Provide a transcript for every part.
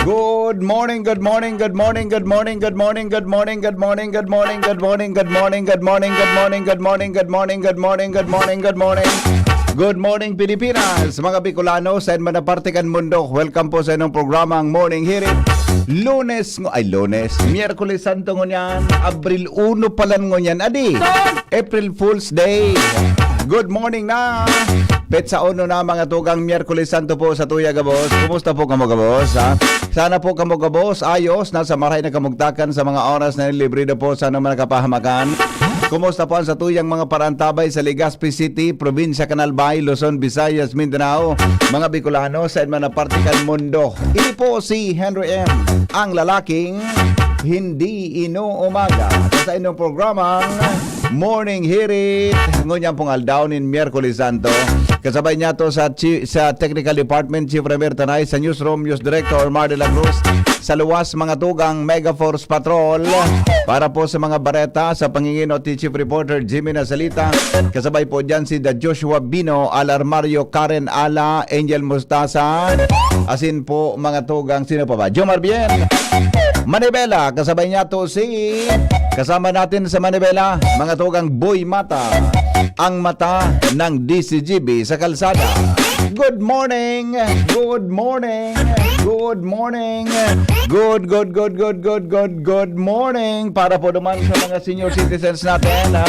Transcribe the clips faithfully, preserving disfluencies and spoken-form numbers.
Good morning, good morning, good morning, good morning, good morning, good morning, good morning, good morning, good morning, good morning, good morning, good morning, good morning, good morning, good morning, good morning, good morning, good morning. Good morning, Pilipinas, mga Bicolano, sa man na parte kan mundo. Welcome po sa inyong programang Morning Hirit. Lunes, ngo-, ay, Lunes, Miyerkules Santo ngunyan, Abril uno pa lang ngunyan. Adi, April Fool's Day. Good morning na. Petsa uno na, mga tugang, Miyerkules Santo po sa tuya gabos. Kumusta po kamo gabos, ha? Sana po kamo gabos, ayos, nasa marahay na kamugtakan sa mga oras na libre na po sa anumang kapahamakan. Kumusta po ang satuyang mga parantabay sa Legazpi City, Probinsya kan Albay, Luzon, Visayas, Mindanao, mga Bicolano, sa man na parte kan mundo? Ini po si Henry M, ang lalaking hindi inuumaga. Sa inyong programang Morning Hirit, ngunyan pong aldaw nin Miyerkules Santo. Kasabay niyato sa chi-, sa Technical Department, Chief Ramir Tanay, sa Newsroom, News Director, Mar de la Cruz, sa luwas, mga tugang, Mega Force Patrol. Para po sa mga bareta, sa panginginot ni Chief Reporter Jimmy Nasalita, kasabay po dyan si The Joshua Bino, Alar Mario, Karen Ala, Angel Mustasa, asin po, mga tugang, sino pa ba? Jomar Bien. Manibela, kasabay niyato si, kasama natin sa Manibela, mga tugang, Boy Mata, ang mata ng D C G B sa kalsada. Good morning! Good morning! Good morning! Good, good, good, good, good, good, good morning! Para po naman sa mga senior citizens natin, ha?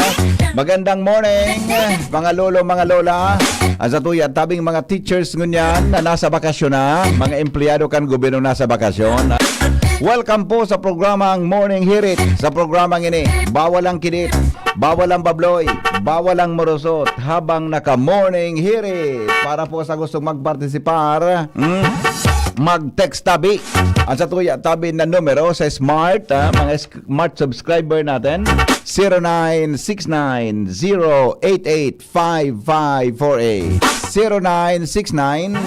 Magandang morning, mga lolo, mga lola. Ang sa tuya, tabing mga teachers ngunyan na nasa bakasyon na, mga empleyado kan gobyerno nasa bakasyon. Welcome po sa programang Morning Hirit. Sa programang ini, bawal ang kidit, bawal ang babloy, bawal ang morosot habang naka-Morning Hirit. Para po sa gustong magpartisipar, mm, mag-text tabi. Ang sa tuya tabi na numero sa Smart, ah, mga Smart subscriber natin, zero nine six nine zero eight eight five five four eight. Zero nine six nine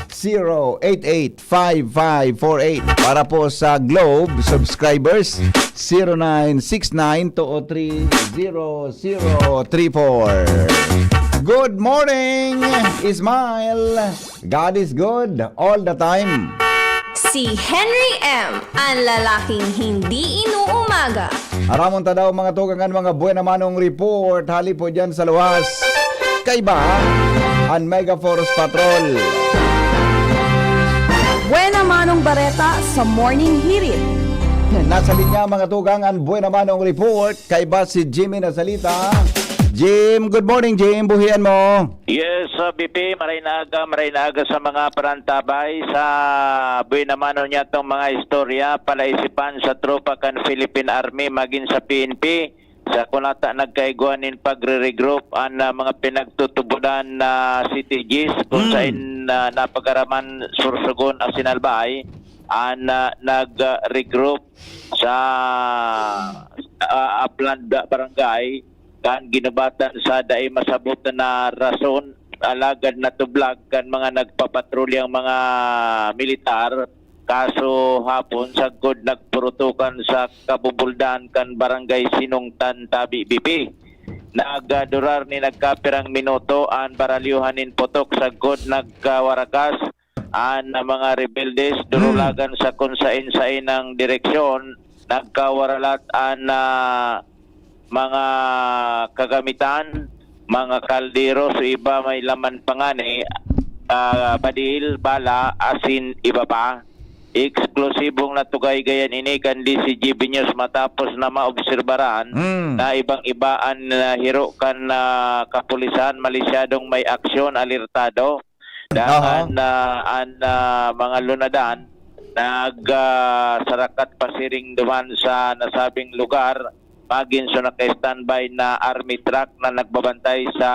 zero eight eight five five four eight. Para po sa Globe subscribers, zero nine six nine two oh three zero zero three four. Good morning, Ismael. God is good all the time. Si Henry M, ang lalaking hindi inuumaga. Aramon ta daw, mga tugang, an mga buena manong report hali po dyan sa luwas. Kaiba an Mega Force Patrol. Buena manong bareta sa Morning Hirit. Nasa linya, mga tugang, an buena manong report. Kaiba si Jimmy Nasalita. Jim, good morning, Jim. Buhian mo. Yes, uh, B P, maray na aga, maray na aga sa mga parantabay. Sa buhay naman niya itong mga istorya, palaisipan sa tropa kan Philippine Army, magin sa P N P, sa kunata nagkaigwa nin pagre-regroup an, ah, mga pinagtutubodan na C T Gs, kung Mm. sain, ah, napagaraman Sorsogon asin Albay, an, ah, nag-, ah, regroup sa, ah, Apland Barangay, kan ginubatan sa dai masabot na rason, alagad natublag kan mga nagpapatrulyang mga militar, kaso hapon sagkod nagpurutukan sa kabubuldan kan Barangay Sinungtan, Tabi, B P. Nagdurar ni nagkapirang minuto an baralyuhan nin putok sagkod nagkawarakas an mga rebeldes, Hmm. durulagan sa kung sain-sainang direksyon, nagkawaralat an, ah, mga kagamitan, mga kaldero, so iba may laman pa ngani, ah, badil, bala, asin iba pa. Eksklusibong natugaygayan ini kan D C G B News matapos na maobserbaran Hmm. na ibang-iba an, ah, hiro kan, ah, kapulisan, malisyadong may aksyon, alertado. Dangan, Aha. ah, an, ah, mga lunadan nag, ah, sarakat pasiring duman sa nasabing lugar. Magin so naka-standby na army truck na nagbabantay sa,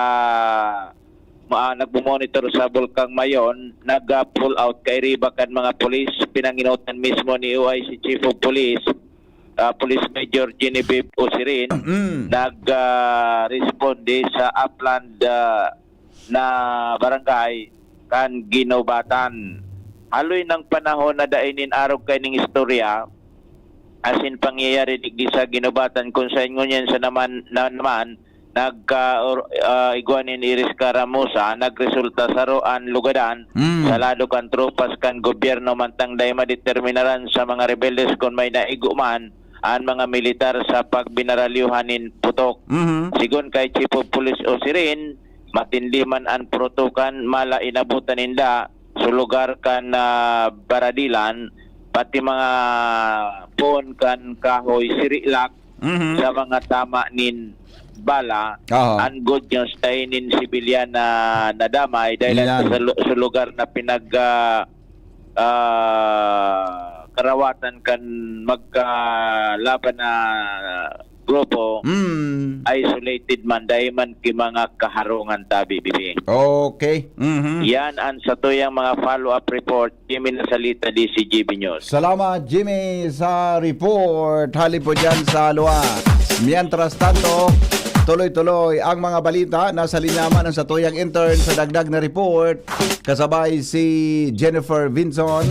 ah, nagmo-monitor sa Bulkang Mayon, nag, ah, pull out kairiba kan mga pulis. Pinanginutan mismo ni O I C Chief of Police, ah, Police Major Genevieve Osirin, Mm. nag, ah, responde sa Apland, ah, na barangay kan Ginubatan. Haloy nang panahon na dai nin arog kaining istorya, asin pangyayari digdi sa Ginubatan, kun saen ngunyan sa naman, na naman, nagka-, or, ah, igwa nin Iris Caramusa, nagresulta saro an lugadan Mm. sa lado kan tropas kan gobyerno, mantang dai madeterminaran sa mga rebeldes kun may naigo man an mga militar sa pagbinaralyuhan nin putok. Mhm. Sigon kay Chief of Police Osirin, matindi man an purutukan, mala inabutan ninda sa lugar kan, ah, baradilan, pati mga puon kan kahoy sirilak Mhm. sa mga tama nin bala. Aha. An good news, dai nin sibilyan na nadamay dahil Iyan. sa lu-, sa lugar na pinag, ah, ah, karawatan kan magkalaban na grupo, Mm. isolated man, dai man ki mga kaharungan tabi, bibi. Okay. Mhm. Yan ang satuyang mga follow-up report. Jimmy Nasalita, D C G B News. Salamat, Jimmy, sa report. Hali po dyan sa luwa. Mientras tanto, tuloy-tuloy ang mga balita. Nasa linya man ang satuyang intern sa dagdag na report. Kasabay si Jennifer Vinson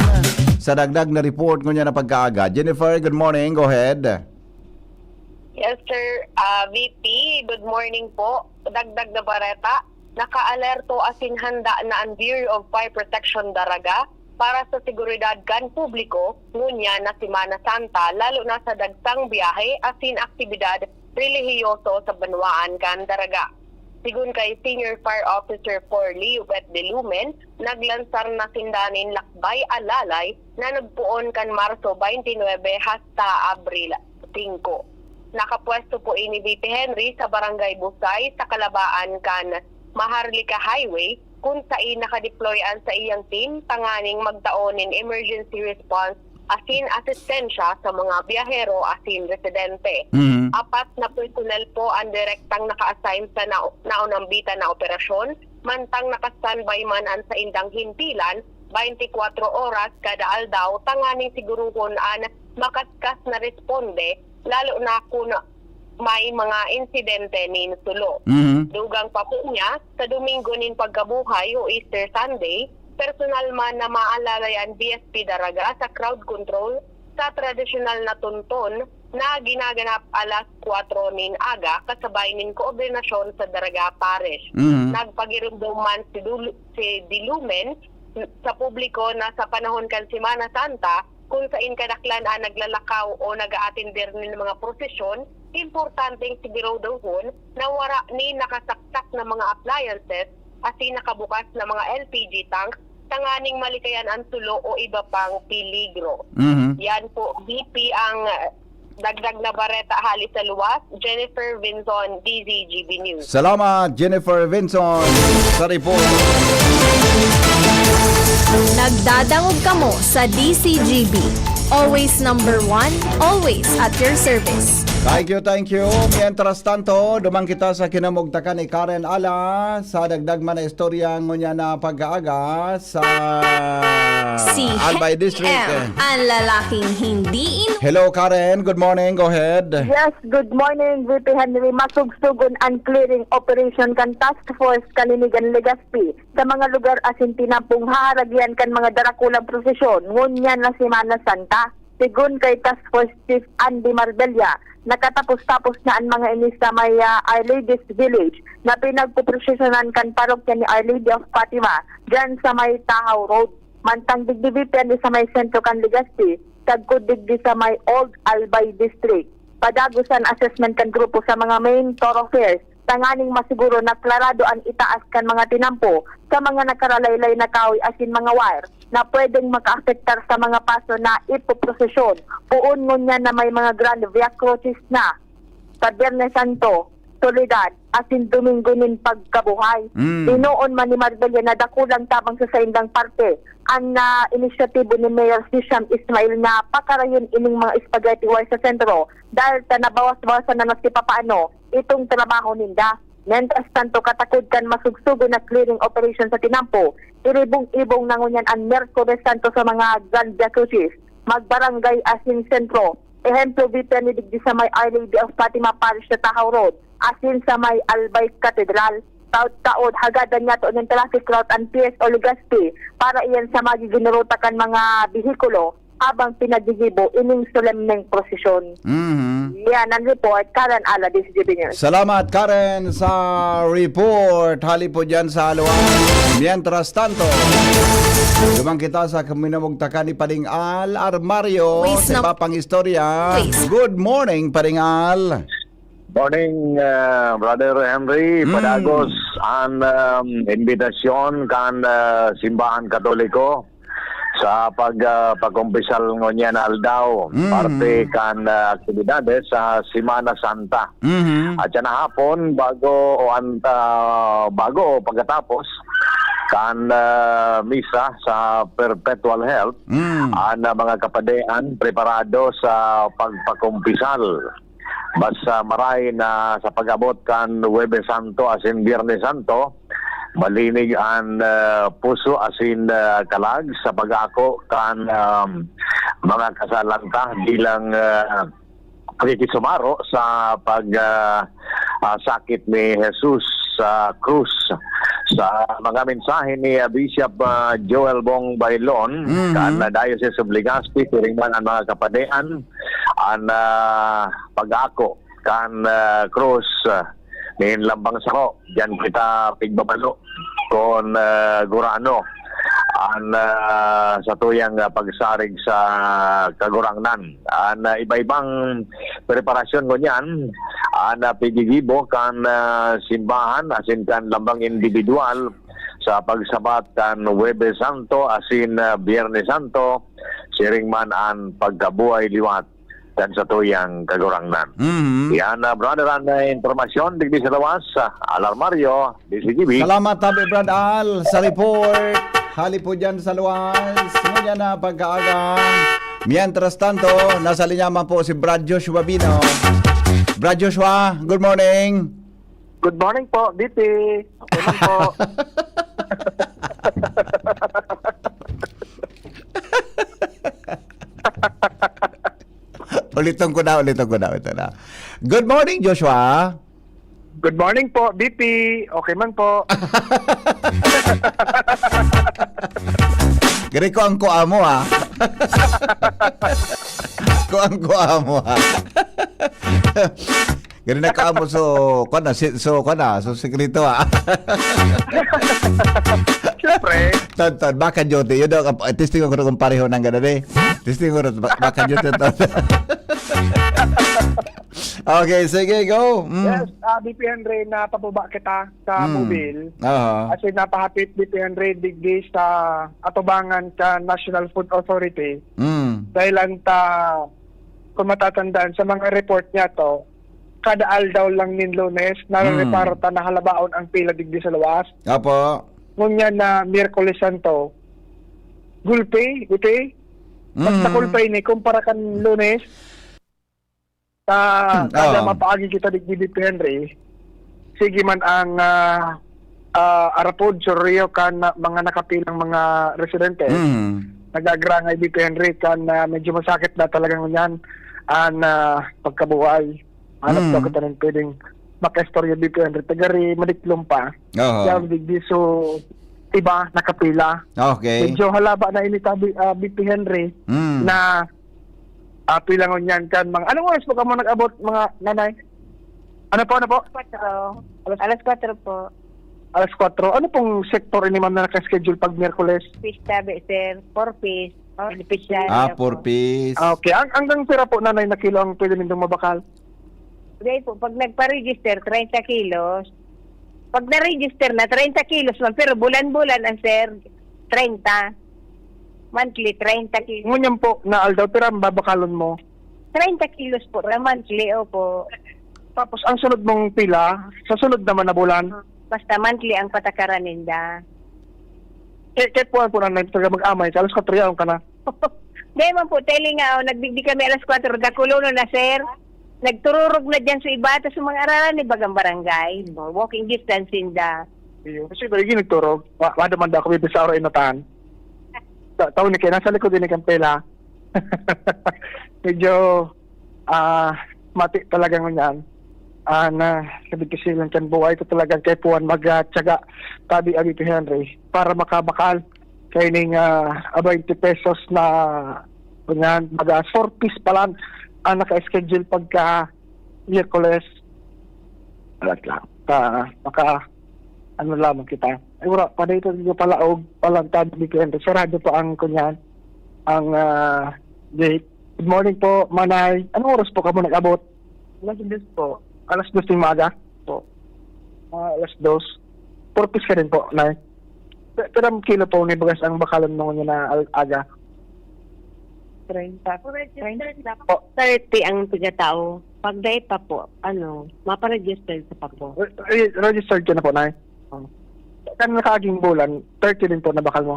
sa dagdag na report ngunyan na pagkaaga. Jennifer, good morning. Go ahead. Yes, sir. Ah, V P, good morning po. Dagdag na bareta, nakaalerto asin handa na an Bureau of Fire Protection Daraga para sa seguridad kan publiko ngunyan na Semana Santa, lalo na sa dagsang biyahe asin aktibidad relihiyoso sa banwaan kan Daraga. Sigon kay Senior Fire Officer four Leobet de Lumen, naglansar na sinda nin lakbay alalay na nagpoon kan Marso twenty-nine hasta Abril singko. Nakapwesto po ini, V P Henry, sa Barangay Busay, sa kalabaan kan Maharlika Highway, kun saen nakadeploy an saiyang team tanganing magtao nin emergency response asin asistensya sa mga biyahero asin residente. Mhm. Apat na personnel po an direktang naka-assign sa nao-, naunambitan na operasyon, mantang naka-standby man an saindang himpilan, twenty-four oras kada aldaw, tanganing sigurohon an makaskas na responde, lalo na kun may mga insidente nin sulo. Mhm. Dugang pa po niya, sa Domingo nin Pagkabuhay o Easter Sunday, personal man na maalalay an B F P Daraga sa crowd control sa tradisyonal na tunton na ginaganap alas kwatro nin aga kasabay nin koordinasyon sa Daraga Parish. Mhm. Nagpagiromdom man si Dul-, si Dilumen sa publiko na sa panahon kan Semana Santa, kun saen kadaklan an naglalakaw o nag-aatender nin mga prosesyon, importanteng sigurudohon na wara nin nakasaksak na mga appliances asin nakabukas na mga L P G tank tanganing malikayan an sulo o iba pang peligro. Mhm. Yan po, V P, ang, ah, dagdag na bareta hali sa luwas. Jennifer Vinzon, D Z G B News. Salamat, Jennifer Vinzon, sa report. Nagdadangog kamo sa D C G B. Always number one, always at your service. Thank you, thank you. Mientras tanto, duman kita sa kinamugtakan ni Karen Ala sa dagdag man na istorya ngunyan na pagkaaga sa Si Albay District. Hem, ang lalaking hindi in- Hello, Karen. Good morning. Go ahead. Yes, good morning, V P Henry. Masugsugon ang clearing operation kan Task Force Kalinigan, Legazpi, sa mga lugar asin tinampong haharagian kan mga darakulang prosesyon ngunyan na Semana Santa. Sigon kay Task Force Chief Andy Marbella, nakatapos-tapos na an mga ini sa may, ah, Our Lady's Village na pinagpoprosesyonan kan parokya ni Our Lady of Fatima, dyan sa may Tahaw Road. Mantang digdi, V P, sa may sentro kan Legazpi, sagkod digdi sa may Old Albay District. Padagos an assessment kan grupo sa mga main thoroughfares tanganing masiguro na klarado an itaas kan mga tinampo sa mga nakaralaylay na kahoy asin mga wire na pwedeng makaapektar sa mga paso na ipoprosesyon. Poon ngunyan na may mga Grand Via Crucis na sa Biyernes Santo, Soledad, asin Domingo nin Pagkabuhay. Mm. Tinoon man ni Marbella na dakulang tabang sa saindang parte an, ah, inisyatibo ni Mayor Hisham Ismail na pakarayon ining mga spaghetti wire sa sentro dahil ta nabawas-bawasan na maski papaano itong trabaho ninda. Mientras tanto, katakod kan masugsugon na clearing operation sa tinampo, iribong-ibong na ngunyan an Miyerkules Santo sa mga Grand Via Crucis, magbarangay asin sentro. Ehemplo, V P, digdi sa may Our Lady of Fatima Parish sa Tahaw Road, asin sa may Albay Cathedral. Taod-taod, hagadan niyato nin traffic route an P S O Legazpi para iyan sa magiging ruta kan mga behikulo habang pinagigibo ining solemneng prosesyon. Mhm. Yan ang report, Karen Ala, D C G B News. Salamat, Karen, sa report. Hali po dyan sa Aluan. Mientras tanto, duman kita sa kaminamugtakan ni Paring Al Armario Please, sa no. iba pang istorya. Please. Good morning, Paring Al. Morning, uh, Brother Henry. Mm. Padagos ang, um, imbitasyon kan, uh, Simbahan Katoliko sa pag, ah, pagkumpisal ngunyan na aldaw, Mhm. parte kan, ah, aktibidades sa Semana Santa. Mhm. At siya na hapon, bago o anta, bago o pagkatapos kan, ah, misa sa Perpetual Help, Mm. ang, ah, mga kapadean preparado sa pagpakumpisal. Basta maray na sa pag-abot kan Huwebes Santo asin Biyernes Santo, malinig an, ah, puso asin, ah, kalag sa pag-ako kan, um, mga kasalan ta bilang, ah, pakikisumaro sa pag, ah, ah, sakit ni Jesus sa krus. Sa mga mensahe ni, ah, Bishop, ah, Joel Bong Bailon, Mhm. kan, ah, Diocese of Legazpi, siring man an mga kapadean, an, ah, pag-ako kan, ah, krus, ah, nin lambang saro. Diyan kita pigbabalo kun, ah, gurano an, ah, satuyang, ah, pagsarig sa Kagurangnan. An, ah, iba-ibang preparasyon ngunyan, an, ah, pigigibo kan, ah, simbahan asin kan lambang individual sa pagsabat kan Huwebes Santo asin, ah, Biyernes Santo, siring man an pagkabuhay liwat kan satuyang Kagurangnan. Mhm. Yan, ah, brother, an, ah, impormasyon digdi sa lawas, ah, Al Armario, D C G B. Salamat tabi, Brad Al, sa report. Hali po dyan sa luwas. Ngunyan na pagkaaga. Mientras tanto, nasa linya man po si Brad Joshua Bino. Brad Joshua, good morning. Good morning po, B P. Okay man po. Uliton ko na, uliton ko na, uliton na. Good morning, Joshua. Good morning po, B P. Okay man po. Gari ko ang kuha mo, ha? Ko ang kuha mo, ha? Gari na kuha mo, so, kuha na, si-, so, kuha na, so, sikreto, ha? Siyempre. Ton, ton, baka duty. Yun daw, testing ko kung pareho ng gano'n, eh. Testing ko, ba-, baka duty, ton. Okay, sige, go. Mm. Yes, ah, B P Henry, napababa kita sa Mm. mobil. Aha. As in, napahapit, B P Henry, digdi sa atubangan sa National Food Authority. Mm. Dahil ang ta-, kung matatandaan, sa mga report niya to, kada aldaw lang nin Lunes, narereparo Mm. ta na halabaon ang pila digdi sa luwas. Apo. Ngunyan na Miyerkules Santo, gulpi, iti, mas Mm. nakulpa ini kumpara kan Lunes. Ta, Hmm, kada oo. mapaagi kita digdi, B P Henry, sige man ang, ah, ah, arapod, suryo kan na, mga nakapilang mga residentes. Mm. Nagagrangay, B P Henry, kan, ah, medyo masakit na talaga ngunyan an, ah, pagkabuhay. Hanap Mm. daw kita nin pwedeng makaistorya, B P Henry. Tagari, madiklom pa. Oo. Kaya digdi, so, iba, nakapila. Okay. Medyo halaba na ini, tabi, ah, B P Henry, Mm. na Ah, pila ngunyan kan mga, anong oras po kamo nag-abot, mga nanay? Ano po, ano po? Kwatro. Alas Alas kwatro po. Alas kwatro. Ano pong sektor ini, ma'am, na naka-schedule pag Miyerkules? Pista, be, sir. Four Ps. Ah. Beneficiary Ah, ako. four Ps. Ah, okay. Ang, hanggang pira po, nanay, na kilo ang pwede nindong mabakal? Dahil po, pag nagpa-register, treinta kilos. Pag na-register na, treinta kilos man, pero bulan-bulan ang, sir, treinta. Monthly, treinta kilos. Ngunyan po, na aldaw, pira ang babakalon mo? Treinta kilos po, na monthly, opo. Tapos, ang sunod mong pila, sa sunod naman na bulan? Basta monthly ang patakaran ninda. Kaya, kaya po, po na, talaga mag-amay ka, alas kwatro yaon ka na. Dahil man po, telling nga, oh, nagdigdi kami alas kwatro, dakulonon na, sir. Nagtururog na dyan sa iba, tas sa mga aralan ni bagang barangay, no? Walking distance sinda. Iyo, kasi iba lagi nagturog. Wa-, wala man daw kami bisa oro inatan. Ta-, tao ni kaya nasa likod din ni Kampela. Medyo, ah, mati talaga ngunyan. Ah, na, sabi ko silang kan buhay ko talagang kay Puan mag, ah, tiyaga, tabi abi Henry, para makabakal kay ning, ah, twenty pesos na Ganyan, baga, four piece pa lang ang naka-schedule pagka Miyerkules. Alat lang. Ta, maka, ano lamang kita. Ay, wala pa dito, dito pala, og palantad ni Kuya Henry. Sarado pa ang, kunyan, ang, ah, gate. Good morning po, Manay. Anong oras po kamo nag-abot? Alas dos po. Alas dos ng maaga? Po. Ah, alas dos. Four piece ka din po, Nay? Pe-, pero ang kilo po, may bagas ang bakalan mo niya na al-, aga? Treinta. Treinta na po. Thirty ang tigatao. Pag dahil pa po, ano, maparegister sa pa po. Re-, re-, registered ka na po, Nay? Oh. Kan nakaaging bulan, thirty din po na bakal mo?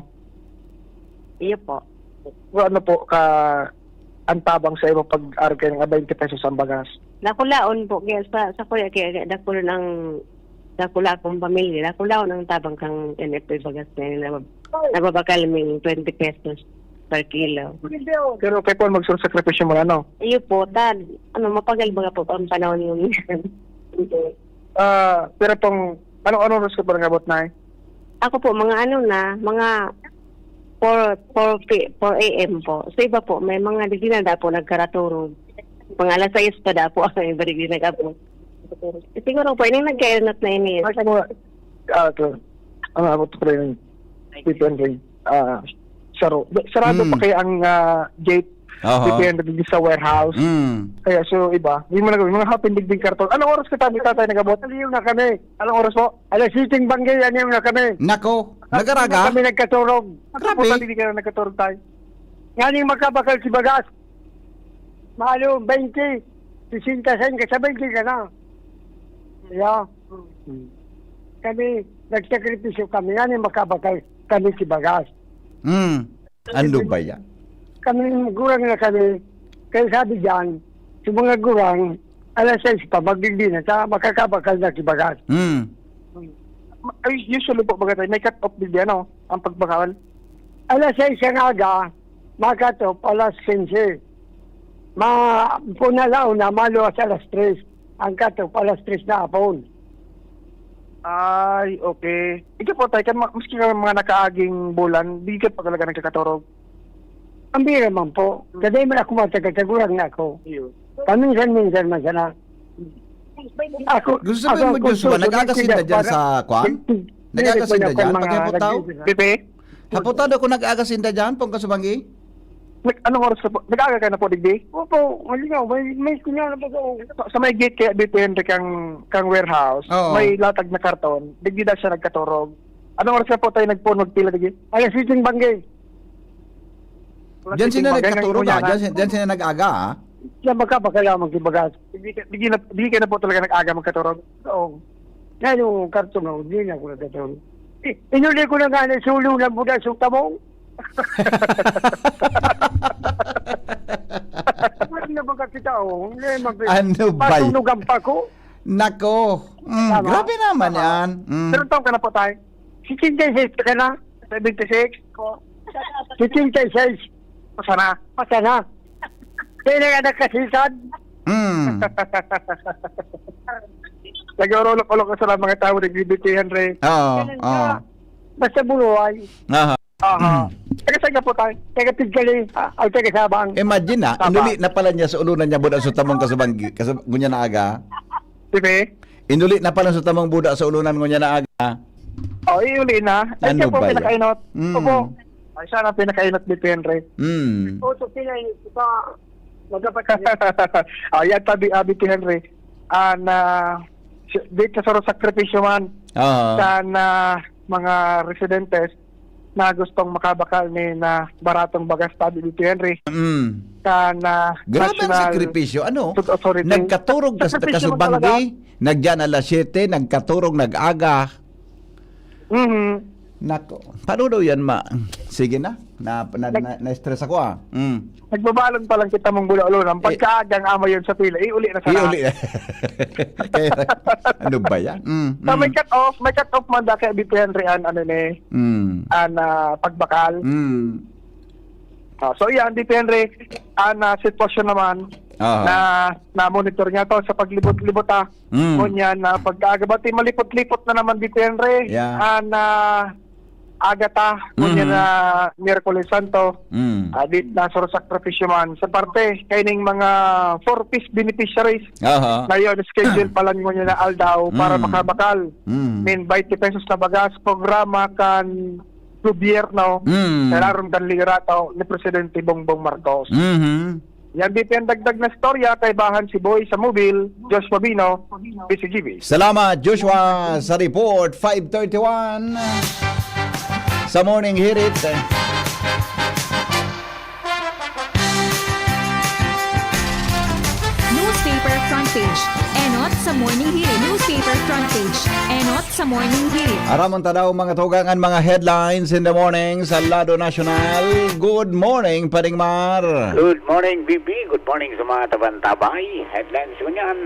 Iyo po. Pero ano po ka, ang tabang sa imo pag arog kayo ng twenty pesos ang bagas? Dakulaon po, kaya sa, sa kuya, kaya, kaya dakulaon ang, dakula akong pamilya, dakulaon ang tabang kang N F A bagas na yun, nabab-, nababakal ming twenty pesos per kilo. Pero kayo po, magsusakripisyo mo na, no? Iyo po, tad, ano, mapagal baga po ang panahon yung Ah, pero pong, anong, anong oras ka pa nangabot, Nay? Ako po, mga ano na, mga four, four P, four A M po. Sa iba po, may mga di na da po nagkaraturog. Mga alas sais pa da po ang iba di nag-abot. Siguro po, ining nagkainat na ini. Ay, ano, ah, ito. Ang abot pa rin. Depende. Ah, saro-, sarado pa Hmm. kaya ang, ah, gate? Aha. Depende din sa warehouse. Hmm. Kaya, so, iba. Yung mga, mga hapin digdig karton. Anong oras ka tayo, tatay, nag-abot? Aliw na kami. Anong oras po? Alas siteng banggi, aliw na kami. Nako, At nagaraga? Kami nagkaturog. Grabe. Ako po, hindi ka na nagkaturog, tay. Nganing makabakal si Bagas. Malo, twenty, sesenta, sain ka sa twenty ka na. Yeah. Kami, nagsakripisyo kami. Nganing makabakal kami si Bagas. Hmm. Ano ba yan? Kami, gurang na kami. Kaya sabi diyan, sa mga gurang, alas sais pa, magdigdi na, sa makakabakal na si Bagas. Hmm. Ay, usually po, baga tayo, may cut-off din yan, no? Ang pagbakal. Alas sais ang aga, ma-cut off, alas quince. Ma-, punalaw na, maluwas alas tres. Ang cut off, alas tres na hapon. Ay, okay. Ikaw po, tay, kan ma-, maski ka mga nakaaging bulan, di ka pa talaga nagkakaturog? Ang bira man po. Kadai man ako matagad, kagurang na ako. Iyo. Paminsan-minsan man sana. Ako, Gusto sabihin ako mo, ang Joshua, consultor, nag-aga sinda dyan para sa kwan? Nag-aga sinda dyan, mga pagkaputaw? Pipi? Haputado ko nag-aga sinda dyan, pong kasubanggi? Nag-, anong oras ka po? Nag-aga ka na po, digdi? Opo, halika, may, may kunya na po ako. Sa, sa may gate kaya, B P N, kang, kang warehouse, Oo. may latag na karton, digdi na siya nagkaturog. Anong oras ka po tayo nagpuon, magpila, digdi? Alas siteng banggi. Alas Diyan siteng sila banggi, nagkaturog, ah. kunya na. Diyan si-, diyan sila nag-aga, ah. Diyan baka, baka lamang si Bagas. Di ka, di ka na, di ka na po talaga nag-aga magkaturog? Oo. Yan yung karton, oh, di na ako nagkaturog. Eh, inuli ko na nga na sulo ng buda sa tamong. Ano na ba kita, oh? Hindi, mag- Ano ba y- Masunugan pa ko. Nako. Mm, Tama. grabe naman Tama. yan. Mm. Pero taon ka na po, tay? Sixty-six ka na? Seventy-six? Sixty-six. Pasa na? Pasa na. Kaya na nga nagkasisan. Mm. Nag-uulok-ulok ko sa mga tao, nagbibitihan, Re. Oo, Ganun oo. ka. Basta buruhay. Aha. Aha. Mm. Taga saan ka po, tay? Taga Pigkali, ah, ang taga Sabang. Imagine na, Sabang. inuli na pala niya sa ulo na niya, buda sa tamong kasubanggi, kasub-, ngunyan na aga. Sige. Inuli na pala sa tamong buda sa ulunan ngunyan na aga. Oh, iuli na. Ay, Ano siya po ba yan? pinakainot. Mm. Opo. Ay, siya na pinakainot ni Henry. Mm. Oto, pinay, ito, magkapatid. Ah, yan, tabi, abi ni Henry. Ah, na, si-, di ka saro sakripisyo man. Oo. Sa na, mga residentes na gustong makabakal ni na baratong bagas, tabi ni Henry. Mm. Sa na Grabe ang national sakripisyo, ano? food authority. Nagkaturog ka sa Sakripisyo man kasubanggi, talaga. nagyan alas siyete, nagkaturog, nag-aga. Mhm. Nako, paano daw yan, ma-, sige na. Na, na, Nag- na, na-stress ako, ah. Mm. Nagbabalon pa lang kita mong gula-ulo. Ang Eh, pagkaagang ama yun sa pila, iuli na sana. Iuli na. Kaya, ano ba yan? Mm, Sa may mm. cut-off, may cut-off man da kay Abi Henry an, ano ni, Mm. an, ah, pagbakal. Mm. Ah, so, yan, Abi Henry, an, ah, sitwasyon naman Aha. na, na-monitor niya to sa paglibot-libot, ah. Mm. Ngunyan na pagkaaga, bati malipot-lipot na naman dito yan, Re. Yeah. Ah, na, Agata, ngunyan Mhm. na Miyerkules Santo, Mm. ah, di, nasuro sakripisyo man. Sa parte, kaining mga four Ps beneficiaries, Aha. ngayon, schedule pa lang ngunyan na aldaw para Mm. makabakal. Mm. Min twenty pesos na bagas, programa kan gobyerno, Mm. sa larom kan liderato ni Presidente Bongbong Marcos. Mhm. Yan, di pa yan dagdag na storya, kaibahan si Boy sa Mobil, Joshua Bino, P C G B. Salamat, Joshua, sa report. Five thirty-one sa Morning Hirit. Newspaper front page. Enot sa Morning Hirit. Newspaper front page. Enot sa Morning Hirit. Aramon ta daw mga tugang an mga headlines in the morning sa lado nasyonal. Good morning, Paring Mar. Good morning, B B. Good morning sa mga tabantabay. Headlines ngunyan.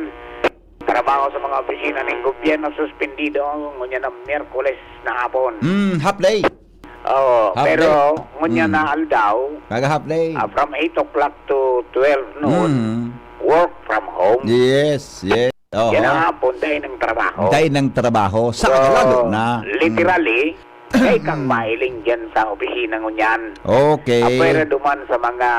Trabaho sa mga opisina ning gobyerno suspendido ngunyan na Miyerkules na hapon. Hmm, half day. Oo, Half pero day. ngunyan Hmm. na aldaw, Kaga half day. ah, from eight o'clock to twelve noon, Hmm. work from home. Yes, yes. Oho. Yan ang hapon, dahil ng trabaho. Dahil ng trabaho. Sa So, lalo na. literally, Mm. kay kang mailing dyan sa opisina ngunyan. Okay. Apwera duman sa mga,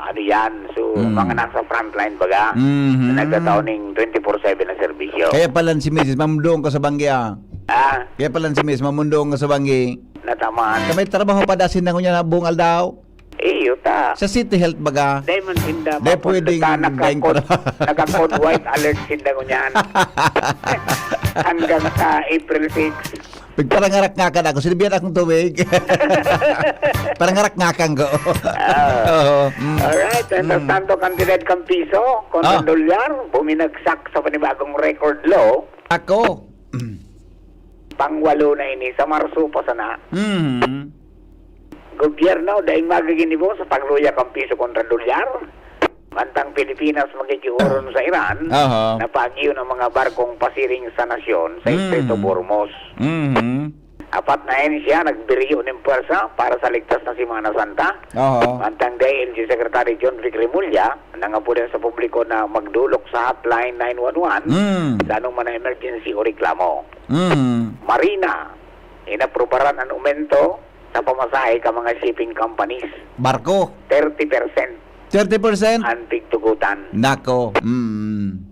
ano yan, so, Mm. mga nasa frontline baga, Mhm. na nagtatao ning twenty-four seven na serbisyo. Kaya pala si misis, mamundong ka sa banggi, ah. Ah? Kaya pala si misis, mamundong ka sa banggi. Natamaan. Ka may trabaho pa dasin na ngunyan na buong aldaw? Iyo ta. Sa City Health baga? Dahil man sinda Dahil mapon-, pwedeng ta-, naka-code, dahil naka-code white alert sinda ngunyan. Hanggang sa April six. Pagparangarak nga ka na ako, sinabihan akong tubig. Parangarak nga kang ko. Ah. Oo. Mm. Alright, and Mm. tanto kantidad kang piso, kontra Ah. dolyar, buminagsak sa panibagong record low. Ako. Pangwalo na ini, sa Marso pa sana. Mhm. Gobyerno, daing magiginibo sa pagluya kan piso kontra dolyar. Mantang Pilipinas magkikiuron sa Iran, Aha. na pagiyon ang mga barkong pasiring sa nasyon sa Mm. Estreito of Hormuz. Mhm. Apat na ahensya nagbiriyo nin pwersa para sa ligtas na Semana Santa. Aha. Mantang D I L G Secretary John Vic Remulla nangapuda sa publiko na magdolok sa hotline nine one one Mm. sa anong man na emergency o reklamo. Mm. Marina, inaprubaran an aumento sa pamasahe ka mga shipping companies. Barko. Thirty percent Thirty percent? An pigtugutan. Nako. Mm.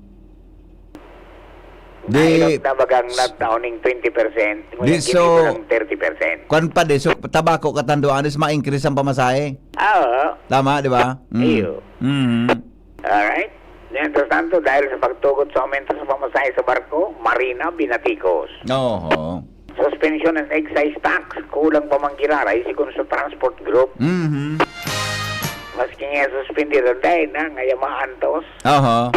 Di Nahirap na bagang nagtaon ning twenty percent, ngunyan di so, ginibo ng thirty percent. Kwan pa di, so, tabako katando, anis ma-increase ang pamasahe? Ah, oo. Tama, di ba? Mm. Iyo. Mm. Alright. Mientras tanto, dahil sa pagtugot sa aumento sa pamasahe sa barko, marina, binatikos. Oho. Suspension ng excise tax, kulang pa man giraray, sigon sa transport group. Mhm. Maski nga suspendido, dahil na, ngaya maantos. Oho.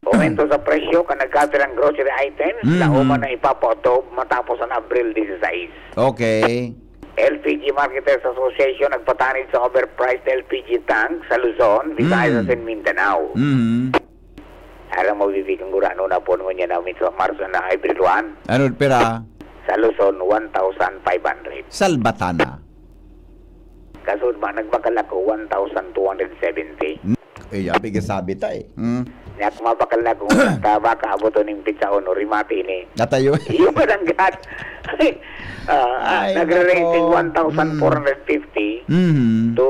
Aumento sa presyo kan nagkapirang grocery items, Mhm. na uman na ipapautob matapos ang Abril dieciséis. Okay. L P G Marketers Association nagpatanid sa overpriced L P G tank sa Luzon, Visayas, Mm. and Mindanao. Mm. Aram mo, Bibi, kung gurano na po naman yan namin sa Marso na April one? Ano, pera? Sa Luzon, one thousand five hundred. Salbatana. Kaso ba, nagbakal ako, one thousand two hundred seventy. Eh, yabi ka sabi ta eh. Hmm? Nya, kung mabakal na kung ta, baka aboton ning pitsa uno, rimate ini. Natayo. Iyo ba nang gat? Ah, ah, Ay, nagre-range nako. one thousand four hundred fifty Mm. to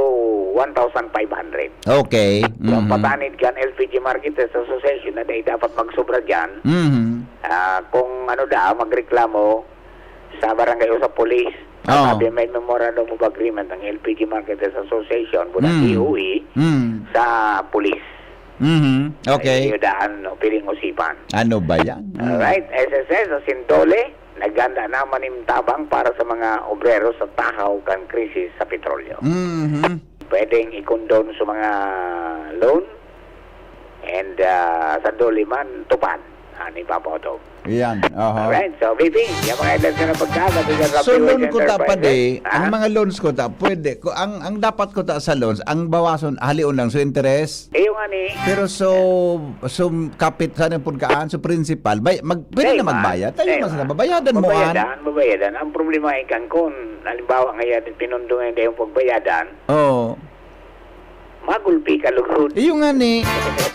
one thousand five hundred. Okay. So, ang Mhm. patanid kan L P G Marketers Association na dahil dapat magsobra dyan, Mhm. ah, kung ano da, magreklamo sa barangay o sa police, Oo. sabi may memorandum of agreement ang L P G Marketers Association, mula Mm. D O E, Mm. sa police. Mhm. Okay. Ay, iyo daan, no, piling usipan. Ano ba yan? Mm. Alright, S S S sa Sindole, naghanda na maning tabang para sa mga obrero sa tahaw kan krisis sa petrolyo. Mhm. Pwedeng i-condone sa mga loan and, ah, sa Dole man, tupad. Ani, Papa Otto? Yan, aha. Alright, so, B B, yung mga headlines na napagkakatigan sa So, P Y loan ko Enterprises. Ta, pwede, Ha? ang mga loans ko ta, pwede. Ko, ang, ang dapat ko ta sa loans, ang bawason, halion lang, so interest. Eh, yung ani. Pero so, so kapit sa nang pagkaan, so principal, bay, mag, pwede Hey, na man. magbayad. Tayo Hey, mas man. nababayadan mo, an. Mabayadan, mabayadan. Ang problema ay kan kun, halimbawa ngayon, pinundo ngayon dahil yung pagbayadan, Oo. Mago Kulpi ka lugod. Iyo nga ni.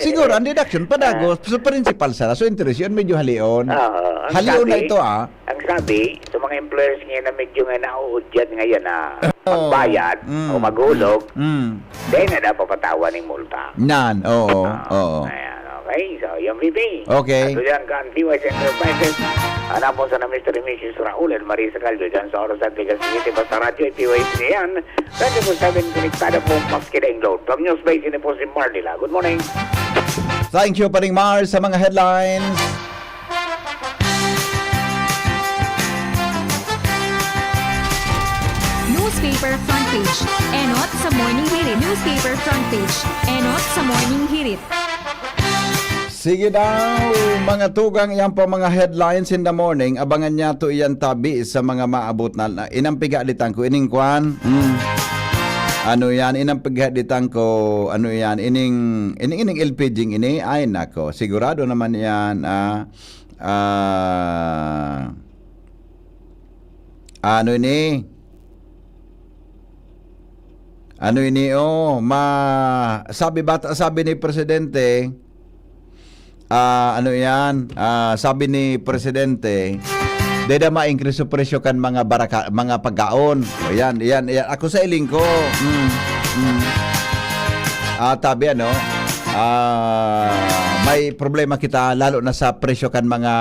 Siguro, ang deduction, padagos, sa principal sa, so interest yun, medyo halion. Oo, ang Halion na sabi, ito, ah. ang sabi, sa mga employers ngayon na medyo nga nauudyat ngayon na Oo. magbayad Mm. o maghulog, Mm. dahil na dapat patawan ng multa. Nan, oo, Ah, oo. ayan, okay. So, yung V P. Okay. At yan, kan P Y C Enterprises. Anak po sa na Mister and Missus Raul and Marisa Caldo dyan sa Oras at Vegas City. Basta radyo, P Y C yan. Radyo po seven, konektado po, maski daing load. From News Base, ini po si Marlila. Good morning. Thank you, Paring Mar, sa mga headlines. Newspaper front page. Enot sa Morning Hirit. Newspaper front page. Enot sa Morning Hirit. Sige daw, mga tugang, yan po mga headlines in the morning. Abangan niya to iyan tabi sa mga maabot na, na inampiga di tangko, ining kwan. Mm. Ano yan, inampiga di tangko, ano yan, ining, ining, ining L P G ini, ay nako, sigurado naman yan, ah, ah, ano ini? Ano ini, oh, ma-, sabi bata, sabi ni Presidente, ah, ano yan? Ah, sabi ni Presidente, "Deda ma-increase so presyo kan mga baraka-, mga pagkaon." O yan, yan, yan. Ako sa iling ko. Mm, mm. Ah, tabi ano, ah, may problema kita, lalo na sa presyo kan mga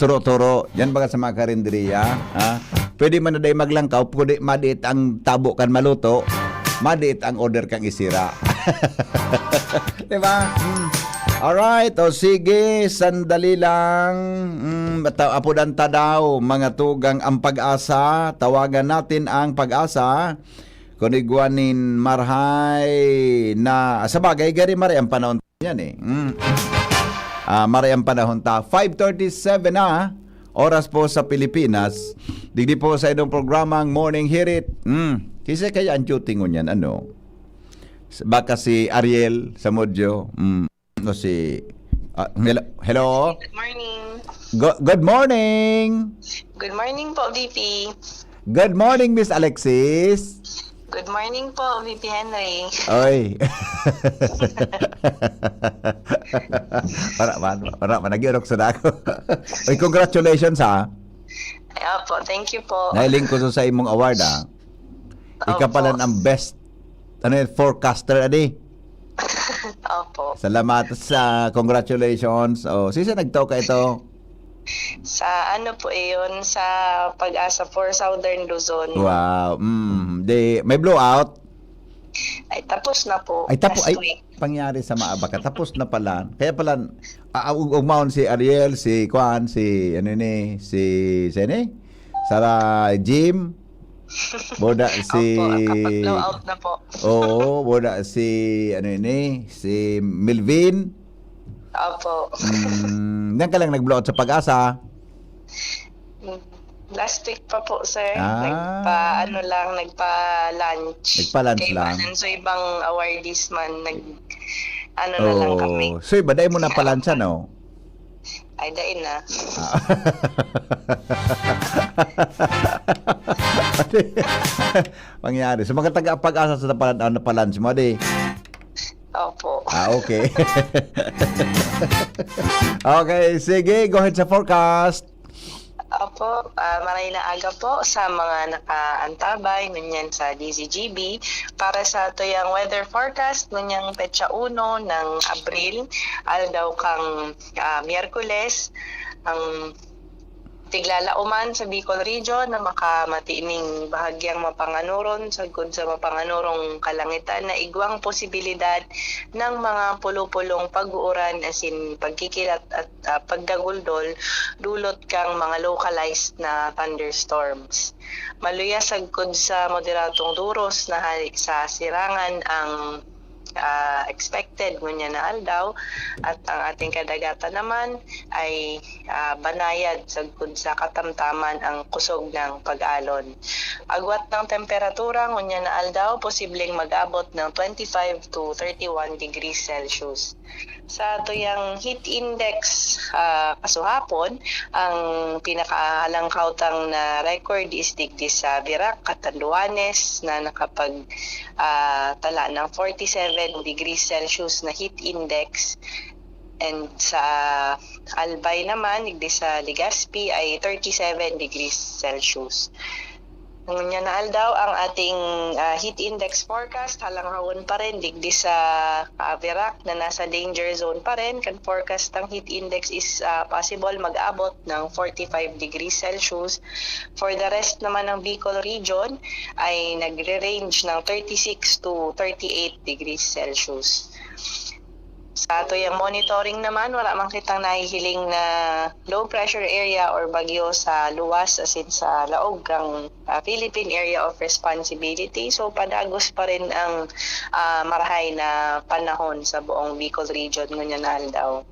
turo-turo. Yan baga sa mga karinderya, ha? Pwede man na dai maglangkaw, kundi madiit ang tabo kan maluto, madiit ang order kang isira. Di ba? Hmm. Alright, o sige, sandali lang. Hmm, bata-, apudan ta daw, mga tugang ang pag-asa. Tawagan natin ang pag-asa. Kunigwan nin marhay na, sa bagay, gari maray ang panahon yan eh. Mm. Ah, maray ang panahon ta. Five thirty-seven na, oras po sa Pilipinas. Digdi po sa inyong programang Morning Hirit. Mm. Kisay kaya ang duty ngunyan, ano? S-, baka si Ariel sa Modyo. Mm. No, si, ah, hello? Hello? Good morning. Go-, good morning! Good morning po, V P. Good morning, Miss Alexis. Good morning po, V P Henry. Oy. Para man, para man, nag-iorok sa dako. Oy, congratulations, ha. Ay, opo, thank you po. Nahiling ko sa imong award, ah. Ika Opo. pala ang best, ano yun, forecaster, adi? Opo. Salamat sa congratulations. Oh, sisa nagtao ka ito? Sa ano po iyon, sa Pag-asa for Southern Luzon. Wow. Mm. Di, may blowout? Ay, tapos na po. Ay, tapos, Last ay, week. pangyari sa maaba ka. Tapos na pala. Kaya pala, ah, ug-, ugmaon si Ariel, si Kwan, si, ano ni, si, si, ano eh? Sara Jim. Boda si Opo, nakapag-blowout na po. Oo, boda si, ano ini, si Melvin. Opo. Mm, yan ka lang nag-blowout sa Pag-asa? Mm, last week pa po, sir. Ah. Nagpa, ano lang, nagpa-lunch. Nagpa-lunch Kay lang. Iba, so ibang awardees man, nag, ano na lang kami. Oh, so iba, dahil mo na pa-lunch, ano? Ay, dai na. Ah. Pangyari. So, mga taga Pag-asa sa napalan-, ah, napalan si Modi. Opo. Ah, okay. Okay, sige. Go ahead sa forecast. Opo, ah, maray na aga po sa mga nakaantabay ngunyan sa D Z G B. Para sa tuyang weather forecast ngunyang petsa uno ng Abril, aldaw kang ah, Miyerkules, ang tiglalauman sa Bicol Region na makamati ning bahagyang mapanganoron sagkod sa mapanganorong kalangitan na igwang posibilidad ng mga pulupulong pag-uuran asin pagkikilat at, ah, pagdaguldol dulot kang mga localized na thunderstorms. Maluya sagkod sa moderadong duros na hali sa sirangan ang ah, expected ngunyan na aldaw, at ang ating kadagatan naman ay, ah, banayad sagkod sa katamtaman ang kusog ng pag-alon. Agwat ng temperatura ngunyan na aldaw, posibleng mag-abot ng twenty-five to thirty-one degrees Celsius. Sa tuyang heat index, ah, kasuhapon, ang pinakahalangkaw tang na-record is digdi sa Virac, Catanduanes, na nakapag, ah, tala ng forty-seven degrees Celsius na heat index. And sa Albay naman, digdi sa Legazpi, ay thirty-seven degrees Celsius. Ngunyan na aldaw, ang ating, ah, heat index forecast, halanghawon pa rin, digdi sa, ah, Virac na nasa danger zone pa rin. Kan forecast ng heat index is, ah, possible mag-abot ng forty-five degrees Celsius. For the rest naman ng Bicol region, ay nagre-range ng thirty-six to thirty-eight degrees Celsius. Sa tuyang monitoring naman, wala man kitang nahihiling na low pressure area or bagyo sa luwas, as in sa laog kang, ah, Philippine Area of Responsibility. So, padagos pa rin ang, ah, marahay na panahon sa buong Bicol region ngunyan na aldaw.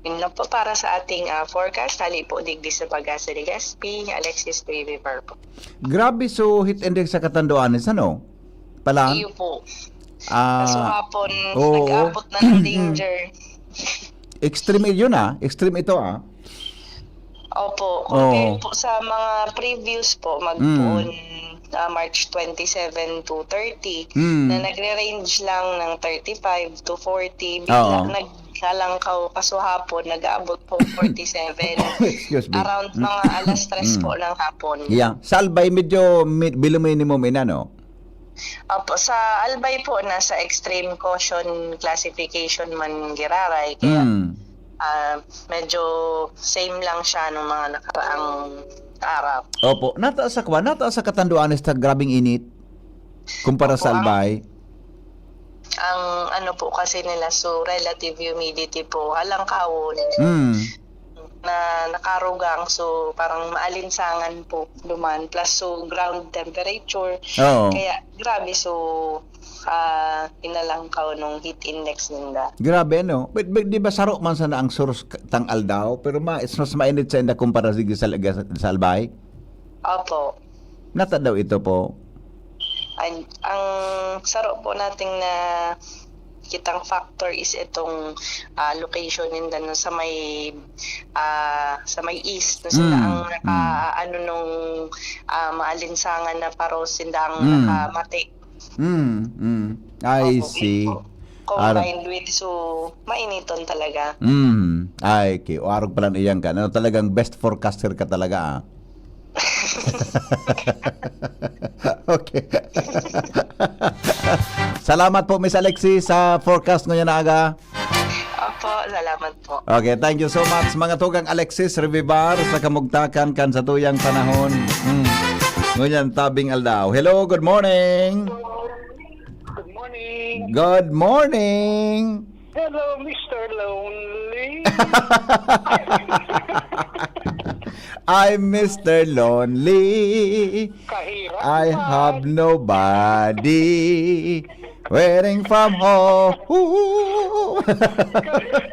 Yun lang po para sa ating, ah, forecast. Hali po digdi sa Pag-asa Legazpi, Alexis Baby Barbo. Grabe, so heat index sa Catanduanes, ano? Palan? Iyo po. Ah, Kaso hapon, oo. Nag-abot na ng danger. Extreme yun, ah. Extreme ito, ah. Opo. Oo. Compare po sa mga previous po, magpoon, Mm. ah, March twenty-seven to thirty, Mm. na nagre-range lang ng thirty-five to forty, bigla Oo. naglalangkaw, kaso hapon, nag-aabot po forty-seven. Excuse me. Around Mm. mga alas tres po Mm. ng hapon. Yeah. Sa Albay, medyo mi-, below minimum in ano? Opo, sa Albay po, nasa extreme caution classification man giraray, kaya, Mm. ah, medyo same lang siya nung mga nakaraang araw. Opo, nataas sa kwan, nataas sa Catanduanes ta grabeng init kumpara Opo, sa ang Albay. Ang ano po kasi nila, so relative humidity po, halangkawon. Mm. Na nakarugang, so parang maalinsangan po duman. Plus, so ground temperature. Oo. Kaya grabe, so, ah, inalangkaw nung heat index ninda. Grabe, no? But, but, di ba saro man sana ang source k-, tang aldaw? Pero ma-, mas mainit sa inda kumpara sige sa, sa, sa Albay? Opo. Nata daw ito po? Ay, ang saro po nating nakitang factor is itong, ah, location ninda no, sa may, ah, sa may east, no, sila Mm, ang naka, mm. ano, nung, ah, maalinsangan na paros, sila ang Mm. nakamati. Mm, mm. I Opo, see. Opo. Ara- Combined with, so, mainiton talaga. Mm. Ay, okay. O, arog pala na iyan ka. Ano, talagang best forecaster ka talaga, ah. Okay. Salamat po, Miss Alexis, sa forecast ngayon na aga. Opo, salamat po. Okay, thank you so much, mga tugang Alexis Revivar, sa kamugtakan kan sa tuyang panahon. Mm. Ngunyan, tabing aldaw. Hello, good morning. Good morning. Good morning. Hello, Mister Lonely. I'm Mister Lonely. Kahirap I naman. Have nobody waiting from home.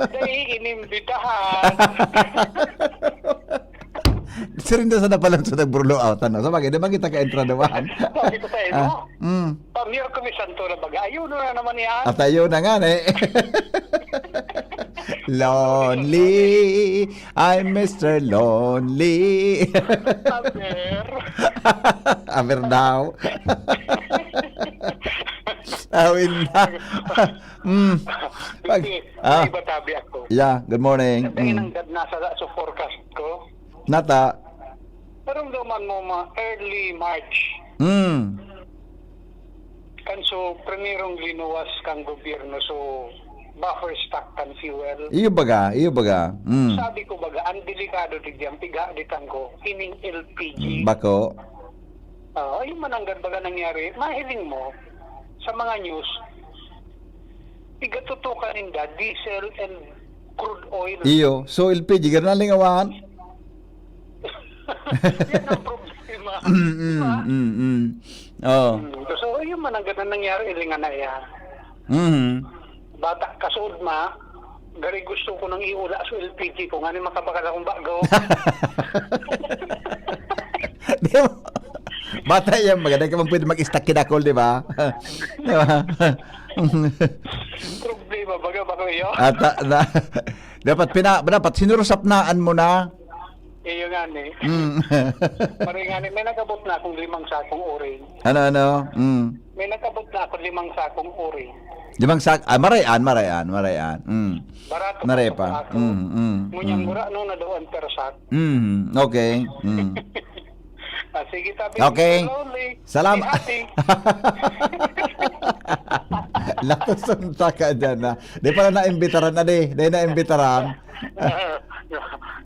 Dahil inimbitahan. Sirinda sa napalang sa nagburlo out, ano? Sa bagay, di ba kita ka-entrada, man? Sabi ko sa inyo, Ah, mm. Pamir ko, may santo na baga. Ayun na naman yan. At ayun na nga, eh. Lonely. I'm Mister Lonely. Aber. Aber daw. Awin na. Mm. Pag, Hindi, ah. May iba tabi ako. Yeah, good morning. Sabi Mm. ng gad nasa sa forecast ko. Nata. Naramdaman mo, mga early March. Mm. Kan so, primerong linuwas kang gobyerno, so, buffer stock kan fuel. Iyo baga, iyo baga. Mm. Sabi ko baga, ang delikado di diyan, piga di tangko, ining L P G. Mm, bako. Ah, ayun man ang baga nangyari. Mahiling mo, sa mga news, igatutukan ninda, diesel and crude oil. Iyo. So, L P G, ganaling awan? Yan ang problema. Mm, mm, Diba? mm, mm. Oh. Mm, so, yun man ang ganun nangyari, ilingan na iya. Mhm. Bata, kasood ma, gari gusto ko nang iula sa L P G ko, ngani makabakal akong bago. Di ba? Bata yan, maganda ka man pwede mag-stack kinakol, di ba? Di ba? Problema, baga ba kayo? At, ah, na, dapat pina-, dapat sinurusapnaan mo na. Iyo nga ni. Mm. Maray nga ni, may nag-abot na akong limang sakong uring. Ano, ano? Mm. May nag-abot na akong limang sakong uring. Limang sak-, ah, marayan, marayan, marayan. Mm. Barato Maray pa pa. sa ato. Mm, mm, Ngunyan mm. mura, no, na daw ang per sak. Mm, okay. Mm. Ah, sige, tabi. Okay. Slowly. Salam- Be happy. Latoson ta ka dyan, ha? Di pala naimbitaran na, di. Di naimbitaran.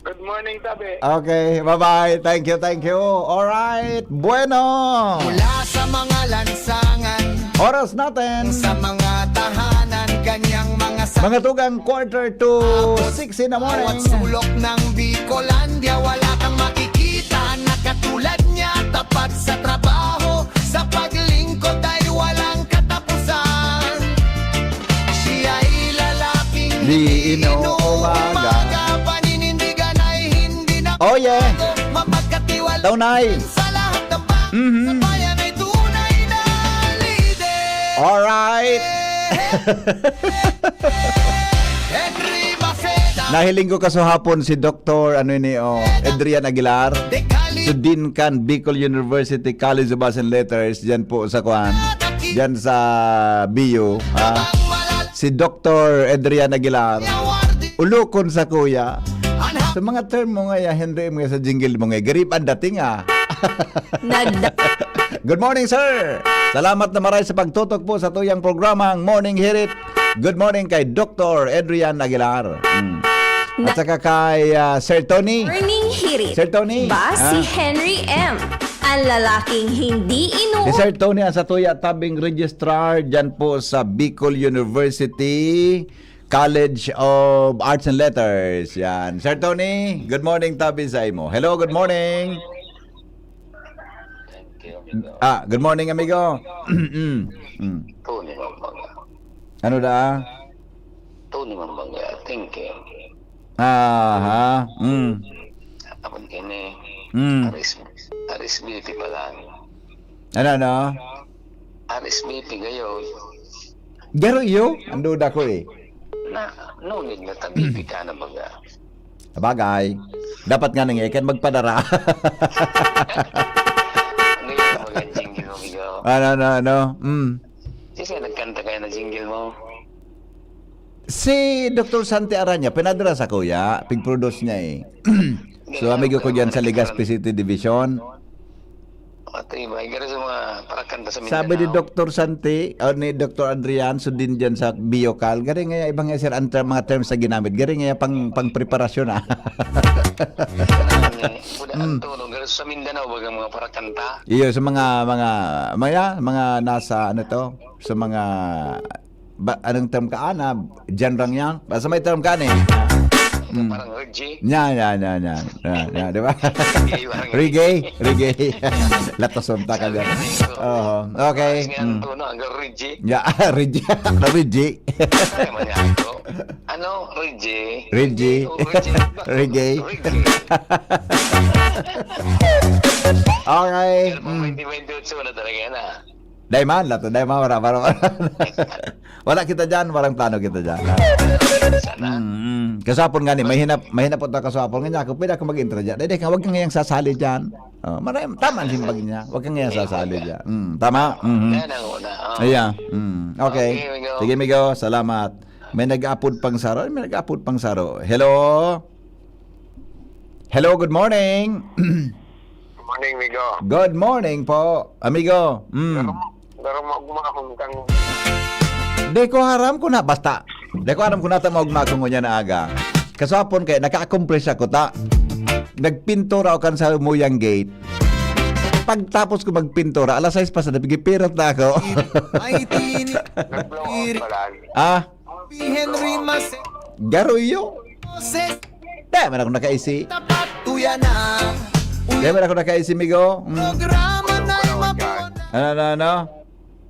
Good morning, tabi. Okay, bye-bye. Thank you, thank you. Alright. Bueno. Mula sa mga lansangan, Oras natin. sa mga tahanan, kanyang mga sa- Mga tugang quarter to six in the morning. Bawat sulok ng Bicolandia, wala kang makikita na katulad niya. Tapat sa trabaho, sa paglingkod ay walang katapusan. Siya ay lalaking Di hindi inuumaga. inuumaga. Paninindigan ay hindi na Oh, yeah. bago. Mapagkatiwala Tunay. sa lahat ng bagay. Mhm. Sa bayan ay tunay na lider. Alright. Henry Maceda. Nahiling ko kasuhapon si Doktor, ano ini, oh, Adrian Aguilar. Decali. Sudin kan Bicol University College of Arts and Letters, dyan po sa kwan. Dyan sa B U, ha? Si Doktor Adrian Aguilar. Ulokon sa kuya. Sa mga term mo nga, ya, Henry, mga sa jingle mo nga, garib ang dating, ah. Nagda- Good morning, sir. Salamat na maray sa pagtutok po sa tuyang programang Morning Hirit. Good morning kay Doktor Adrian Aguilar. Mm. At Na- saka kay, ah, Sir Tony. Morning Hirit. Sir Tony. Ba Ah. si Henry M. Ang lalaking hindi inu- Si Sir Tony ang satuya tabing registrar dyan po sa Bicol University College of Arts and Letters. Yan. Sir Tony, good morning, tabi sa imo. Hello, good morning. Thank you, amigo. Ah, good morning, amigo. Mm, mm. Tony Mambaga. Ano da? Tony Mambaga. Thank you. Aha. Mm. Tapon kini. Mm. R S, R S B P pala. Ano, ano? R S B P gayon. Garo iyo? Ang duda ko eh. Na, no need na tabi ka na baga. Sabagay. Dapat nga nang ikan magpadara. Ano yung mga jingle mo, amigo? Ano, ano, ano? Mm. Kasi nagkanta kayo na jingle mo. Si Doktor Santi Aranya, pinadara sa kuya, pig-produce niya eh. So, amigo ko dyan sa Legazpi City Division. Matibay. Garo sa mga parakanta sa Mindanao. Sabi ni Doktor Santi, o ni Doktor Adrian, sundin dyan sa Biocal. Gari nga, ibang nga, sir, ang ter-, mga terms na ginamit. Gari nga, pang, pang preparasyon, ah. Ano eh, kuda Mm. ang tono. Garo sa Mindanao, bagang mga parakanta. Iyo, sa mga, mga, mga, mga nasa, ano to, sa mga, ba, anong term ka, ana? Genre yan? Basta may term ka, ano eh? Mm. Parang Reggie. Yan, yan, yan, yan. Yan, yan, di ba? Reggae, parang Reggae, reggae. Latoson ta ka dyan. Oo, okay. Parang nga ang Mm. tono, hanggang Reggie. Ya, Reggie. Reggie. Ano man yan, bro? Ano? Reggie? Reggie. Oh, Reggie. Reggae. Reggae. Okay. Pero pag Mm. twenty twenty-eight na talaga yan, ah. Dai man, lato, dai man, wala, wala, wala. Wala kita dyan, walang plano kita dyan. Sana. Mm, mm. Kasapon nga ni, may hinap, may hinap po ta kasapon. Nga niya ako, pwede ako mag-intro dyan. Dai, dai, wag kang ngayang sasali dyan. Oh, maray-, tama ang simbag niya. Wag kang ngayang sasali dyan. Mm, tama? Mhm. Yan ang una, oh. Ayan. Mm, okay. Okay, amigo. Sige, amigo. Salamat. May nag-apod pang saro. May nag-apod pang saro. Hello? Hello, good morning. Good morning, amigo. Good morning po, amigo. Mm. Pero, pero maugma akong kang Di ko aram kung na, basta. Di ko aram kung nata maugma ako ngunyan na aga. Kasapon kay naka-accomplish ako ta. Nagpintura ako kan sa muyang gate. Pagtapos ko magpintura, alas sais pa sa gabi, pirot na ako. Ay, tini- Nag-blow out pala. Ah? Henry Mas- Garuyo. Moses. Dai man ako nakaisi. Tapat tuya na. Dai man ako nakaisi, migo. Mm. Programa na yung mapunan. Ano, ano, ano?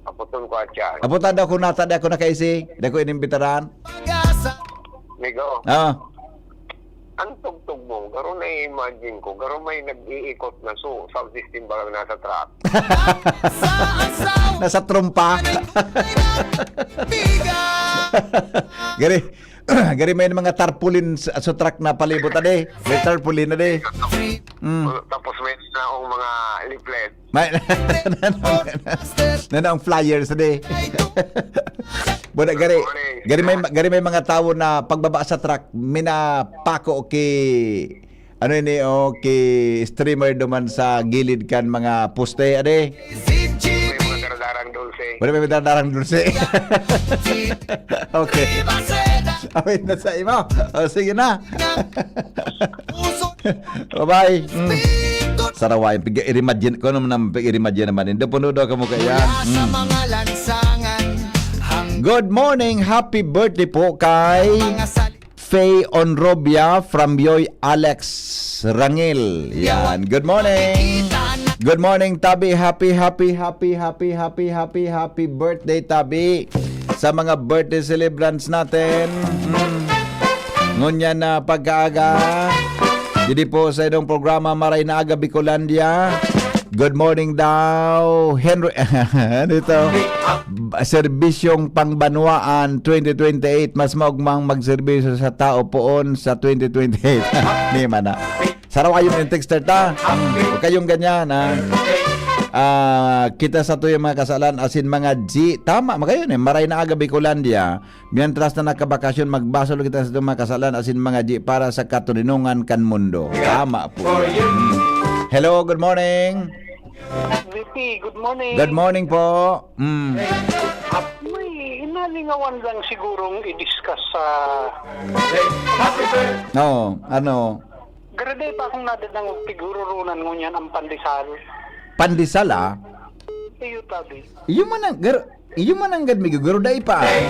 Aputol ko at siya. Aputan daw kung nata, di ako nakaisi. Di ako inimbitaran. Pag-asa. Migo. Ah. Ang tugtog mo, garo na-imagine ko, garo may nag-iikot na su-, sound system, bagang nasa truck. Sa asawa. Nasa trompa. Biga. Gari, gari may mga tarpaulin sa, sa truck na palibot, ade. May tarpaulin, ade. Mm. Tapos may naong mga leaflet. May, nanong flyers, ade. Buda, gari, gari may, gari may mga tawo na pagbaba sa truck, minapako ki, ano ini, o ki streamer duman sa gilid kan mga poste, ade. May mga daradarang dulce. Wala may daradarang dulce. Okay. Awit na sa imo. O, sige na. Bye-bye. Mm. Sarawayan. Pag-imagine ko naman, pag-imagine naman. Hindi puno daw kamo kaya. Sa mga lansangan. Good morning. Happy birthday po kay Faye Onrobia from Yoy Alex Rangil. Yan. Good morning. Good morning, Tabi. Happy, happy, happy, happy, happy, happy, happy birthday, Tabi. Sa mga birthday celebrants natin. Mm. Ngunyan na pagkaaga. Didi po sa inyong programa, Maray na Aga, Bicolandia. Good morning daw, Henry. Ano ito? Serbisyong pangbanwaan twenty twenty-eight. Mas maugmang magserbisyo sa tao poon sa twenty twenty-eight. Di man na. Sarawayon yung texter ta. Huwag kayong ganyan, ha? Ah, kita sa tuyang mga kasalan, asin mga G. Tama, magayon eh. Maray na Aga, Bicolandia. Mientras na nakabakasyon, magbasol kita sa tuyang mga kasalan, asin mga G para sa katoninongan kan mundo. Tama po. Yan. Mm. Hello, good morning. V P, good morning. Good morning po. Mm. May hinalingawan lang sigurong i-discuss sa... No, ano? Graday pa akong nadadangog, tigururunan ngunyan ang pandesal. Pandesal, ah? Iyo, tabi. Iyo man ang, gar, iyo man ang gad, Migo, garo dai pa. Ay,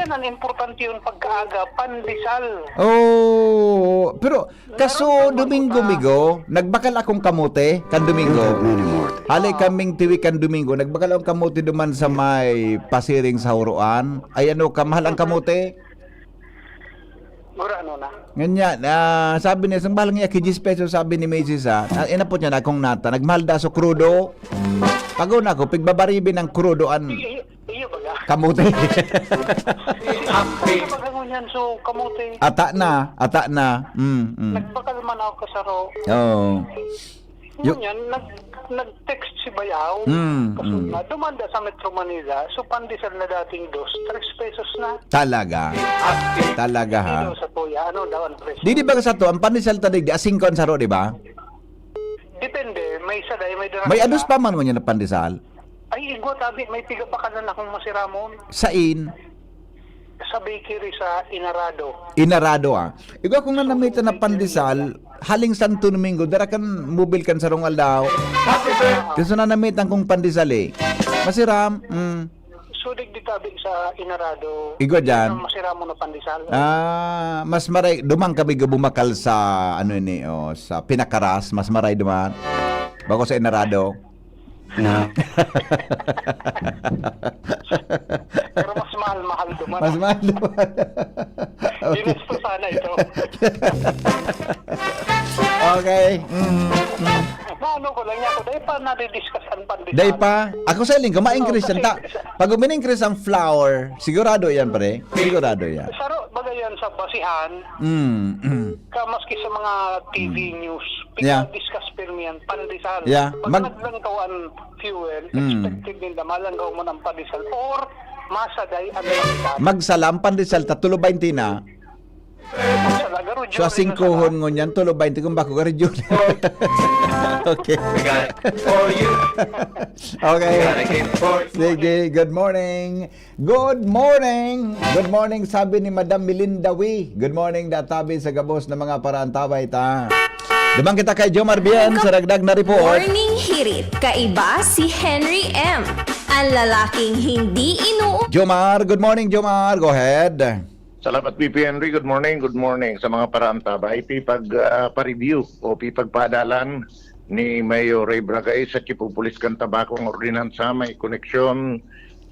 yan ang importante yun pagkaaga, pandesal. Oh, pero kaso Domingo, Migo, nagbakal akong kamote kan Domingo. Hali kaming tiwi kan Domingo, nagbakal akong kamote duman sa may pasiring sa Huroan. Ay, ano, kamahal ang kamote? Gurano na. Nganyan, ah, sabi niya, "Saan bahala niya, kay diyes pesos," sabi ni Macy's, ah. Ah, inapot niya na akong nata. Nagmahal da so krudo. Pag-una ko, pigbabaribin ng krudo an Iyo, iyo baga. Kamote. Iyo baga ngunyan, so kamote. Ata na, ata na. Mm, mm. Nagbakal man ako kasaro. Oo. Yo- Ngunyan, nag, nag-text si Bayaw. Mm, Kasunod mm. na, dumanda sa Metro Manila, so pandesal na dating dos, tres pesos na. Talaga. Talaga, ha? Kilo sa tuya, ano daw ang presyo? Di, di ba sa to, ang pandesal ta digdi, asing ko ang saro, di ba? Depende, may isa dahil may dara. May adus pa man ngunyan na pandesal. Ay, igwa, tabi, may pigabakalan akong masiramon Sain? sa bakery sa Inarado. Inarado, ah. Igwa kong nanamitan na pandesal, haling Santo Domingo, dara kan mobil kan sarong aldaw. Kasi nanamitan kong pandesal, eh. Masiram, mm. So, digdi tabi sa Inarado. Igwa dyan. Ang masiramon na pandesal. Ah, mas maray, dumang kami bumakal sa, ano ini, oh, sa Pinakaras, mas maray duman. Bako sa Inarado. Na. Pero mas mahal-mahal duman. Mas mahal duman. Ginusto sana ito. Okay. Mm, mm. Na ano ko lang niya ako, dahil pa nadidiscuss ang pandesal. Day pa. Ako sa linggo, ma-increase Oo, yan. Ta, kasi- pag umin-increase ang flour, sigurado yan, pre. Sigurado yan. Saro, bagay yan sa basihan, Mm, mm. ka maski sa mga T V news, Yeah. pina-discuss pirmi yan, pandesal. Yeah. Pag Mag- naglangkaw ang fuel, Mm. expected ninda, malanggaw mo ng pandesal. Or, masaday ang pandesal. Magsalam, pandesal, ta, tulo baynte na. Masaday, garo, So, during singkuhon na ngunyan, tulo baynte kung bako garo, Jun. Okay. Okay. Sige, good morning. Good morning. Good morning, sabi ni Madam Melinda Wee. Good morning, databi sa gabos na mga paraantabay ta. Duman kita kay Jomar Bien sa dagdag na report. Morning Hirit. Kaiba si Henry M. Ang lalaking hindi inu- Jomar, good morning, Jomar. Go ahead. Salamat, V P Henry. Good morning, good morning sa mga paraantabay. Pipag, ah, pa-review o pipagpaadalan ni Mayor Ray Bragais sa Chief of Police kan Tabaco ang ordinansa may koneksyon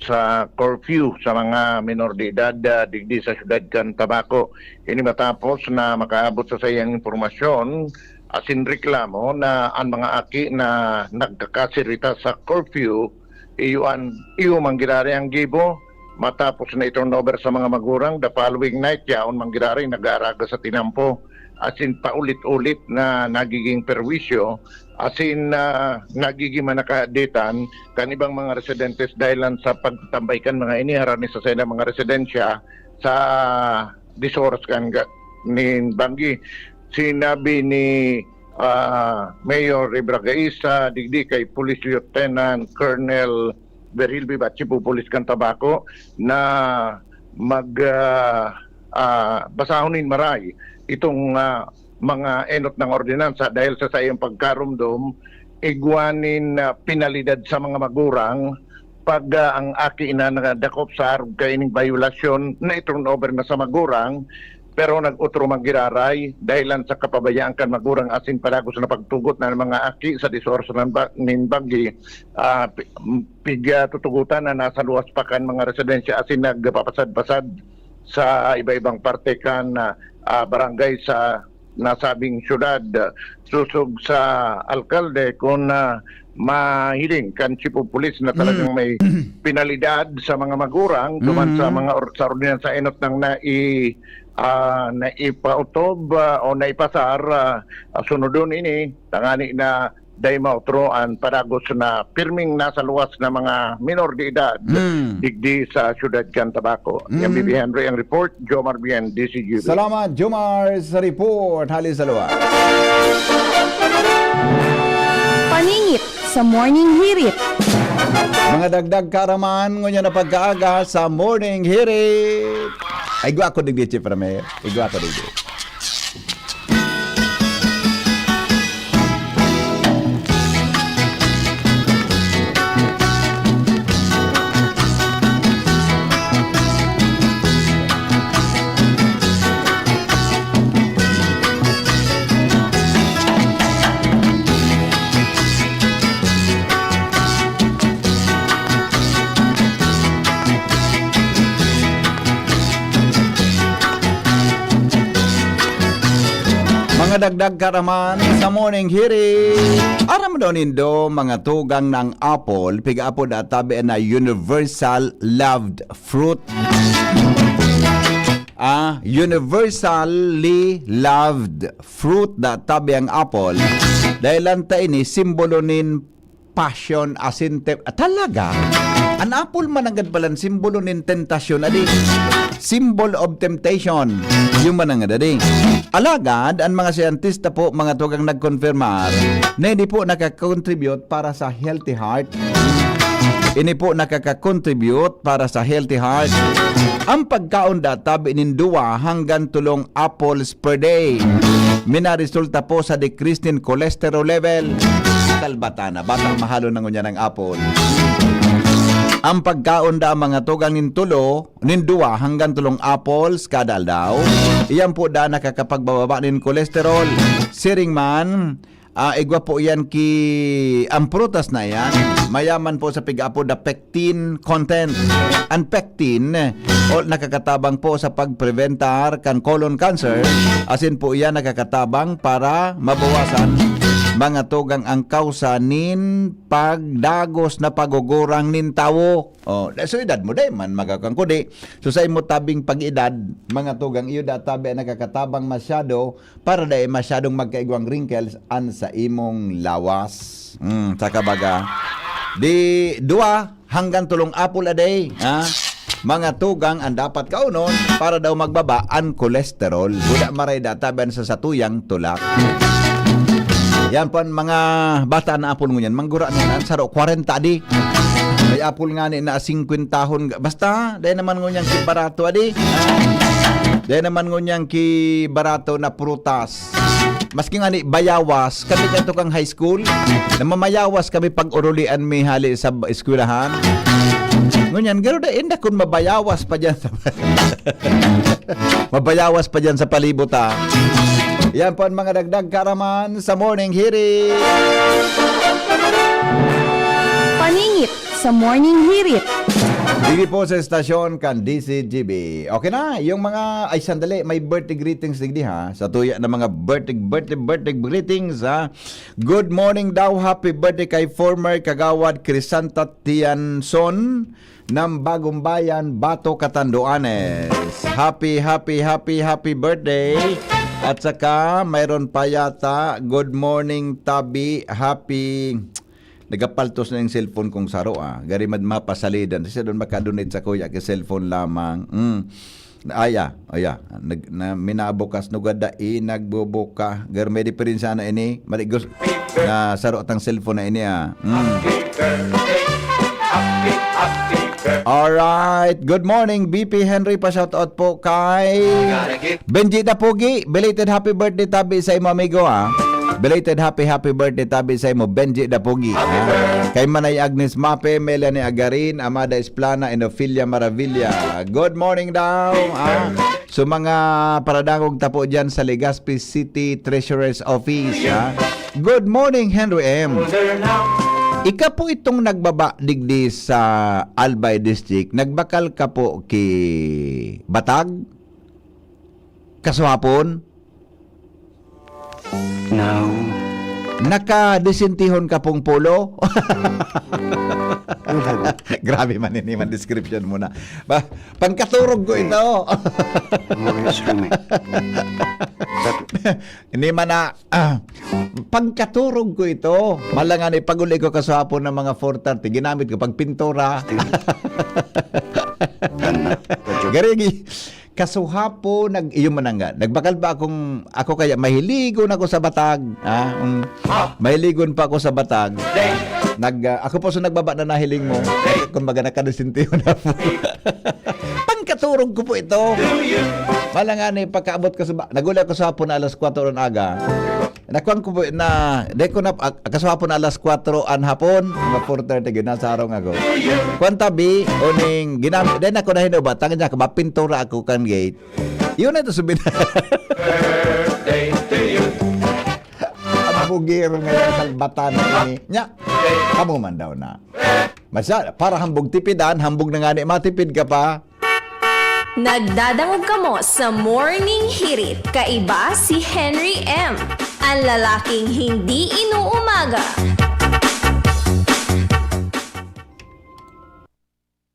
sa curfew sa mga minor de edad, ah, digdi sa siyudad kan Tabaco. Ini matapos na makaabot sa saiyang impormasyon asin reklamo na ang mga aki na nagkakasirita sa curfew, iyo an, iyo man giraray ang gibo, matapos na i-turn over sa mga magurang, the following night, yaon man giraray, nag-aaraga sa tinampo. As in, paulit-ulit na nagiging perwisyo. As in, ah, nagiging manakaditan kan ibang mga residentes dahil lang sa pagtambay kan mga ini, harani sa saindang mga residensya sa disoras kan ga-, nin banggi. Sinabi ni, ah, Mayor Ray Bragaisa, digdi kay Police Lieutenant Colonel Virgil Vivachi, Chief of Police kan Tabaco, na mag, ah, ah, basahon nin maray itong, ah, mga enot na ordinansa dahil sa saiyang pagkarumdom, igwa nin, ah, penalidad sa mga magurang pag, ah, ang aki na nadakop sa arog kaining bayolasyon na i-turn over na sa magurang, pero nag-otro man giraray dahil lang sa kapabayaan kan magurang asin padagos na pagtugot na mga aki sa disoras nin ba-, nin banggi, ah, pi-, pigya tutugutan na nasa luwas pa kan mga residensya asin nagpapasad-pasad sa iba-ibang parte kan, ah, ah, barangay sa nasabing syudad. Sosog sa alkalde, kun, ah, mahiling kan Chief of Police na talagang may penalidad sa mga magurang duman sa mga or-, sa ordinansa enot nang nai-, ah, naipaotob, ah, o naipasar, ah, sunodon ini, tangani na dai maotro an padagos na pirming nasa luwas na mga minor de edad digdi sa syudad kan Tabaco. Yan, B B Henry ang report, Jomar Bien, D C G B. Salamat, Jomar, sa report. Hali sa luwas. Paningit sa Morning Hirit. Mga dagdag kaaraman, ngunyan na pagkaaga sa Morning Hirit. Ay, igwa ko digdi, Chief Ramel. Igwa ko digdi. Mga dagdag kaaraman sa Morning Hirit. Aram daw nindo, mga tugang, na ang apple, piga-apod at tabi na universal loved fruit. Ah, universally loved fruit da tabi ang apple. Dahil lang ta ini, simbolo nin passion, asin te-, ah, talaga? An apple mananggad palan simbolo nin tentasyon, adi? Symbol of temptation. Yung mananggad, adi? Alagad, ang mga siyentista po, mga tugang nagkonfirmar, na hindi po nakakontribute para sa healthy heart. Ini po nakakakontribute para sa healthy heart. Ang pagkaon da tabi nin duwa hanggang tolong apples per day, minaresulta po sa decrease nin cholesterol level. Salbata na, bata mahalo na ngunyan ang apple. Ang pagkaon da mga tugang nin tulo, nin duwa hanggang tolong apples kada aldaw, iyan po da nakakapagbababa nin cholesterol. Siring man, ah, igwa po iyan ki, ang prutas na iyan, mayaman po sa pig-apo da pectin content. Ang pectin, o, nakakatabang po sa pagpreventar kan colon cancer, asin po iyan nakakatabang para mabawasan mga tugang ang kausa nin pagdagos na pagugurang nin tawo. Oh, so edad mo, dai man magakang kudi. So sa imo tabing pag-edad, mga tugang, iyo da tabi ang nakakatabang masyado para dai masyadong magkaigwang wrinkles an sa imong lawas. Hmm, sa kabaga, di duwa hanggang tolong apple a day, ha? Mga tugang ang dapat kaunon para daw magbaba an cholesterol. Buda maray da tabi an sa satuyang tulak. Yan po ang mga bata na apple ngunyan. Manggura na yan. Saro, kwarenta di. May apple nga ni na singkwentahon. Basta, dahil naman ngunyan ki barato, adi. Dahil naman ngunyan ki barato na prutas. Maski nga ni bayawas, kami kato kang high school, na mamayawas kami pag urulian mi hali sa eskwelahan. Ngunyan, garo da, inda kun mabayawas pa dyan sa mabayawas pa dyan sa palibot, ha. Yan po ang mga dagdag kaaraman sa Morning Hirit. Paningit sa Morning Hirit. Digdi po sa estasyon kan D C G B. Okay na, yung mga, ay sandali, may birthday greetings digdi ha. Sa tuya na mga birthday, birthday, birthday greetings ha. Good morning daw, happy birthday kay former Kagawad Crisanta Tianson. ng Bagong Bayan, Bato, Catanduanes. Happy, happy, happy, happy birthday. At saka, mayroon pa yata, "Good morning, Tabi. Happy." Nagapaltos na yung cellphone kong saro, ah. Gari mad mapasalidan. Siya doon makadunit sa kuya kay cellphone lamang. Mm. Aya, aya. Nag, na, minabukas, nugada, i, nagbubuka. Gari may diferensya na ini. Marigos, na saro atang cellphone na ini, ah. Mm. Alright. Good morning, B P Henry. Pa-shoutout po kay Benji Dapugi. Belated happy birthday, tabi, sa imo, amigo, ah. Belated happy, happy birthday, tabi, sa imo, Benji Dapugi, ah. Kay Manay Agnes Mape, Melanie Agarin, Amada Esplana, and Ophelia Maravilla. Good morning daw, ah. So, mga paradangog tapo dyan sa Legazpi City Treasurer's Office, ah. Good morning, Henry M. Ika po itong nagbaba digdi sa Albay District. Nagbakal ka po ki Batag? Kasuhapon? Now. Nakadisintihon ka pong polo? Grabe man ini, man description mo na. Ba, pangkaturog ko ito. More instrument. Hindi man na, ah, pangkaturog ko ito. Malangan, ipag-uli ko kasapon ng mga four thirty. Ginamit ko pagpintura. Garigi, kasuhapo, nag, iyo man nga. Nagbakal pa akong, ako kaya, mahiligon ako sa Batag. Ha? Mm. Mahiligon pa ako sa Batag. Nag, ah, ako po sa nagbaba na nahiling mo. Kumbaga, nakadisintihon na po. Pangkaturog ko po ito. Malangan, eh, pagkaabot ko sa ba-, naguli ako sa hapon na alas kwatro ng aga. Nakuan ko po na, di ko na, ah, kasapon na alas kwatro an hapon, mga four thirty, ginasarong ako. Kuan tabi, uning, ginam-, di na ako na hinubat, tangan niya, mapintura ako kan gate. Yun na ito, sabi na. Birthday to you. Ang bugiro ngayon, salbatan ini. Nya, kamo man daw na. Masya, para hambog tipidan, hambog na nga ni, matipid ka pa. Nagdadangog kamo sa Morning Hirit. Kaiba si Henry M, ang lalaking hindi inuumaga.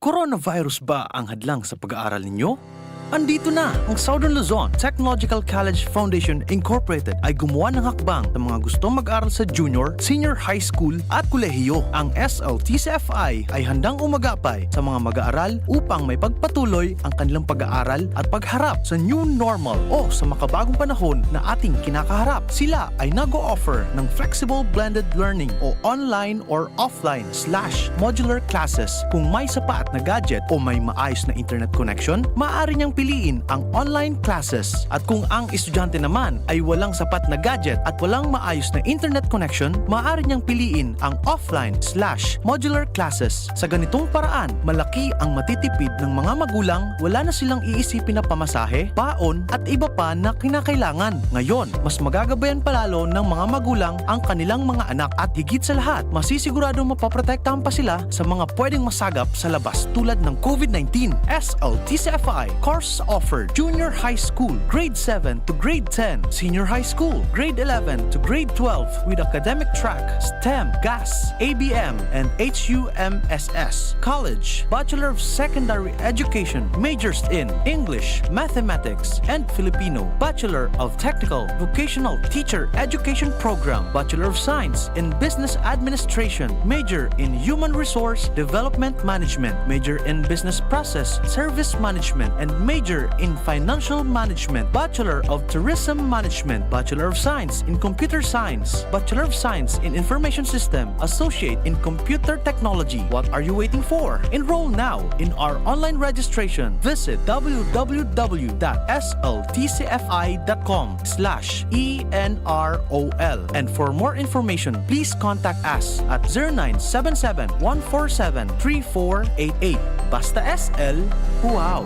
Coronavirus ba ang hadlang sa pag-aaral ninyo? Andito na! Ang Southern Luzon Technological College Foundation Incorporated ay gumawa ng hakbang sa mga gustong mag-aral sa junior, senior high school at kolehiyo. Ang S L T C F I ay handang umagapay sa mga mag-aaral upang may pagpatuloy ang kanilang pag-aaral at pagharap sa new normal o sa makabagong panahon na ating kinakaharap. Sila ay nag-o-offer ng flexible blended learning o online or offline slash modular classes. Kung may sapat na gadget o may maayos na internet connection, maaari niyang piliin ang online classes. At kung ang estudyante naman ay walang sapat na gadget at walang maayos na internet connection, maaari niyang piliin ang offline slash modular classes. Sa ganitong paraan, malaki ang matitipid ng mga magulang, wala na silang iisipin na pamasahe, baon, at iba pa na kinakailangan. Ngayon, mas magagabayan pa lalo ng mga magulang ang kanilang mga anak at higit sa lahat, masisiguradong mapoprotektahan pa sila sa mga pwedeng masagap sa labas tulad ng COVID nineteen. S L T C F I course offered: Junior High School, Grade seven to Grade ten, Senior High School, Grade eleven to Grade twelve with academic track STEM, GAS, A B M, and H U M S S. College, Bachelor of Secondary Education, majors in English, Mathematics, and Filipino, Bachelor of Technical Vocational Teacher Education Program, Bachelor of Science in Business Administration, major in Human Resource Development Management, major in Business Process Service Management, and major in Financial Management, Bachelor of Tourism Management, Bachelor of Science in Computer Science, Bachelor of Science in Information System, Associate in Computer Technology. What are you waiting for? Enroll now in our online registration. Visit W W W dot S L T C F I dot com slash E N R O L. And for more information, please contact us at zero nine seven seven, one four seven, three four eight eight. Basta S L, wow!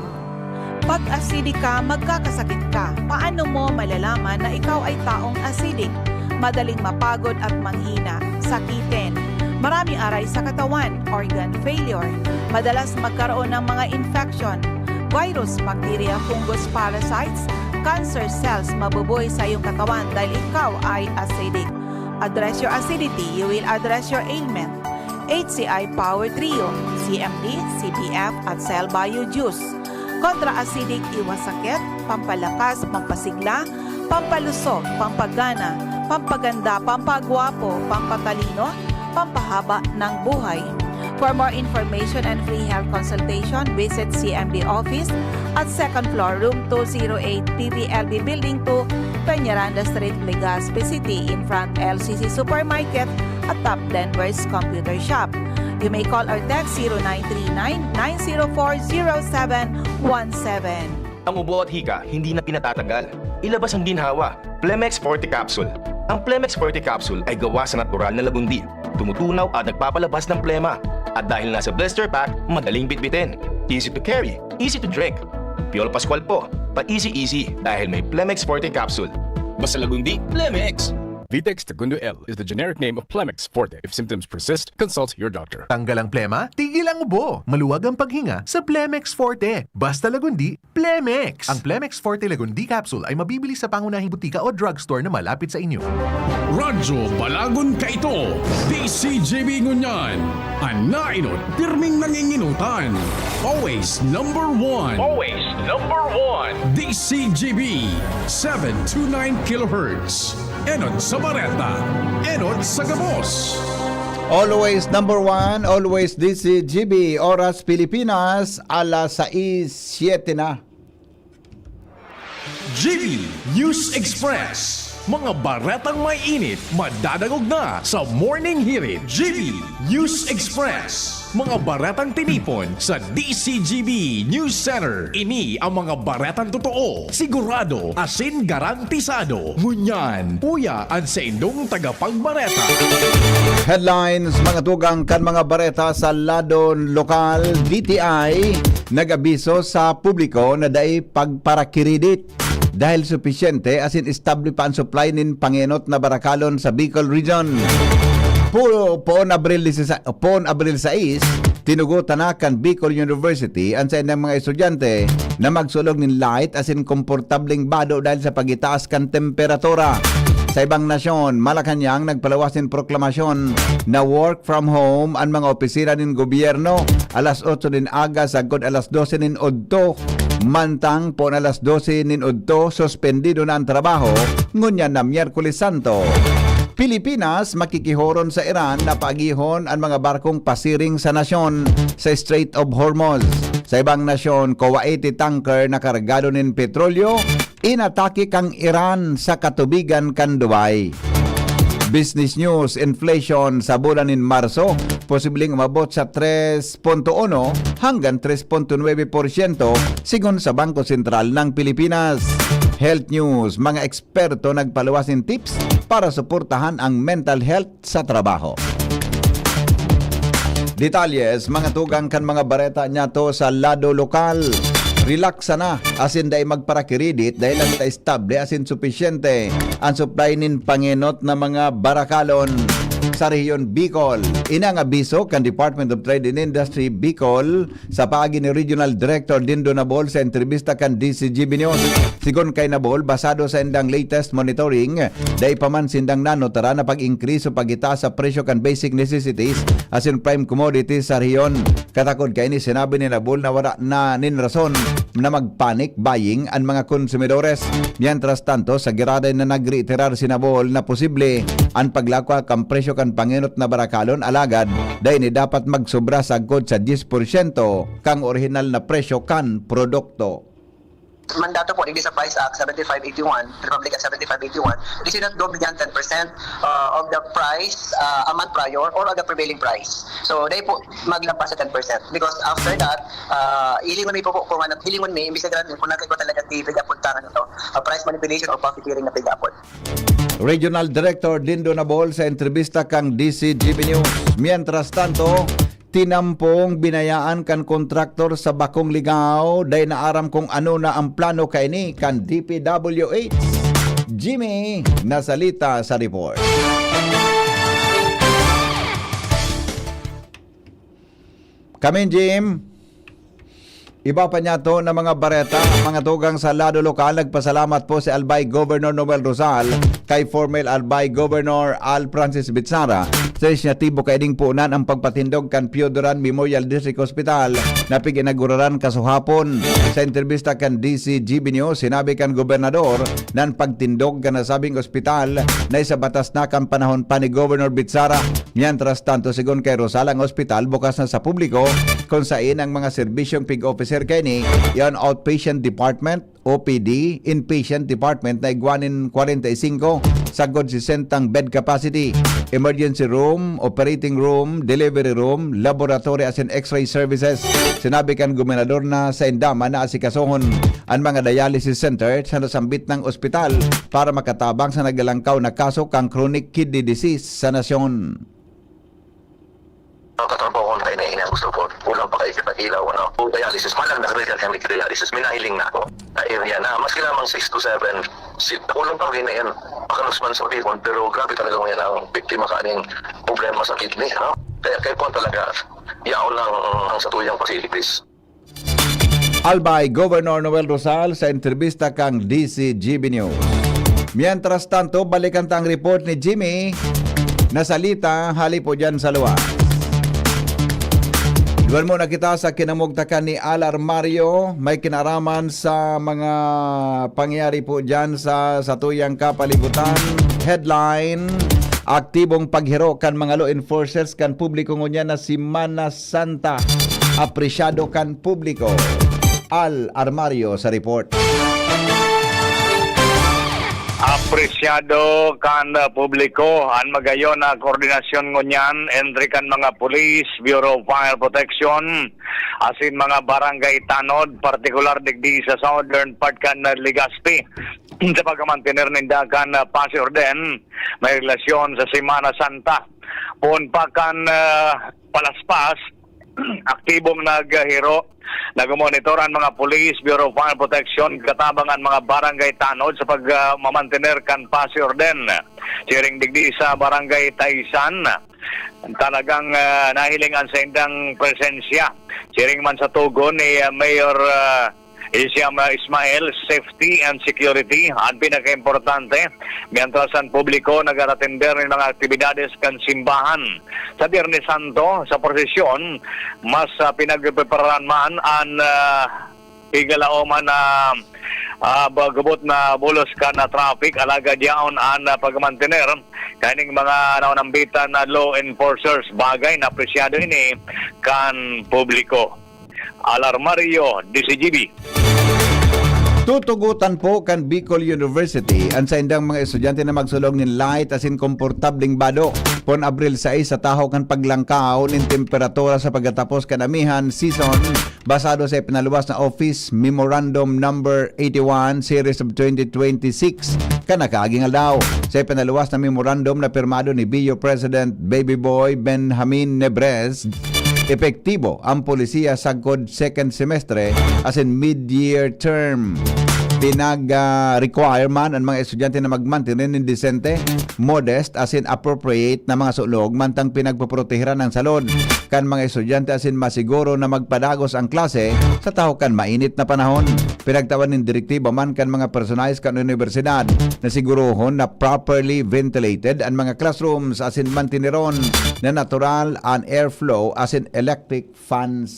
Pag acidic ka, magkakasakit ka. Paano mo malalaman na ikaw ay taong acidic? Madaling mapagod at manghina, sakitin. Maraming aray sa katawan, organ failure. Madalas magkaroon ng mga infection, virus, bacteria, fungus, parasites, cancer cells mabubuhay sa iyong katawan dahil ikaw ay acidic. Address your acidity, you will address your ailment. H C I Power Trio, C M D, C B F at Cell Bio Juice. Kontra-acidic, iwas sakit, pampalakas, pampasigla, pampalusog, pampagana, pampaganda, pampagwapo, pampatalino, pampahaba ng buhay. For more information and free health consultation, visit C M D office at second floor, room two zero eight, P V L B Building two, Peñaranda Street, Legazpi City, in front L C C Supermarket at Top Denver's Computer Shop. You may call or text zero nine three nine, nine zero four, zero seven one seven. Ang ubo at hika, hindi na pinatatagal. Ilabas ang ginhawa. Plemex Forte Capsule. Ang Plemex Forte Capsule ay gawa sa natural na lagundi. Tumutunaw at nagpapalabas ng plema. At dahil nasa blister pack, madaling bitbitin. Easy to carry, easy to drink. Piolo Pascual po, pa-easy-easy dahil may Plemex Forte Capsule. Basta lagundi, Plemex! Vitex Segundo L is the generic name of Plemex Forte. If symptoms persist, consult your doctor. Tanggal ang plema, tigil ang ubo. Maluwag ang paghinga sa Plemex Forte. Basta lagundi, Plemex! Ang Plemex Forte Lagundi Capsule ay mabibili sa pangunahing butika o drugstore na malapit sa inyo. Radyo Balagon kaito, D C G B ngunyan. An nainot, pirming nanginginutan. Always number one. Always number one. D C G B, seven two nine kilohertz. Enot sa bareta, enot sa gabos. Always number one, always D C G B. Oras Pilipinas, alas sais, siyete na. G B News Express. Mga baretang may init, madadangog na sa Morning Hirit. G B News Express. Mga baretang tinipon sa D C G B News Center. Ini ang mga baretang totoo, sigurado, asin garantisado. Ngunyan, uya an saindong tagapagbareta. Headlines, mga tugang kan mga bareta sa ladon lokal. D T I nag-abiso sa publiko na dai pagparakiridit dahil supisyente asin estable pa an supply nin pangenot na barakalon sa Bicol Region. Pu- poon Abril disisays, poon Abril sais, tinugotan na kan Bicol University an saindang mga estudyante na magsulog nin light asin komportableng bado dahil sa pagitaas kan temperatura. Sa ibang nasyon, Malacañang nagpaluwas nin proklamasyon na work from home an mga opisina nin gobyerno alas otso nin aga sagkod alas dose nin udto. Mantang poon alas dose nin udto, suspendido na an trabaho, ngunyan na Miyerkules Santo. Pilipinas makikihoron sa Iran na paagihon an mga barkong pasiring sa nasyon sa Strait of Hormuz. Sa ibang nasyon, Kuwaiti tanker na kargado nin petrolyo, inatake kan Iran sa katubigan kan Dubai. Business News, inflation sa bulan nin Marso posibleng umabot sa tres punto uno hanggang tres punto nuebe porsyento, sigon sa Bangko Sentral ng Pilipinas. Health News, mga eksperto nagpaluwas nin tips para suportahan ang mental health sa trabaho. Detalles, mga tugang kan mga bareta niyato sa lado lokal. Relax sana, asin dai magparakiridit dahil ang ta estable asin supisyente ang supply nin pangenot na mga barakalon sa rehiyon Bicol. Inang abiso kan Department of Trade and Industry Bicol sa paagi ni Regional Director Dindo Nabol sa entrebista kan D C G B News. Sigon kay Nabol, basado sa indang latest monitoring, dai pa man sindang nanotara na pag-increase o pagitaas sa presyo kan basic necessities asin prime commodities sa rehiyon. Katakod kaini, sinabi ni Nabol na wala na nin rason na mag-panic buying an mga konsumidores. Mientras tanto, sa giraray na nagreiterar si Nabol na posible an paglakwa kan presyo kan pangenot na barakalon, alagad dai ini dapat magsobra sagkod sa diyes porsyento kan orihinal na presyo kan produkto. Mandato po digdi sa Price Act seventy-five eighty-one, Republic Act seventy-five eighty-one, is not go beyond ten percent uh, of the price uh, a month prior or of the prevailing price. So, dai po maglampas sa ten percent because after that, uh, hilingon mi po, po kung ano, hilingon mi, imbestigaran mi kung nagkaiba talaga ti pigapuntangan ito, uh, price manipulation or profiteering na pigapon. Regional Director Dindo Nabol sa entrebista kan D C G B News. Mientras tanto, tinampong binayaan kan kontraktor sa bakong ligaw, dai na aram kung ano na ang plano kaini kan D P W H. Jimmy Nasalita sa report. Kamin, Jim. Iba pa niyato na mga bareta, mga tugang sa lado lokal, nagpasalamat po si Albay Governor Noel Rosal kay former Albay Governor Al Francis Bitzara sa inyasitibo kaiding punan ang pagpatindog kan Pio Duran Memorial District Hospital na pig-inaguraran kasuhapon. Sa entrebista kan D C G B News, sinabi kan gobernador na an pagtindog kan nasabing ospital na isabatas na kan panahon pa ni Governor Bitzara. Mientras tanto, sigon kay Rosal, ang ospital bukas na sa publiko, kung sain ang mga serbisyong pig-officer kaini, iyan outpatient department, O P D, inpatient department na igwa nin kwarenta y singko, sagkod sesentang bed capacity, emergency room, operating room, delivery room, laboratory asin X-ray services. Sinabi kan gobernador na sainda man na asikasohon an mga dialysis center sa nasambit nang ospital para makatabang sa naglalangkaw na kaso kan chronic kidney disease sa nasyon. Ang katrabaho ko na inaina gusto ko, kulang pa kayo sa ilaw, ano? O dialysis, malang na critical hemodialysis, minahiling na ako. Sa area na, maski lamang six to seven, sit, kulang pa rin na yan. Makalusman sa Bicol, pero grabe talaga ngayon ang biktima kaning problema sa kidney, ano? Kaya kaya po talaga, yaon lang ang satuyang facilities. Albay Governor Noel Rosal sa entrebista kang D C G B News. Mientras tanto, balikan ta ang report ni Jimmy na salita hali po dyan sa luwas. Duman muna kita sa kinamugtakan ni Al Armario, may kinaraman sa mga pangyayari po dyan sa satuyang kapalibutan. Headline, aktibong paghiro kan mga law enforcers kan publiko ngunyan na Semana Santa. Apresyado kan publiko. Al Armario sa report. Apresyado kan publiko an magayon na koordinasyon ngunyan entre kan mga pulis, Bureau of Fire Protection, asin mga barangay tanod, partikular digdi sa southern part kan Legazpi, sa pagmantiner ninda kan paz y orden may relasyon sa Semana Santa. Poon pa kan ah, palaspas, aktibong naghiro, nagmonitor an mga pulis, Bureau of Fire Protection, katabang an mga barangay tanod sa pagmamantener kan paz y orden. Siring digdi sa Barangay Taisan, talagang ah, nahiling an saindang presensya. Siring man sa tugon ni ah, Mayor ah, Isiam ah, Ismael, safety and security an pinakaimportante, mientras an publiko nag-aratender nin mga aktibidades kan simbahan. Sa Biyernes Santo, sa prosesyon, mas ah, pinagprepararan man an ah, pigalaoman na ah, ba- gubot na bulos kan ah, traffic, alagad yaon an ah, pagmantener kaning mga naunambitan na law enforcers. Bagay na apresyado ini kan publiko. Al Armario, D C G B. Tutugutan po kan Bicol University an saindang mga estudyante na magsulog nin light asin komportableng bado pon Abril sais sa tahaw kan paglangkaw nin temperatura sa pagkatapos kan amihan season, basado sa ipinaluwas na Office Memorandum Number eighty-one Series of twenty twenty-six kan nakaaging aldaw. Sa ipinaluwas na memorandum na pirmado ni B U President Baby Boy Benjamin Nebres, epektibo ang polisiya sagkod second semestre asin mid-year term. Pinag-require man an mga estudyante na magmantener nin desente, modest asin appropriate na mga sulog, mantang pinagpoproteheran an salud kan mga estudyante asin masiguro na magpadagos ang klase sa tahaw kan mainit na panahon. Pinagtawan nin direktiba man kan mga personahes kan unibersidad na sigurohon na properly ventilated an mga classrooms asin mantineron na natural an airflow asin electric fans.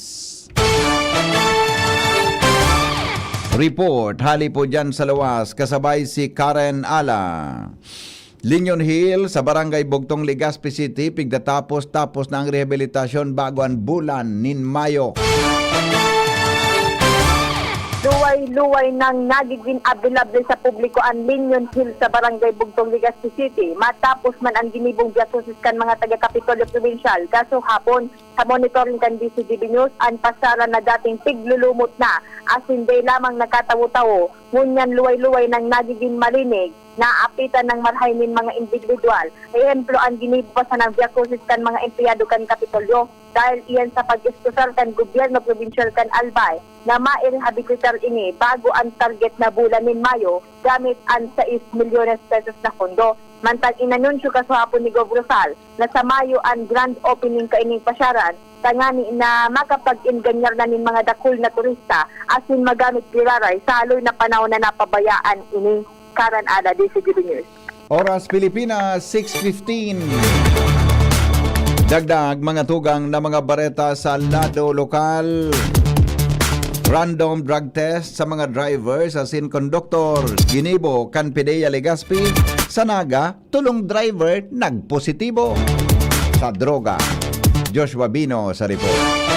Report hali po dyan sa luwas, kasabay si Karen Ala. Linyon Hill sa Barangay Bugtong, Legazpi City, pigtatapos-tapos na ang rehabilitasyon bago an bulan nin Mayo. Luway-luway nang nagigin available sa publiko an Linyon Hill sa Barangay Bugtong, Legazpi City, matapos man ang ginibong Via Crucis kan mga taga Kapitolyo Probinsyal. Kaso hapon, sa monitoring kan D C G B News, an pasyalan na dating piglulumot na, asin dai lamang nakatawo-tawo, ngunyan luway-luway nang nagigin malinig, naapitan nang marhay nin mga indibidwal. Ehemplo, an ginibo pa sanang Via Crucis kan mga empleyado kan Kapitolyo, dahil iyan sa pag-eskusar kan gobyerno probinsyal kan Albay na mairehabilitar ini bago an target na bulan nin Mayo gamit an sais milyones pesos na pondo. Mantang inanunsyo kasuhapon ni Gov Rosal na sa Mayo an grand opening kaining pasyaran, tangani na makapag-enganyar na nin mga dakul na turista asin magamit giraray sa haloy na panahon na napabayaan ini. Karan Ala, D C G B News. Oras Pilipinas, six fifteen. Dagdag mga tugang na mga bareta sa lado lokal. Random drug test sa mga drivers asin konduktor. Ginibo kan PDEA Legazpi. Sa Naga, tulong driver nagpositibo sa droga. Joshua Bino sa report.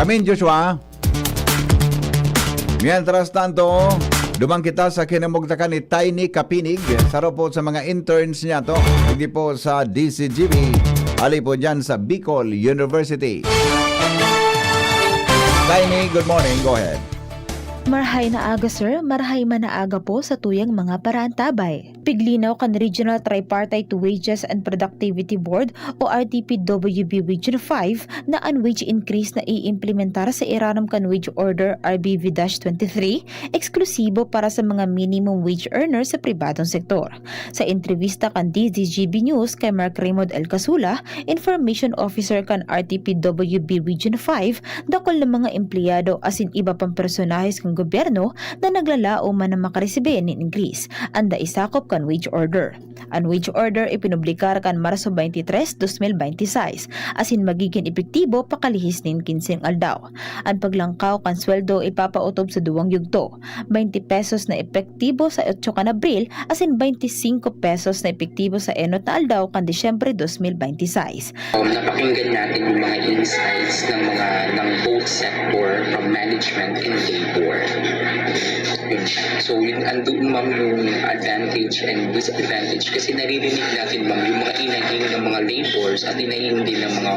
Kamin, Joshua. Mientras tanto, duman kita sa kinamugtakan ni Tiny Kapinig, saro po sa mga interns niya to, hindi po sa D C G B, ali po dyan sa Bicol University. Tiny, good morning. Go ahead. Marhay na aga, sir. Marhay man na aga po sa tuyang mga paraantabay. Piglinaw kan Regional Tripartite Wages and Productivity Board o R T P W B Region five na an wage increase na iimplementar sa irarom kan Wage Order R B V dash twenty-three eksklusibo para sa mga minimum wage earners sa pribadong sektor. Sa entrevista kan D Z G B News kay Mark Raymond El Casula, Information Officer kan R T P W B Region five, dakul na mga empleyado asin iba pang personahes kan gobyerno na naglalaom man na makaresibi nin increase, an dai sakop kan wage order. An wage order ipinublicar kan Marso twenty-three, dos mil binte y seis, asin magigin epektibo pakalihis nin kinseng aldaw. An paglangkaw kan sweldo ipapaotob sa duwang yugto, twenty pesos na epektibo sa otso kan Abril asin twenty-singko pesos na epektibo sa enot na aldaw kan Disyembre dos mil binte y seis. Um, napakinggan natin yung mga insights ng mga, ng both sector, from management and labor. Yun siya. So, yun, andun, ma'am, yung advantage and disadvantage kasi naririnig natin, ma'am, yung mga inahing ng mga labors at inahing din ng mga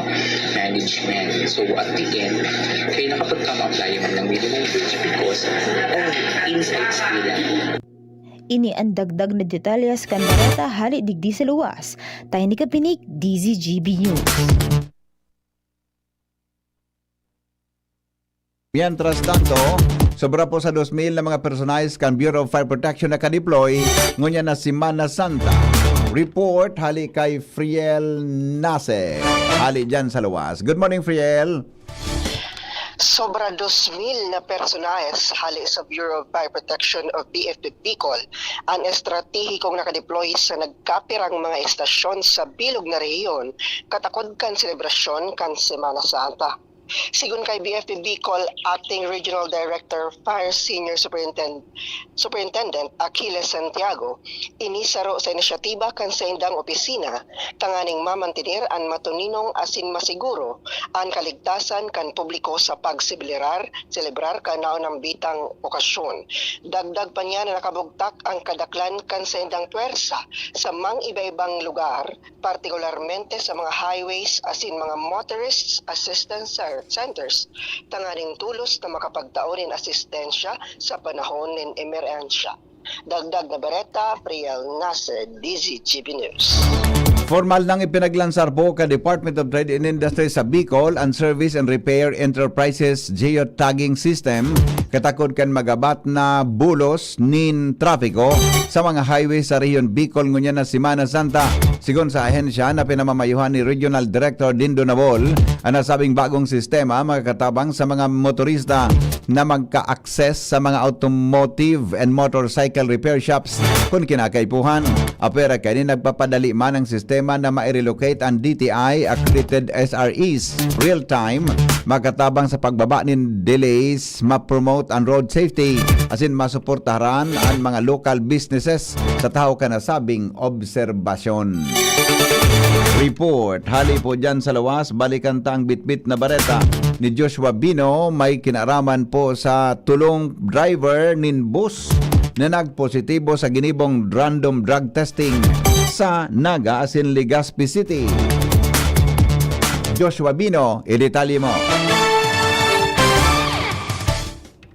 management. So, at the end, kaya nakapag-come apply, ma'am, ng minimum wage because of insights nila. Ini an dagdag na detalye sa kan bareta hali digdi sa luwas. Tiny Kapinig, D Z G B News. Mientras tanto, sobra po sa dos mil na mga personahes kan Bureau of Fire Protection na kadeploy ngunyan na Semana Santa. Report hali kay Friel Nase, hali dyan sa luwas. Good morning, Friel. Sobra dos mil na personahes hali sa Bureau of Fire Protection o B F P Bicol an estratehikong nakadeploy sa nagkapirang mga estasyon sa bilog na rehiyon katakod kan selebrasyon kan Semana Santa. Sigon kay B F P Bicol Acting Regional Director Fire Senior Superintendent, Superintendent Achilles Santiago, ini saro sa inisyatiba kan saindang opisina tanganing mamantener an matuninong asin masiguro an kaligtasan kan publiko sa pagsibilirar, selebrar kan naunambitang okasyon. Dagdag pa niya na nakabugtak ang kadaklan kan saindang pwersa sa mang iba-ibang lugar, partikularmente sa mga highways asin mga motorists assistance cen-, centers, tanganing tolos na makapagtao nin asistensya sa panahon nin emerhensya. Dagdag na bareta, Priel Nasser, D Z G B News. Formal nang ipinaglansar po kan Department of Trade and Industry sa Bicol an Service and Repair Enterprises Geotagging System, katakod kan magabat na bulos nin trapiko sa mga highway sa Rehiyon Bicol ngunyan na Semana Santa. Sigon sa ahensya na pinamamayuhan ni Regional Director Dindo Nabol, an nasabing bagong sistema makakatabang sa mga motorista na magka-access sa mga automotive and motorcycle repair shops kun kinakaipuhan. Apwera kaini, nagpapadali man ang sistema na mai-relocate an D T I accredited S R Es. Real time, makatabang sa pagbaba nin delays, ma-promote an road safety, asin masuportaran an mga local businesses sa tahaw kan nasabing obserbasyon. Report, hali po dyan sa lawas, balikan ta ang bitbit na bareta ni Joshua Bino, may kinaaraman po sa tulong driver nin bus na nagpositibo sa ginibong random drug testing sa Naga asin Legazpi City. Joshua Bino, idetalye mo.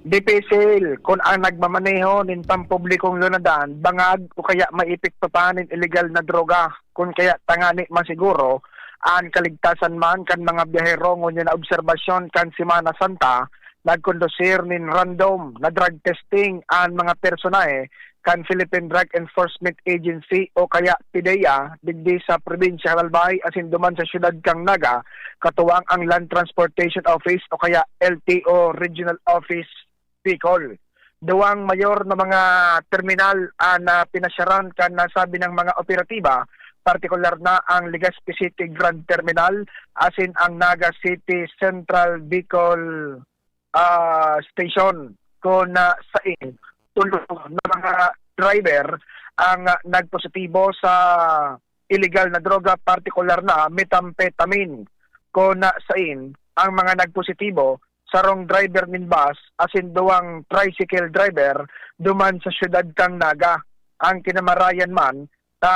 Dipisil kun ang nagmamaneho nin pampublikong lunadan bangag o kaya maipikto pa nin ilegal na droga, kun kaya tangani masiguro an kaligtasan man kan mga biyahero ngunyan na obserbasyon kan Semana Santa nagkondusir nin random na drug testing an mga personahe kan Philippine Drug Enforcement Agency o kaya PDEA digdi sa probinsya kan Albay asin duman sa siyudad kan Naga, katuwang ang Land Transportation Office o kaya L T O Regional Office Bicol. Duwang mayor na mga terminal an, ah, pinasyaran kan nasabi niyang mga operatiba, partikular na ang Legazpi City Grand Terminal asin ang Naga City Central Bicol, ah, Station, kun, ah, sain tulo na mga driver ang, ah, nagpositibo sa iligal na droga, partikular na methamphetamine, kun, ah, sain ang mga nagpositibo, sarong driver nin bus asin duwang tricycle driver duman sa siyudad kan Naga. Ang kinamarayan man na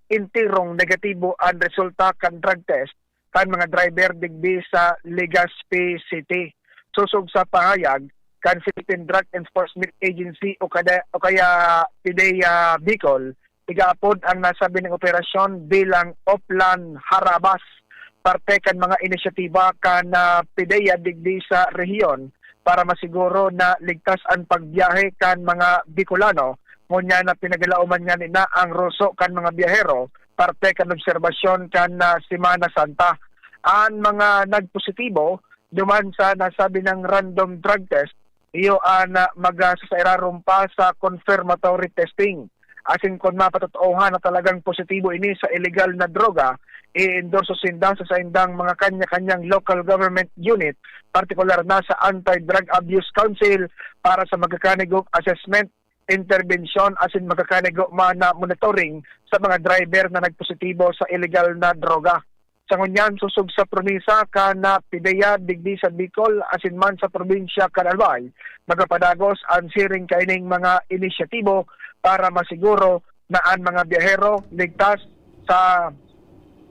enterong negatibo an resulta kan drug test kan mga driver digdi sa Legazpi City. Sosog sa pahayag kan Philippine Drug Enforcement Agency o kada, o kaya PDEA Bicol, igaapod ang nasabi ning operasyon bilang Oplan Harabas, parte kan mga inisyatiba kan, ah, PDEA digdi sa rehiyon para masiguro na ligtas an pagbiyahe kan mga Bicolano, ngunyan na pinagalauman ngani na ang roso kan mga biyahero, parte kan obserbasyon kan, ah, Semana Santa. An mga nagpositibo duman sa nasabi nang random drug test, iyo an, ah, maga-, sa irarom pa sa confirmatory testing. Asin kun mapatotoohan na talagang positibo ini sa iligal na droga, i-endorso sinda sa saindang mga kanya-kanyang local government unit, partikular na sa Anti-Drug Abuse Council, para sa magkakanigong assessment, interbensyon asin magkakanigo man na monitoring sa mga driver na nagpositibo sa iligal na droga. Sa ngunyan, sosog sa promesa kan, ah, PDEA digdi sa Bicol asin man sa probinsya kan Albay, magapadagos an siring kaining mga inisyatibo para masiguro na an mga biyahero ligtas sa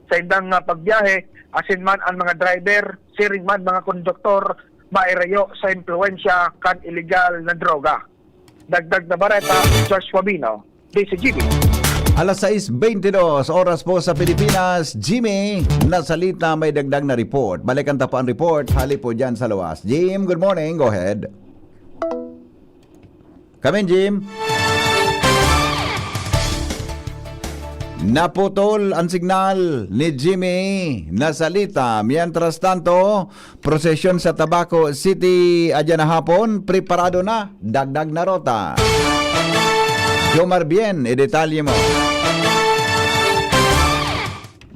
saindang, ah, pagbiyahe, asin man an mga driver, siring man mga konduktor, mairayo sa impluwensya kan iligal na droga. Dagdag na bareta, Joshua Bino, D C G B. Alas sais beintidos, oras po sa Pilipinas. Jimmy Nasalita may dagdag na report. Balikan ta po ang report, hali po dyan sa luwas. Jim, good morning. Go ahead. Come in, Jim. Naputol ang signal ni Jimmy Nasalita. Mientras tanto, prosesyon sa Tabaco City, adyan na hapon, preparado na, dagdag na rota. Jomar Bien, idetalye mo.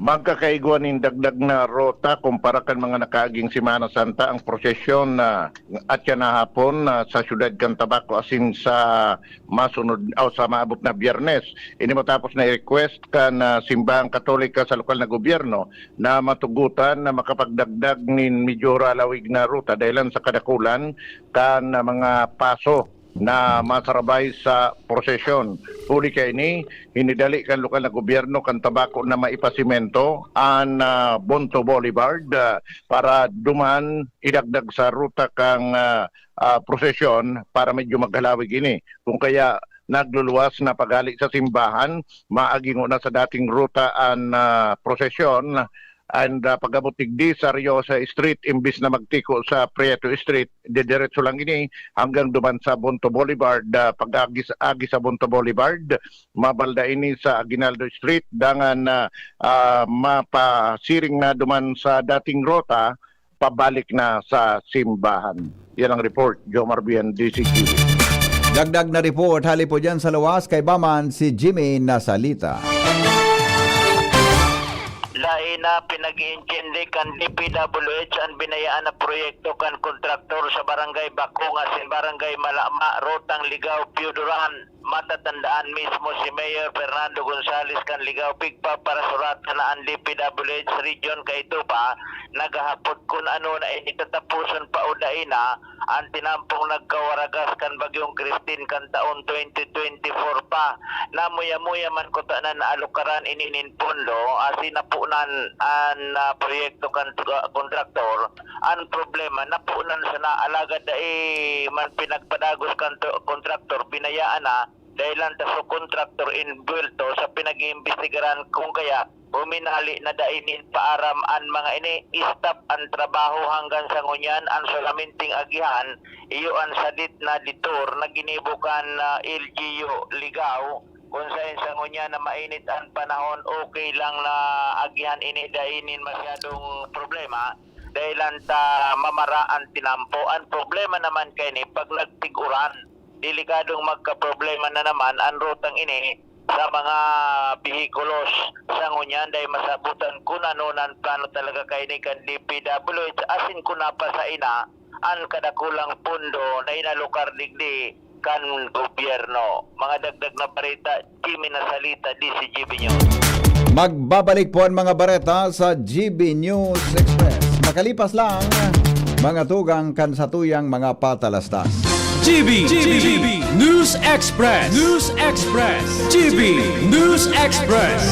Magkakaigwa nin dagdag na rota kumpara kan mga nakaaging Semana Santa ang prosesyon na adyan na hapon, ah, sa siyudad kan Tabaco asin sa masunod o sa maabot na Biyernes. Ini matapos na i-request kan, ah, Simbahang Katolika sa lokal na gobyerno na matugotan na makapagdagdag nin medyo ralawig na ruta dahelan sa kadakulan kan, ah, mga paso na masarabay sa prosesyon. Huli kaini, hinidali kan lokal na gobyerno kan Tabaco na maipasemento an, ah, Bonto Boulevard, ah, para duman idagdag sa ruta kan, ah, ah, prosesyon para medyo maghalawig ini. Kung kaya nagluluwas na paghali sa simbahan, maagi ngona sa dating ruta an, ah, prosesyon, and, ah, pag-abot digdi sa Riosa Street, imbis na magtiko sa Prieto Street, didiretso lang ini hanggang duman sa Bonto Boulevard, ah, pag-agi sa, agi sa Bonto Boulevard, mabalda ini sa Aguinaldo Street, dangan, ah, ah, mapasiring na duman sa dating ruta, pabalik na sa simbahan. Yan ang report, Jomar Bien, D C G. Dagdag na report, hali po dyan sa luwas, kaiba man si Jimmy Nasalita. Lain na pinag-iintindi kan D P W H an binayaan na proyekto kan kontraktor sa Barangay Bakong asin Barangay Malama, Rotang Ligao, Pio Duran. Matatandaan mismo si Mayor Fernando Gonzales kan Ligao, pigpaparasuratan na an D P W H Region Kaitupa, naghahapot kun ano na ini tataposon pa o dai na, an tinampong nagkawaragas kan Bagyong Christine kan taon twenty twenty-four pa. Namuya-muya man kutana na alukaran ini nin pondo, asin napunan an, ah, proyekto kan tra-, kontraktor. An problema, napunan sana, alagad dai man pinagpadagos kan to-, kontraktor, binayaan na, dahelan ta sa kontraktor inbuwelto sa pinag-iimbestigaran kung kaya Huminali na dai nin paaram an mga ini, stop an trabaho hanggang sa ngunyan. An solamenting agihan, iyo an sadit na detour na ginibo kan, ah, L G U Ligao, kung saen sa ngunyan na mainit an panahon, okay lang na agihan ini, dai nin masyadong problema. Dai lang ta mamara an tinampo. An problema naman kaini, pag nagtig-uran, delikadong magkaproblema na naman an rutang ini sa mga behikulos. Sa ngunyan, dai masabotan kun ano nan plano talaga kaini kan D P W H, asin kun napasain na an kadakulang pondo na inalokar digdi kan gobyerno. Mga dagdag na bareta, Jimmy Nasalita, D C G B News. Magbabalik po ang mga bareta sa G B News Express. Makalipas lang, mga tugang kan satuyang mga patalastas. G B, G B News Express. News Express. G B News Express.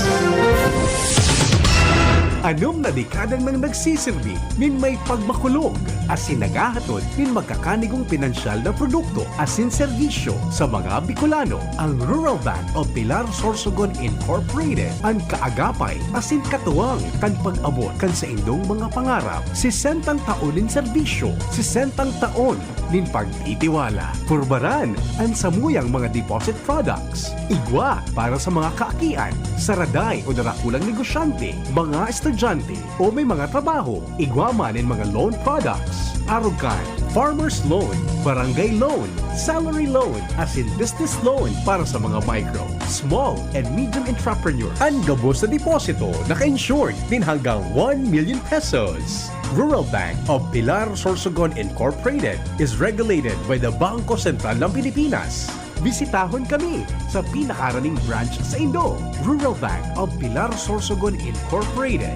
Anom na dekada nang nagsisirbi nin may pagmakulog asin naghahatod nin magkakanigong pinansyal na produkto asin serbisyo sa mga Bicolano. Ang Rural Bank of Pilar Sorsogon Incorporated, an kaagapay asin katuwang kan pag-abot kan saindong mga pangarap. Sesentang taon nin serbisyo, sesentang taon nin pagtitiwala. Purbaran an samuyang mga deposit products. Igwa para sa mga kaakian, saraday o darakulang negosyante, mga estudyante, o may mga trabaho. Igwa man nin mga loan products. Arog kan farmer's loan, barangay loan, salary loan, asin business loan para sa mga micro, small, and medium entrepreneurs. An gabos na deposito naka-insured nin hanggang one million pesos. Rural Bank of Pilar Sorsogon Incorporated is regulated by the Bangko Sentral ng Pilipinas. Bisitahon kami sa pinakaraning branch saindo. Rural Bank of Pilar Sorsogon Incorporated.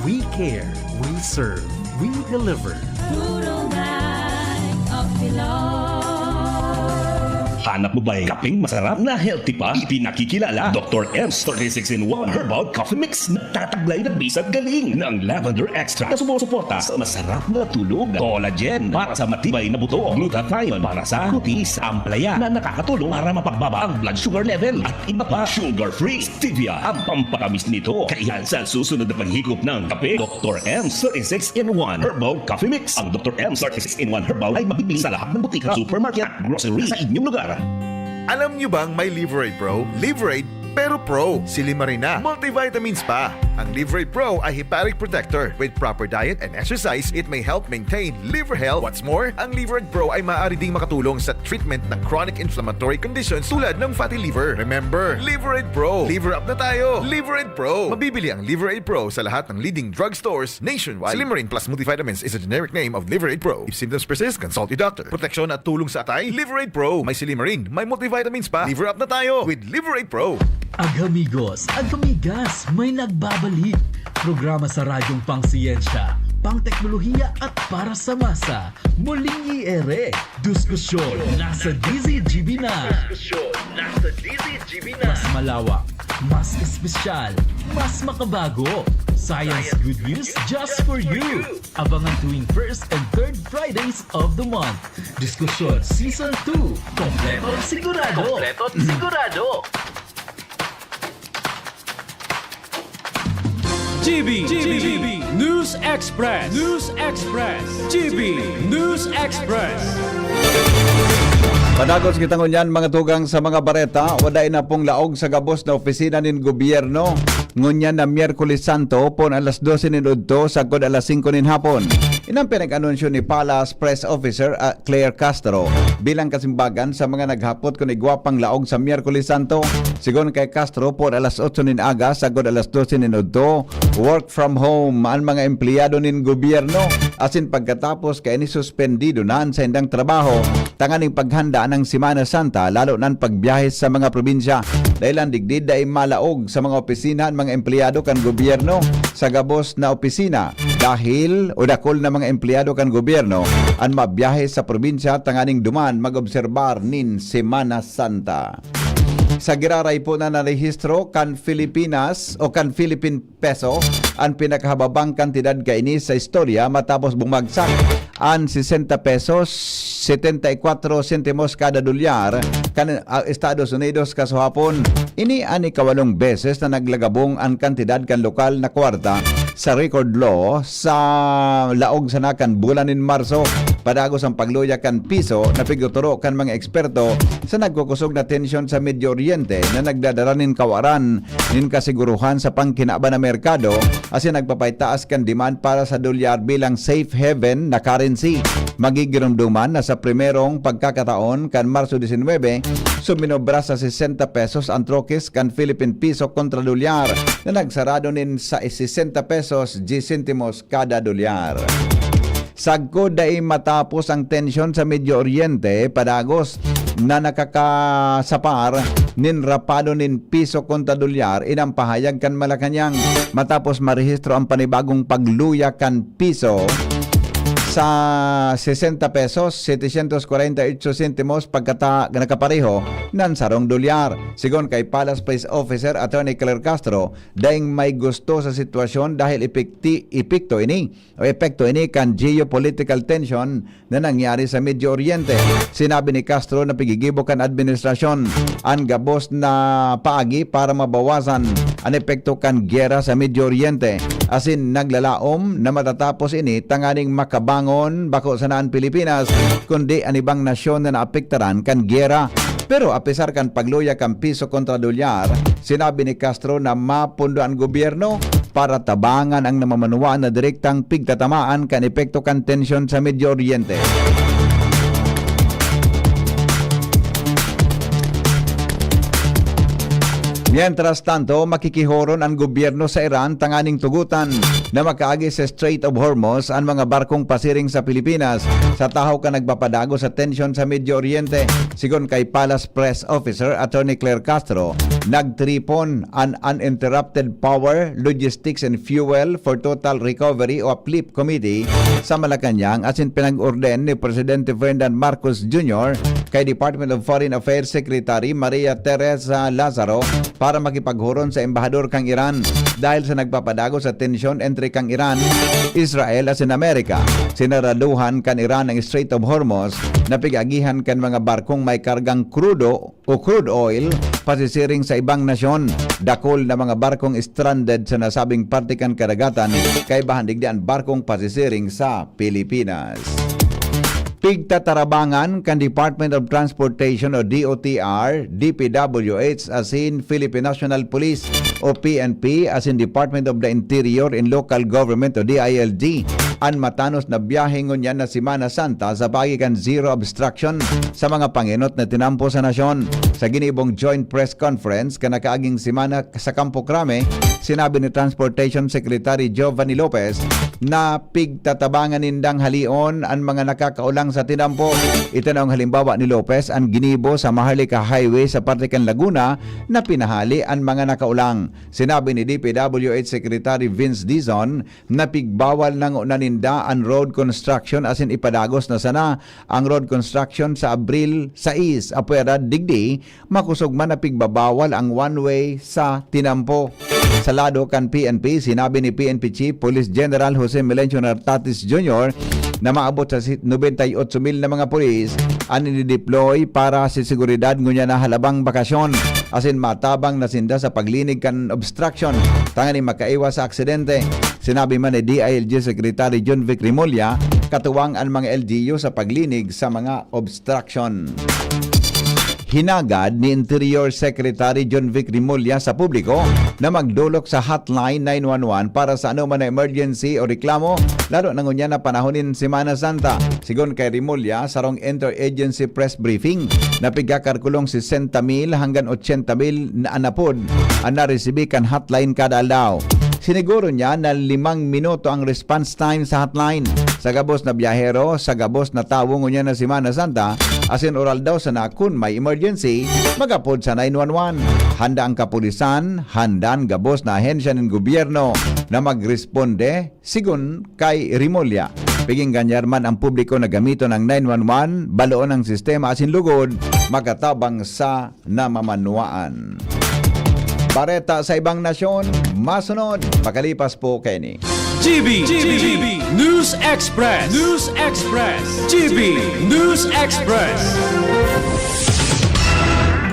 We care, we serve, we deliver. Rural Bank of Pilar. Hanap mo ba'y kapeng masarap na healthy pa? Ipinakikilala, Doktor M's thirty-six in one Herbal Coffee Mix. Nagtataglay ng bisa'g galing ng lavender extract na sumusuporta sa masarap na tulog, collagen para sa matibay na buto, glutathione para sa kutis, ampalaya na nakakatulong para mapagbaba ang blood sugar level, at iba pa. Sugar-free stevia ang pampatamis nito. Kaya sa susunod na paghigop ng kape, Doktor M's thirty-six in one Herbal Coffee Mix. Ang Doktor M's thirty-six in one Herbal ay mabibili sa lahat ng butika, supermarket at grocery sa inyong lugar. Alam nyo bang may Liverade Pro? Liverade, pero Pro. Si Limarina, multivitamins pa. Ang Liverade Pro ay hepatic protector. With proper diet and exercise, it may help maintain liver health. What's more, ang Liverade Pro ay maaari ding makatulong sa treatment ng chronic inflammatory conditions tulad ng fatty liver. Remember, Liverade Pro. Liver up na tayo. Liverade Pro. Mabibili ang Liverade Pro sa lahat ng leading drugstores nationwide. Silymarin Plus Multivitamins is a generic name of Liverade Pro. If symptoms persist, consult your doctor. Proteksyon at tulong sa atay, Liverade Pro. May silymarin, may multivitamins pa. Liver up na tayo with Liverade Pro. Agamigos, agamigas, may nagbabalik. Programa sa radyong pangsiyensya, pangteknolohiya at para sa masa. Muling i-ere. Diskusyon nasa D Z G B na. Diskusyon nasa D Z G B na. Mas malawak, mas espesyal, mas makabago. Science good news just for you. Abangan tuwing first and third Fridays of the month. Diskusyon Season two. Kompletong sigurado. Kompletong sigurado. G B, G B, News Express, News Express, G B News Express. Padagos kita ngunyan, mga tugang, sa mga bareta. Waday na pong laog sa gabos na opisina nin gobyerno. Ngunyan na Miyerkules Santo, pon alas dose nin udto, sagkod alas singko nin hapon. Inang pinag-anunsyo ni Palace Press Officer, ah, Claire Castro, bilang kasimbagan sa mga naghapot kun igwa pang laog sa Miyerkules Santo. Sigon kay Castro, pon alas otso nin aga, sagkod alas dose nin udto, work from home an mga empleyado nin gobyerno. Asin pagkatapos, kaini suspendido na an saindang trabaho tanganing paghanda ng Semana Santa, lalo na an pagbiyahe sa mga probinsya. Dahilan digdi, dai malaog sa mga opisina an mga empleyado kan gobyerno. Sa gabos na opisina, dahil o dakul na mga empleyado kan gobyerno an mabiyahe sa probinsya tanganing duman mag-obserbar nin Semana Santa. Sa giraray po na narehistro kan Filipinas o kan Philippine Peso, an pinakahababang kantidad kaini sa istorya matapos bumagsak an sesenta pesos, setenta y cuatro sentimos kada dolyar kan, ah, Estados Unidos kasuhapon. Ini an ikawalong beses na naglagabong an kantidad kan lokal na kwarta sa record low sa laog sana kan bulan nin Marso. Padagos ang pagluya kan piso na pigtuturo kan mga eksperto sa nagkukusog na tensyon sa Medio Oriente na nagdadara nin kawaran nin kasiguruhan sa pangkinaban na merkado asin nagpapaitaas kan demand para sa dolyar bilang safe haven na currency. Magigiromdoman na sa primerong pagkakataon kan Marso disinwebe, suminobra sa sesenta pesos ang trokis kan Philippine piso kontra dolyar na nagsarado nin sa sesenta pesos, diyes sentimos kada dolyar. Sagkod dai matapos ang tensyon sa Medio Oriente, padagos na nakakasapar nin rapado nin piso kontra dolyar, inang pahayag kan Malacañang matapos marehistro ang panibagong pagluya kan piso sa sesenta pesos, setecientos kwarenta y ocho sentimos pagkata nakapareho nan sarong dolyar. Sigon kay Palace Press Officer Attorney Claire Castro, daing may gusto sa sitwasyon dahil epekti-, epekto ini o epekto ini kan geopolitical tension na nangyari sa Medio Oriente. Sinabi ni Castro na pigigibo kan administrasyon an gabos na paagi para mabawasan an epekto kan giyera sa Medio Oriente, asin naglalaom na matatapos ini tanganing makabangon bako sana an Pilipinas, kundi an ibang nasyon na naapektaran kan giyera. Pero apesar kan pagluya kan piso kontra dolyar, sinabi ni Castro na mapundo an gobyerno para tabangan ang namamanuan na direktang pigtatamaan kan epekto kan tensyon sa Medio Oriente. Mientras tanto, makikihoron an gobyerno sa Iran tanganing tugutan na makaagi sa Strait of Hormuz an mga barkong pasiring sa Pilipinas sa tahaw kan nagpapadagos sa tensyon sa Medio Oriente. Sigon kay Palace Press Officer Attorney Claire Castro, nagtiripon an Uninterrupted Power, Logistics and Fuel for Total Recovery o PLEP Committee sa Malacañang asin pinag-orden ni Presidente Ferdinand Marcos Junior kay Department of Foreign Affairs Secretary Maria Teresa Lazaro para makipaghuron sa embahador kan Iran dahil sa nagpapadagos sa tensyon entre kan Iran, Israel asin Amerika. Sinaraduhan kan Iran ang Strait of Hormuz na pig-agihan kan mga barkong may kargang krudo o crude oil pasisiring sa ibang nasyon. Dakul na mga barkong stranded sa nasabing parte kan kadagatan, kaibahan digdi an barkong pasisiring sa Pilipinas. Pigtatarabangan kan Department of Transportation o D O T R, D P W H asin Philippine National Police o P N P asin Department of the Interior and Local Government o D I L G an matanos na biyahe ngunyan na Semana Santa sa paagi kan zero obstruction sa mga pangenot na tinampo sa nasyon. Sa ginibong joint press conference kan nakaaging semana sa Campo Crame, sinabi ni Transportation Secretary Giovanni Lopez na pigtatabangan nindang halion an mga nakakaolang sa tinampo. Itinaong halimbawa ni Lopez an ginibo sa Maharlika Highway sa parte kan Laguna na pinahali an mga nakaolang. Sinabi ni D P W H Secretary Vince Dizon na pigbawal na ngona ninda an road construction asin ipadagos na sana ang road construction sa Abril sais, apwera digdi, makosog man na pigbabawal ang one-way sa tinampo. Sa lado kan P N P, sinabi ni P N P Chief Police General Jose Melencio Nartatis Junior na maabot sa si-, nobenta y otso mil na mga pulis an ini-deploy para sa seguridad ngunyan na halabang bakasyon, asin matabang na sinda sa paglinig kan obstruction tanganing makaiwas sa aksidente. Sinabi man ni D I L G Secretary John Vic Remulla, katuwang an mga L G U sa paglinig sa mga obstruction. Hinagad ni Interior Secretary John Vic Remulla sa publiko na magdolok sa Hotline nine one one para sa anoman na emergency o reklamo, lalo na ngunyan na panahon nin Semana Santa. Sigon kay Remulla, sarong interagency press briefing na pigkakarkulong sesenta mil hanggang ochenta mil na anapod an naresibi kan hotline kada aldaw. Siniguro niya na limang minuto ang response time sa hotline. Sa gabos na biyahero, sa gabos na tawo ngunyan na Semana Santa, asin oral daw sana kun may emergency, mag-apod sa nine one one. Handa ang kapulisan, handa an gabos na ahensya nin gobyerno na magresponde, sigon kay Remulla. Piging ganyan man ang publiko na gamiton ang nine one one, baloon ang sistema asin lugod, makatabang sa namamanuan. Bareta sa ibang nasyon, masunod, pakalipas po kaini. G B, G B, News Express, News Express, G B News Express.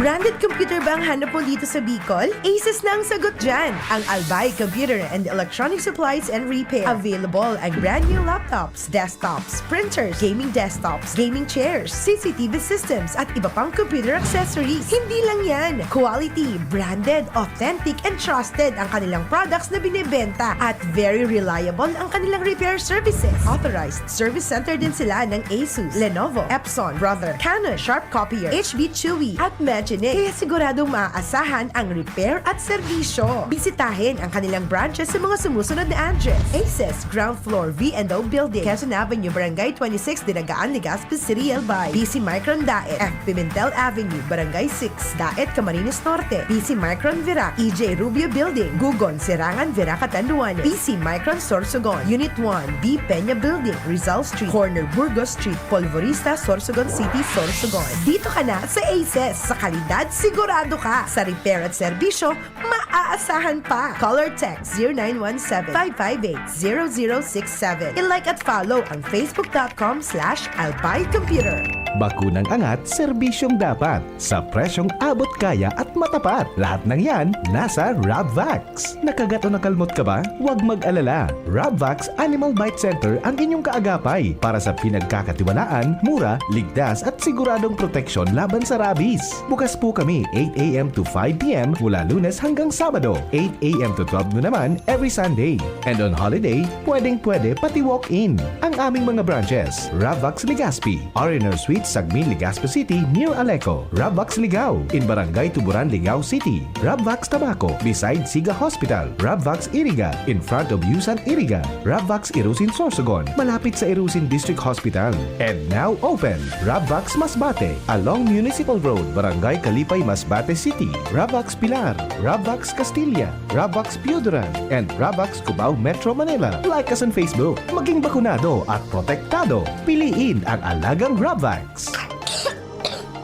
Branded computer ba ang hanap mo dito sa Bicol? Asus na ang sagot dyan! Ang Albay Computer and Electronic Supplies and Repair. Available ang brand new laptops, desktops, printers, gaming desktops, gaming chairs, C C T V systems, at iba pang computer accessories. Hindi lang yan! Quality, branded, authentic, and trusted ang kanilang products na binebenta at very reliable ang kanilang repair services. Authorized service center din sila ng Asus, Lenovo, Epson, Brother, Canon, Sharp Copier, H B Chewy, at Magine. Kaya siguradong maaasahan ang repair at serbisyo. Bisitahin ang kanilang branches sa mga sumusunod na address: Asus, ground floor, V and O Building, Quezon Avenue, Barangay twenty-six, Dinagaan, Legazpi City, Albay. P C Micron Daet, F Pimentel Avenue, Barangay six, Daet, Camarines Norte. P C Micron Virac, E J Rubio Building, Gugon, Serangan, Virac, Catanduanes. P C Micron Sorsogon, Unit one, B Peña Building, Rizal Street, corner Burgos Street, Polvorista, Sorsogon City, Sorsogon. Dito ka na sa Asus. Sa kalidad, sigurado ka. Sa repair at serbisyo, maaasahan pa. Call or text zero nine one seven, five five eight, zero zero six seven. I-like at follow ang facebook dot com slash albay computer. Bakunang angat, serbisyong dapat, sa presyong abot kaya at matapat. Lahat ng yan, nasa Rabvax. Nakagat o nakalmot ka ba? Huwag mag-alala. Rabvax Animal Bite Center ang inyong kaagapay para sa pinagkakatiwalaan, mura, ligtas at siguradong proteksyon laban sa rabies. Bukas po kami eight a m to five p m mula Lunes hanggang Sabado, eight a m to twelve noon naman every Sunday. And on holiday, pwedeng-pwede pati walk-in. Ang aming mga branches: Rabvax Legazpi, R and R Suite, Sagmin, Legazpi City, near Aleco. Rabvax Ligao, in Barangay Tuburan, Ligao City. Rabvax Tabaco, beside Siga Hospital. Rabvax Iriga, in front of Yusan Iriga. Rabvax Irusin Sorsogon, malapit sa Irusin District Hospital. And now open, Rabvax Masbate, along Municipal Road, Barangay Kalipay, Masbate City. Rabvax Pilar, Rabvax Castilla, Rabvax Pioduran, and Rabvax Cubao, Metro Manila. Like us on Facebook. Maging bakunado at protektado. Piliin ang alagang Rabvax.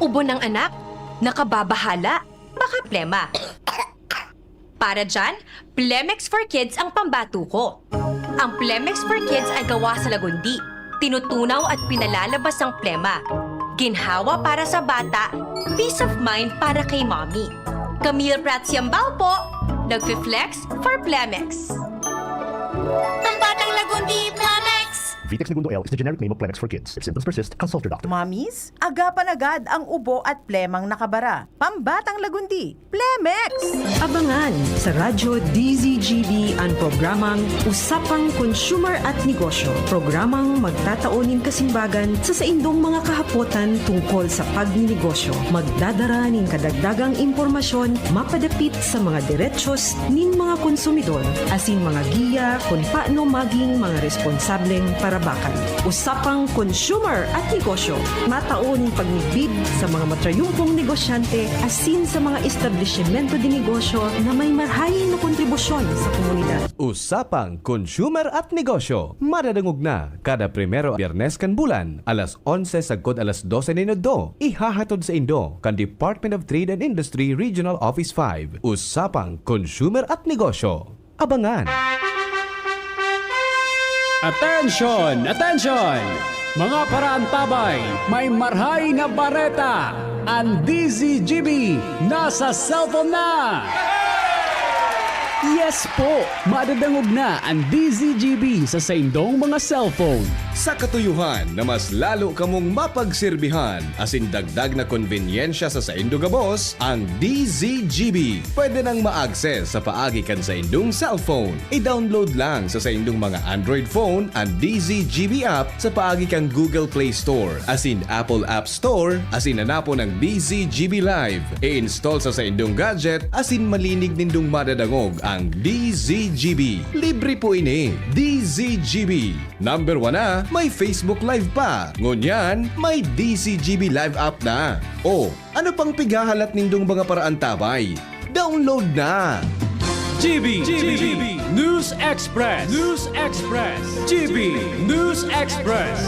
Ubo ng anak? Nakababahala? Baka plema. Para dyan, Plemex for Kids ang pambato ko. Ang Plemex for Kids ay gawa sa lagundi. Tinutunaw at pinalalabas ang plema. Ginhawa para sa bata, peace of mind para kay mommy. Camille Prats Yambao po, nagfi-flex for Plemex. Pambatang lagundi, Plemex! Vitex Negundo L is the generic name of Plemex for Kids. If symptoms persist, consult your doctor. Mommies, agapan agad ang ubo at plemang nakabara. Pambatang lagundi, Plemex! Abangan sa Radyo D Z G B an programang Usapang Consumer at Negosyo. Programang magtatao nin kasimbagan sa saindong mga kahapotan tungkol sa pagninegosyo. Magdadara nin kadagdagang impormasyon mapadapit sa mga derechos nin mga konsumidor, asin mga giya kun paano maging mga responsableng parabakan. Usapang Consumer at Negosyo, matao nin pagmidbid sa mga matrayumpong negosyante asin sa mga establisimento de negosyo na may marahay na kontribusyon sa komunidad. Usapang Consumer at Negosyo, madadangog na kada primero Biyernes kan bulan, alas onse sagkod alas dose nin udto. Ihahatod saindo kan Department of Trade and Industry Regional Office five. Usapang Consumer at Negosyo. Abangan! Atensyon! Atensyon! Mga paraantabay, may marahay na bareta! An D Z G B nasa cellphone na! Yes po! Madadangog na an D Z G B sa saindong mga cellphone. Sa katuyohan na mas lalo kamong mapagserbihan asin dagdag na konbenyensya sa saindo gabos, ang D Z G B pwede nang ma-access sa paagi kan saindong cellphone. I-download lang sa saindong mga Android phone an D Z G B app sa paagi kan Google Play Store asin Apple App Store asin hanapon ang D Z G B Live. I-install sa saindong gadget asin malinig nindong madadangog ang D Z G B. Libre po ini. D Z G B. Number one na, may Facebook Live pa. Ngunyan, may D Z G B Live app na. O, ano pang pighahalat nindong mga paraantabay? Download na! G B, G B, News Express, News Express, G B News Express.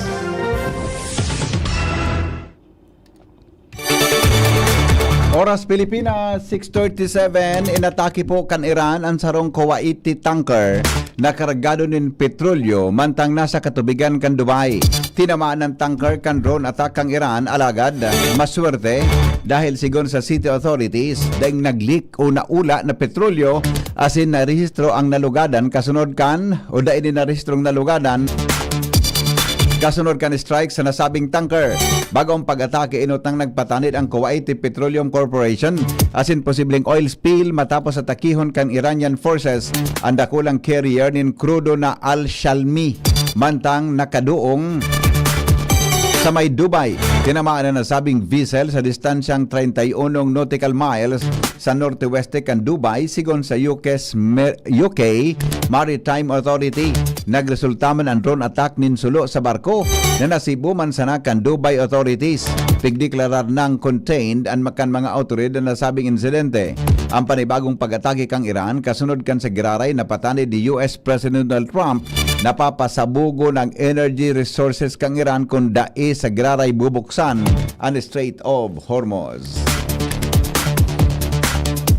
Oras Pilipinas, six thirty-seven, inatake po kan Iran an sarong Kuwaiti tanker na kargado nin petrolyo mantang nasa katubigan kan Dubai. Tinamaan an tanker kan drone attack kan Iran, alagad maswerte dahil sigon sa city authorities, daing nag-leak o naula na petrolyo asin narehistro ang nalugadan kasunod kan, o dai nin narehistrong nalugadan kasunod kan strike sa nasabing tanker. Bago ang pag-atake, inutang nagpatanid ang Kuwaiti Petroleum Corporation asin posibleng oil spill matapos atakihon kan Iranian forces ang dakulang carrier nin krudo na Al Shalmi, mantang nakaduong sa may Dubai. Tinamaan na nasabing vessel sa distansyang treinta y uno nautical miles sa norte-weste kan Dubai, sigon sa U K's Mer-, U K Maritime Authority. Nagresulta man ang drone attack nin sulo sa barko na nasibo man sana kan Dubai authorities. Pigdeklarar nang contained an makan mga awtoridad na nasabing insidente. Ang panibagong pag-atake kan Iran kasunod kan sa giraray na patanid ni U S President Donald Trump, napapasabugon ang energy resources kan Iran kun dai sa giraray bubuksan an Strait of Hormuz.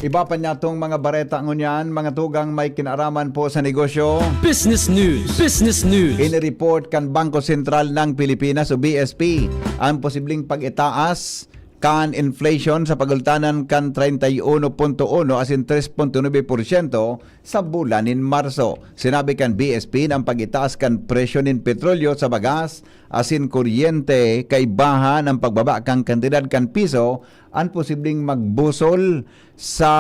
Iba pa niya tong mga bareta ngunyan, mga tugang may kinaraman po sa negosyo. Business News. Business News. Inireport kan Bangko Sentral ng Pilipinas o B S P ang posibleng pag-itaas kan inflation sa pagultanan kan treinta y uno punto uno asin tres punto nuebe porsyento sa bulan nin Marso. Sinabi kan B S P na ang pag-itaas kan presyo nin petrolyo sa bagas asin kuryente kaibahan ang pagbaba kan kantidad kan piso an posibleng magbusol sa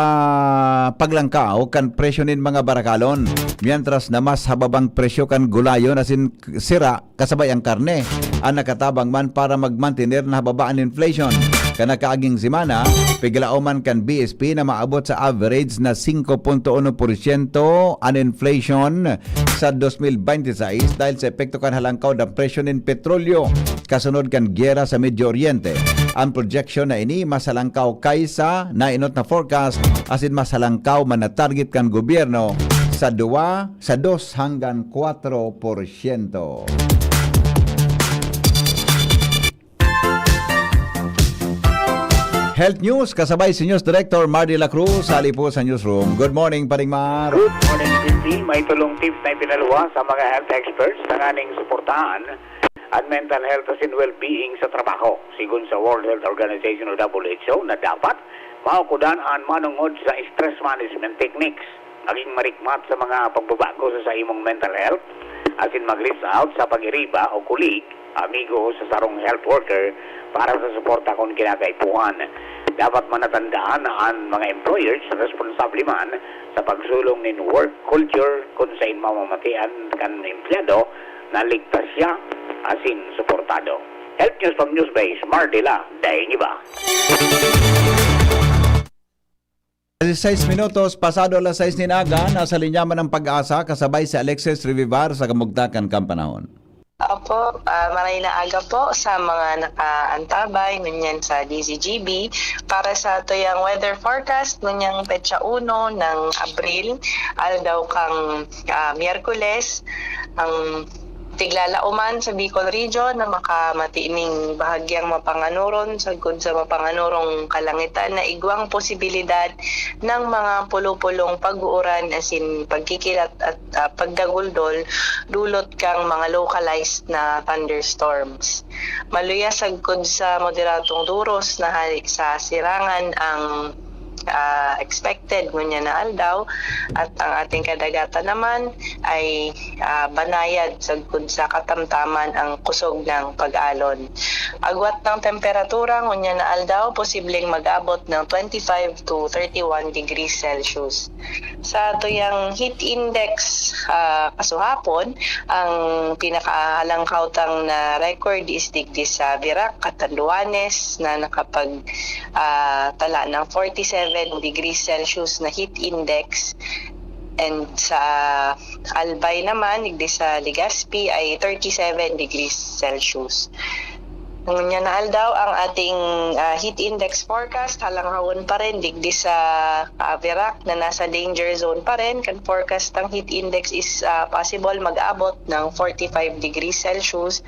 paglangkaw kan presyo nin mga barakalon, mientras na mas hababang presyo kan gulayon asin sira kasabay ang karne an nakatabang man para magmantener na hababa an inflation. Kan nakaaging semana, piglaoman kan B S P na maabot sa average na singko punto uno porsyento an inflation sa dos mil bente seis dahil sa epekto kan halangkaw na presyo nin petrolyo kasunod kan giyera sa Medio Oriente. Ang projeksyon na ini mas halangkaw kaysa nainot na forecast asin mas halangkaw man na target kan gobyerno sa duwa, sa dos hanggang kwatro porsyento. Health News, kasabay si News Director Mardy La Cruz, hali po sa Newsroom. Good morning, Paring Mar. Good morning, Cindy. May tulong tips na ipinaluwas sa mga health experts tanganing suportahan an mental health asin well-being sa trabaho. Sigon sa World Health Organization o W H O na dapat maokodan an manongod sa stress management techniques. Maging marikmat sa mga pagbabago sa, sa imong mental health, asin mag-reach out sa pag-iriba o colleague, amigo o sa sarong health worker para sa suporta kun kinakaipuhan. Dapat manatandaan na an mga employers responsable man sa pagsulong nin work culture kun sain mamamatian kan empleyado na ligtas siya asin suportado. Health News from Newsbase, Mardila, daing iba. Dieciséis minutos pasado alas sais nin aga, nasa linya man ang Pag-asa, kasabay si Alexis Revivar sa kamugtakan kan panahon. Opo, ah, maray na aga po sa mga nakaantabay ngunyan sa D Z G B. Para sa tuyang weather forecast, ngunyang petsa uno ng Abril, aldaw kang, ah, Miyerkules, ang tiglalaoman sa Bicol Region na makamati ning bahagyang mapanganuron sagkod sa mapanganurong kalangitan na igwang posibilidad ng mga pulo-pulong pag-uuran asin pagkikilat at, ah, pagdaguldol dulot kang mga localized na thunderstorms. Maluya sagkod sa moderadong duros na hali sa sirangan ang, ah, expected ngunyan na aldaw, at ang ating kadagatan naman ay, ah, banayad sagkod sa katamtaman ang kusog ng pag-alon. Agwat ng temperatura ngunyan na aldaw, posibleng mag-abot ng twenty-five to thirty-one degrees Celsius. Sa tuyang heat index, ah, kasuhapon, ang pinakahalangkaw tang na record is digdi sa Virac, Catanduanes, na nakapag, ah, tala ng forty-seven degrees Celsius na heat index. And sa Albay naman, digdi sa Legazpi, ay thirty-seven degrees Celsius. Ngunyan na aldaw, ang ating, ah, heat index forecast, halanghawon pa rin, digdi sa, ah, Virac na nasa danger zone pa rin. Kan forecast, ang heat index is, ah, possible mag-abot ng forty-five degrees Celsius.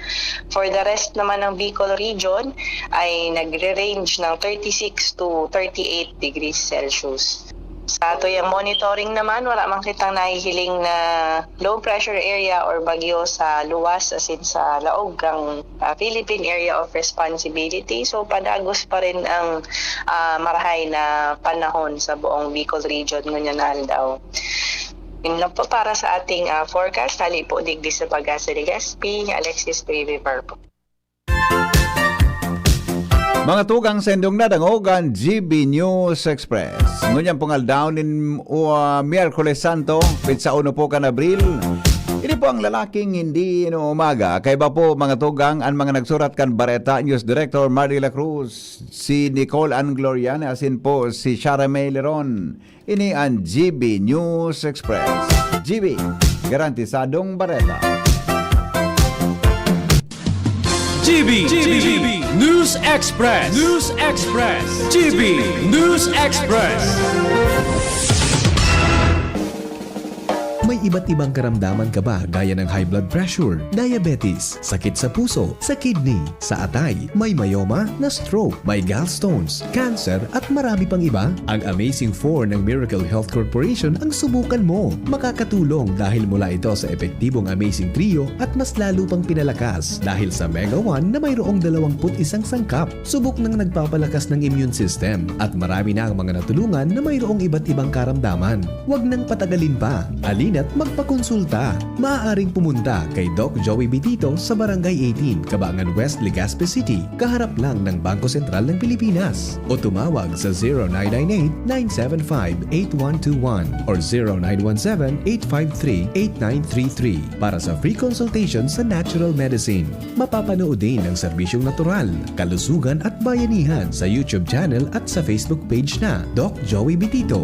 For the rest naman ng Bicol region, ay nagre-range ng thirty-six to thirty-eight degrees Celsius. Sa tuyang monitoring naman, wala man kitang nahihiling na low pressure area or bagyo sa luwas, as in sa laog kang, ah, Philippine Area of Responsibility. So, padagos pa rin ang, ah, marahay na panahon sa buong Bicol region ngunyan na aldaw. Yun lang po para sa ating, ah, forecast. Hali po digdi sa Pag-asa Legazpi, Alexis P V Parpo. Mga tugang, sa indong nadangog an G B News Express. Ngunyan pong aldaw nin uh, Miyerkules Santo, pitsa uno po kan Abril. Ini po ang lalaking hindi inuumaga. Kaiba po, mga tugang, an mga nagsurat kan Bareta, News Director Mardy La Cruz, si Nicole Ann Gloriana, asin po si Shara May Leron. Ini an G B News Express. G B, garantisadong bareta. G B, G B, News Express, News Express, G B, News Express. May iba't ibang karamdaman ka ba gaya ng high blood pressure, diabetes, sakit sa puso, sa kidney, sa atay, may myoma, na-stroke, may gallstones, cancer at marami pang iba? Ang Amazing four ng Miracle Health Corporation ang subukan mo. Makakatulong dahil mula ito sa epektibong Amazing Trio at mas lalo pang pinalakas dahil sa Mega one na mayroong dalawampu't isang sangkap. Subok nang nagpapalakas ng immune system at marami na ang mga natulungan na mayroong iba't ibang karamdaman. Huwag nang patagalin pa. Halina't magpakonsulta. Maaaring pumunta kay Doc Joey Bitito sa Barangay eighteen, Cabangan West, Legazpi City, kaharap lang ng Bangko Sentral ng Pilipinas. O tumawag sa zero nine nine eight, nine seven five, eight one two one or zero nine one seven, eight five three, eight nine three three para sa free consultation sa natural medicine. Mapapanood din ang serbisyong natural, kalusugan at bayanihan sa YouTube channel at sa Facebook page na Doc Joey Bitito.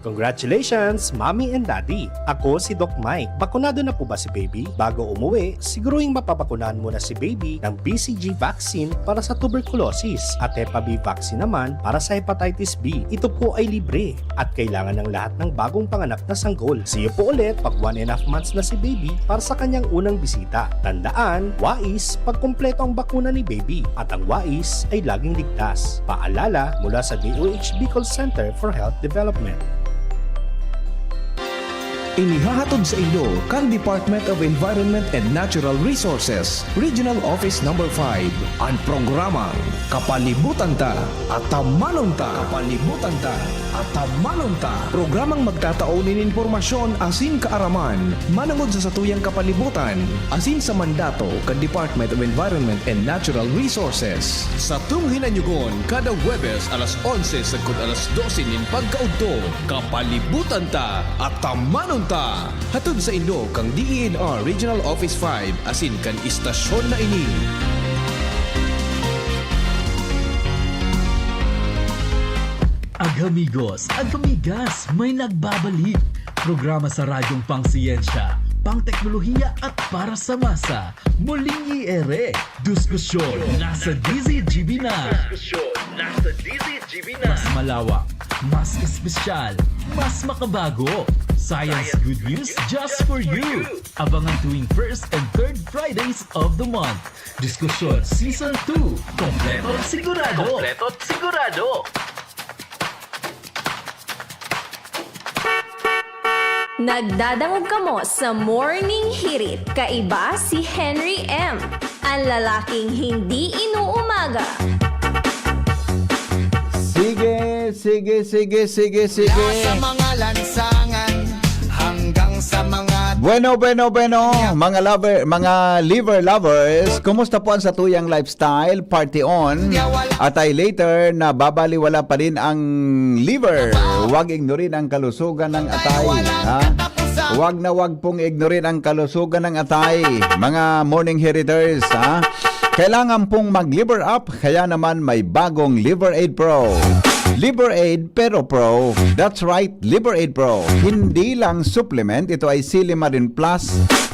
Congratulations, Mommy and Daddy! Ako si Doc Mike. Bakunado na po ba si baby? Bago umuwi, siguruhing mapabakunahan muna si baby ng B C G vaccine para sa tuberculosis at Hepa B vaccine naman para sa hepatitis B. Ito po ay libre at kailangan ng lahat ng bagong panganak na sanggol. See you po ulit pag one and a half months na si baby para sa kanyang unang bisita. Tandaan, wais pag kumpleto ang bakuna ni baby at ang wais ay laging ligtas. Paalala mula sa D O H Bicol Center for Health Development. Inihahatod sa indo kan Department of Environment and Natural Resources, Regional Office Number five, an programang Kapalibutan Ta, Atamanon Ta. Kapalibutan Ta, Atamanon Ta. Programang magtatao nin impormasyon asin kaaraman manangod sa satuyang kapalibutan asin sa mandato kan Department of Environment and Natural Resources. Satong hinanyugon kada Huwebes alas onse sagkod alas dose nin pagkaudto. Kapalibutan Ta, Atamanon Ta. Hatod sa indo kan D E N R Regional Office five asin kan istasyon na ini. Agamigos, agamigas, may nagbabalik. Programa sa radyong pangsiyensya, pangteknolohiya at para sa masa. Muling i-ere. Diskusyon nasa D Z G B na. Diskusyon nasa D Z G B na. Mas malawak, mas espesyal, mas makabago. Science good news just for you. Abangan tuwing first and third Fridays of the month. Diskusyon Season two. Kompleto at sigurado. Kompleto at sigurado. Nagdadangog kamo sa Morning Hirit. Kaiba si Henry M, ang lalaking hindi inuumaga. Sige, sige, sige, sige, sige. Sa mga lansangan hanggang sa mga Bueno, bueno, bueno, mga lover, mga liver lovers, kumusta po ang satuyang lifestyle? Party on. Atay later na babaliwala pa din ang liver. Huwag ignorin ang kalusugan ng atay, ha? Huwag na huwag pong ignorin ang kalusugan ng atay, mga morning heriters, ha? Kailangan pong mag-liver up, kaya naman may bagong Liver Aid Pro. Liver Aid pero Pro. That's right, Liver Aid Pro. Hindi lang supplement, ito ay Silimarin Plus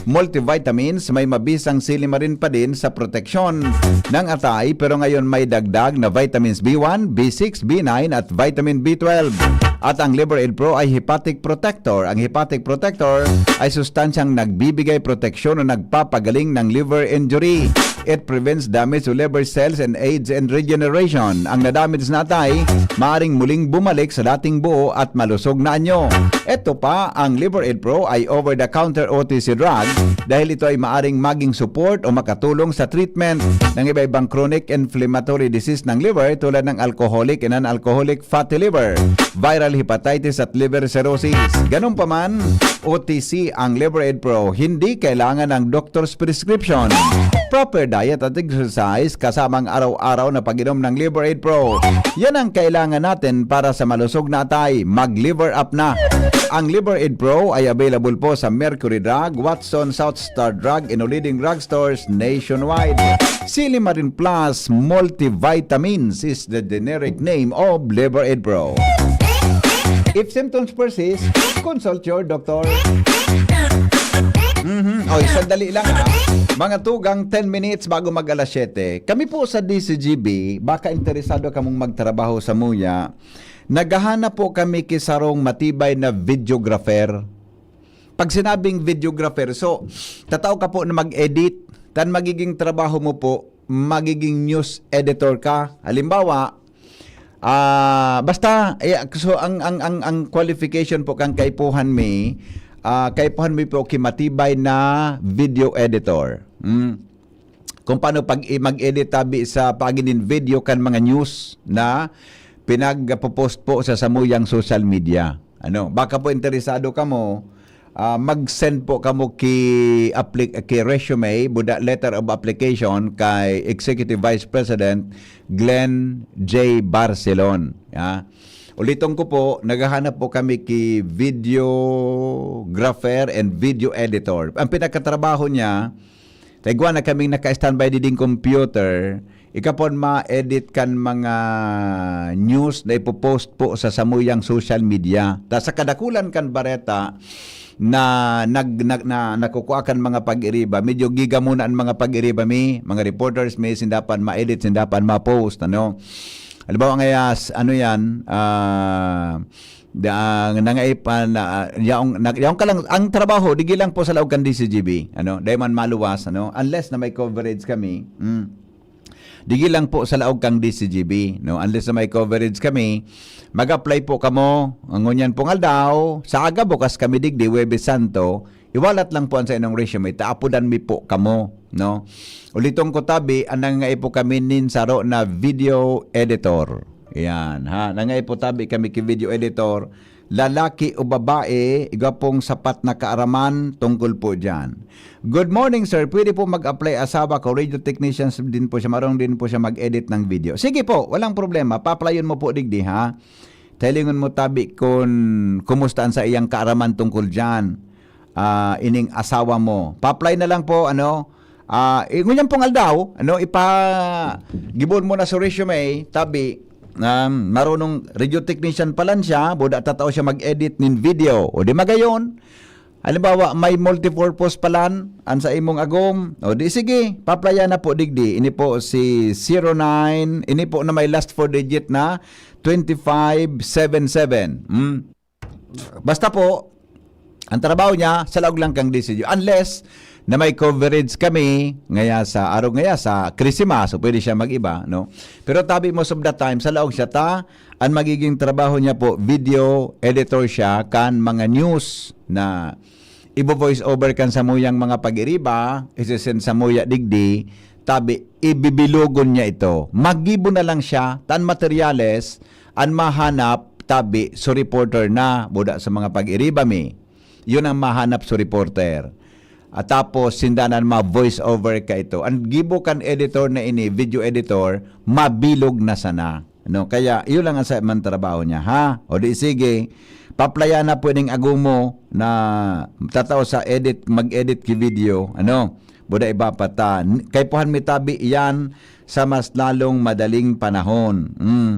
multivitamins, may mabisang silimarin pa din sa proteksyon ng atay, pero ngayon may dagdag na vitamins B one, B six, B nine at vitamin B twelve. At ang Liver Aid Pro ay hepatic protector. Ang hepatic protector ay sustansyang nagbibigay proteksyon o nagpapagaling ng liver injury. It prevents damage to liver cells and aids in regeneration. Ang nadamage na atay maaring muling bumalik sa dating buo at malusog na anyo. Ito pa, ang Liver Aid Pro ay over-the-counter O T C drug dahil ito ay maaring maging support o makatulong sa treatment ng iba-ibang chronic inflammatory disease ng liver, tulad ng alcoholic and non-alcoholic fatty liver, viral hepatitis at liver cirrhosis. Ganun pa man, O T C ang Liver Aid Pro, hindi kailangan ng doctor's prescription. Proper diet at exercise kasamang araw-araw na pag-inom ng Liver Aid Pro. Yan ang kailangan natin para sa malusog na atay. Mag-Liver Up na! Ang Liver Aid Pro ay available po sa Mercury Drug, Watson, South Star Drug, and leading drugstores nationwide. Silimarin Plus Multivitamins is the generic name of Liver Aid Pro. If symptoms persist, consult your doctor. Mhm. Oy, sandali lang, ha. Mga tugang, ten minutes bago mag alas siyete. Kami po sa D C G B, baka interesado kamong magtrabaho samuya, naghahanap po kami ki sarong matibay na videographer. Pag sinabing videographer, so, tatao ka po na mag-edit, tan magiging trabaho mo po, magiging news editor ka. Halimbawa, ah, basta, eh, so, ang, ang, ang, ang qualification po kan kaipuhan mi, ah, kaipuhan mi po ki matibay na video editor. Mm. Kung paano pag, i-, mag-edit tabi sa paginin video kan mga news na pinagpo-post po sa samuyang social media. Ano, baka po interesado kamo, ah, mag-send po kamo ki applic-, ki resume, buda letter of application kay Executive Vice President Glenn J Barcelon. Ya. Uliton ko po, naghahanap po kami ki videographer and video editor. Ang pinakatrabaho niya, ta igwa na kaming naka-standby diding computer, ika pon ma-edit kan mga news na ipo-post po sa samuyang social media. Ta sa kadakulan kan bareta na nag-, nag-, na nakukua kan mga pag-iriba, medyo giga muna an mga pag-iriba mi, mga reporters mi, sinda pa an ma-edit, sinda pa an ma-post, ano. Halimbawa ngaya, s-, ano yan, ah, da-, nangaipan na, ah, yaong, na, yaong ka lang, ang trabaho, digi lang po sa laog kan D C G B, ano, dai man maluwas, ano, unless na may coverage kami. Mm. Digi lang po sa laog kang D C G B, no? Unless na may coverage kami, mag-apply po kamo, ngunyan pong aldaw, sa aga bukas kami digdi, Huwebes Santo, iwalat lang po an sa inong resume, ta apodan mi po kamo, no? Uliton ko tabi, an nangangaipo kami nin saro na video editor. Yan, ha? Nangangaipo tabi kami ki video editor, lalaki o babae, igwa pong sapat na kaaraman tungkol po diyan. "Good morning, sir. Pwede po mag-apply asawa ko? Radio technician din po siya. Marunong din po siya mag-edit ng video." Sige po, walang problema. Pa-applyan mo po digdi, ha? Tahilingon mo tabi kun kumusta an saiyang kaaraman tungkol diyan. Ah, ining asawa mo. Pa-apply na lang po, ano? Ah, eh, ngunyan pong aldaw, ano, ipa-, gibohon mo na sa resume, tabi, um, marunong radio technician pa lang siya, buda tatao siya mag-edit nin video. O di magayon, halimbawa, may multipurpose pa lang an sa imong agom. O di sige, pa-applyan na po digdi. Ini po si zero nine, ini po na may last four digit na twenty-five seven seven. Hmm. Basta po, ang trabaho niya, sa laog lang kang D C G. Unless na may coverage kami, ngaya sa, arog ngaya sa Christmas, so pwede siya mag-iba, no? Pero tabi, most of the time, sa laog siya ta, ang magiging trabaho niya po, video editor siya kan mga news na ibo-voice over kan samuyang mga pag-iriba, isi-send samuya digdi, tabi, ibibilogon niya ito. Magibo na lang siya, tan materyales, an mahanap, tabi, so reporter na, buda sa mga pag-iriba mi. Yun ang mahanap so reporter. At tapos, sinda na ma-voice over ka ito. Ang gibo kan editor na ini, video editor, mabilog na sana. No, kaya, iyo lang ang sa man trabaho niya, ha? O di sige, pa-applyan na pwedeng agom mo na tatao sa edit, mag-edit ki video, ano? Buda iba pa ta. N-, kaipuhan mi tabi iyan sa mas lalong madaling panahon. Mm.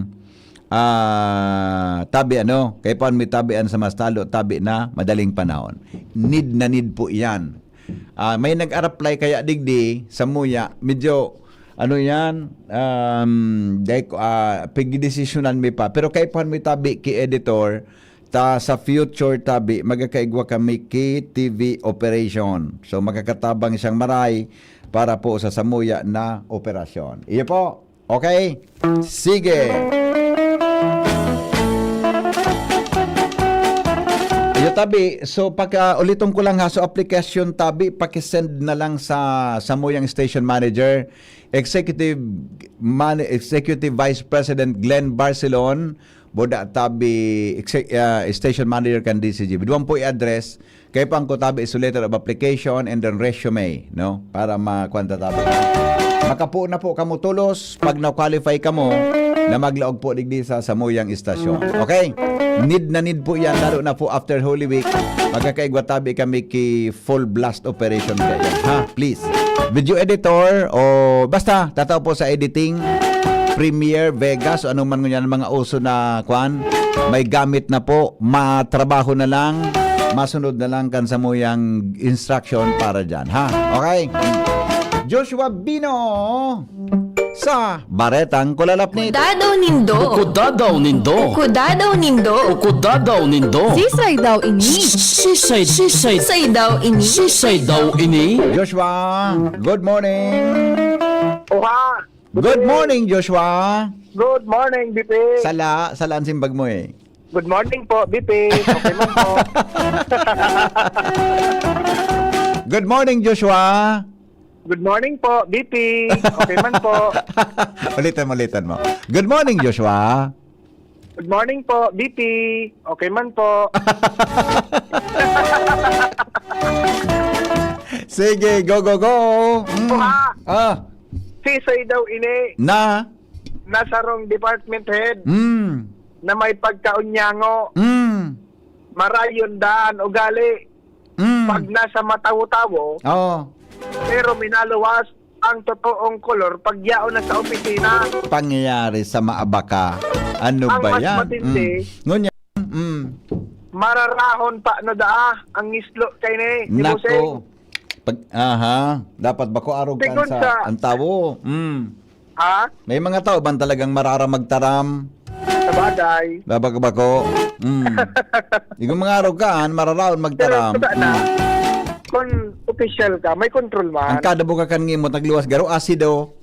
Ah, tabi ano, kaipuhan mi tabi an sa mas lalo, tabi na madaling panahon. Need na need po iyan. Ah, may nag-a-reply kaya digdi, samuya, medyo, ano yan, um, dai ko, ah, pigdesisyonan mi pa. Pero kaipuhan mi tabi ki editor, ta sa future tabi, magkakaigwa kami ki T V operation. So, makakatabang siyang maray para po sa samuya na operasyon. Iyo po. Okay? Sige. Iyo, tabi. So, pagka, uliton ko lang ha. So, application, tabi, pakisend na lang sa samuyang station manager, executive man-, executive vice president Glenn Barcelon, Boda, tabi, exe-, ah, station manager kan D C G B. Duwang po i-address. Kaipuhan ko, tabi, is letter of application and then resume, no? Para makuan ta, tabi. Makapoon na po kamo tolos pag na-qualify kamo na maglaog po digdi sa samuyang istasyon. Okay? Need na need po yan, lalo na po after Holy Week. Magkakaigwa, tabi, kami ki full blast operation kayo. Ha? Please. Video editor o basta tatao po sa editing, Premiere, Vegas, o ano man ngunyan mga uso na kwan, may gamit na po, matrabaho na lang, masunod na lang kan samuyang instruction para dyan, ha? Okay? Joshua Bino sa Baretang Kulalapnit. Dadaw nindo. Bukod dadaw nindo. Bukod dadaw nindo. Bukod dadaw nindo. Sisay daw ini? Sisay, sisay. Sisay daw ini? Sisay daw ini? Joshua, good morning. Oha. Good morning, Joshua. Good morning, B P. Sala, sala an simbag mo eh. Good morning po, B P. Okay man po. Good morning, Joshua. Good morning po, B P. Okay man po. Ulitan mo, ulitan mo. Good morning, Joshua. Good morning po, B P. Okay man po. Sige, go, go, go. Mm. Oha. Ah. Sisay daw ini Na? na sarong department head Mm. na may pagkaunyango. Mm. Marayon daan ugali. Mm. Pag nasa matawo-tawo, Oo. pero minaluwas ang totoong kolor pag yaon na sa opisina. Pangyayari sa maabaka. Ano Ang ba mas yan? matindi, Mm. Ngunyan, mm. mararahon pa no daa ang ngislo kay ni, ni Nako. Bossing. Pag, aha, dapat bako arog kan Sigon sa sa ang tawo. Mm. Ha? May mga tao bang talagang marara magtaram? Sabagay. Babag-bako. Mm. Igong mga arog kan, mararaon Pero magtaram. Sana, Mm. kung opisyal ka, may control man. Ang kada buka kan ngimot, nagluwas garo, asido.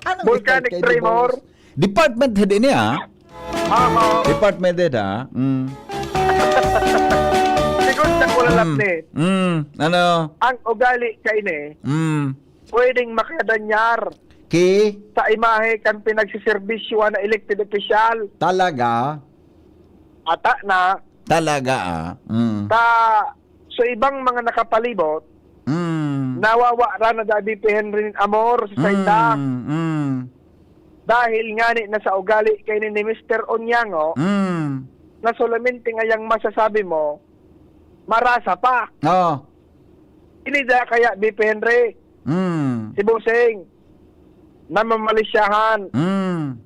Anong Volcanic istorya kay tremor. Divorce? Department head ini, ah. Aha. Department head, ah. Mm. Sigon sa Kulalap Mm. ni. Mm. Ano? Ang ugali kaini, Mm. pwedeng makadanyar Ki? sa imahe kan pinagsiserbisyohan na elected official. Talaga? Ata na. Talaga, ah. Mm. Sa, sa ibang mga nakapalibot, Mm. nawawa ra na dabi pi Henry nin amor sa sainda. Mm, mm. Dahil ngani na sa ugali kaini ni Mister Onyango, Mm. na solamente ngayang masasabi mo, marasa pa. Oo. Ini da kaya, B P Henry, Mm. si Bossing, namamalisyahan. Mm.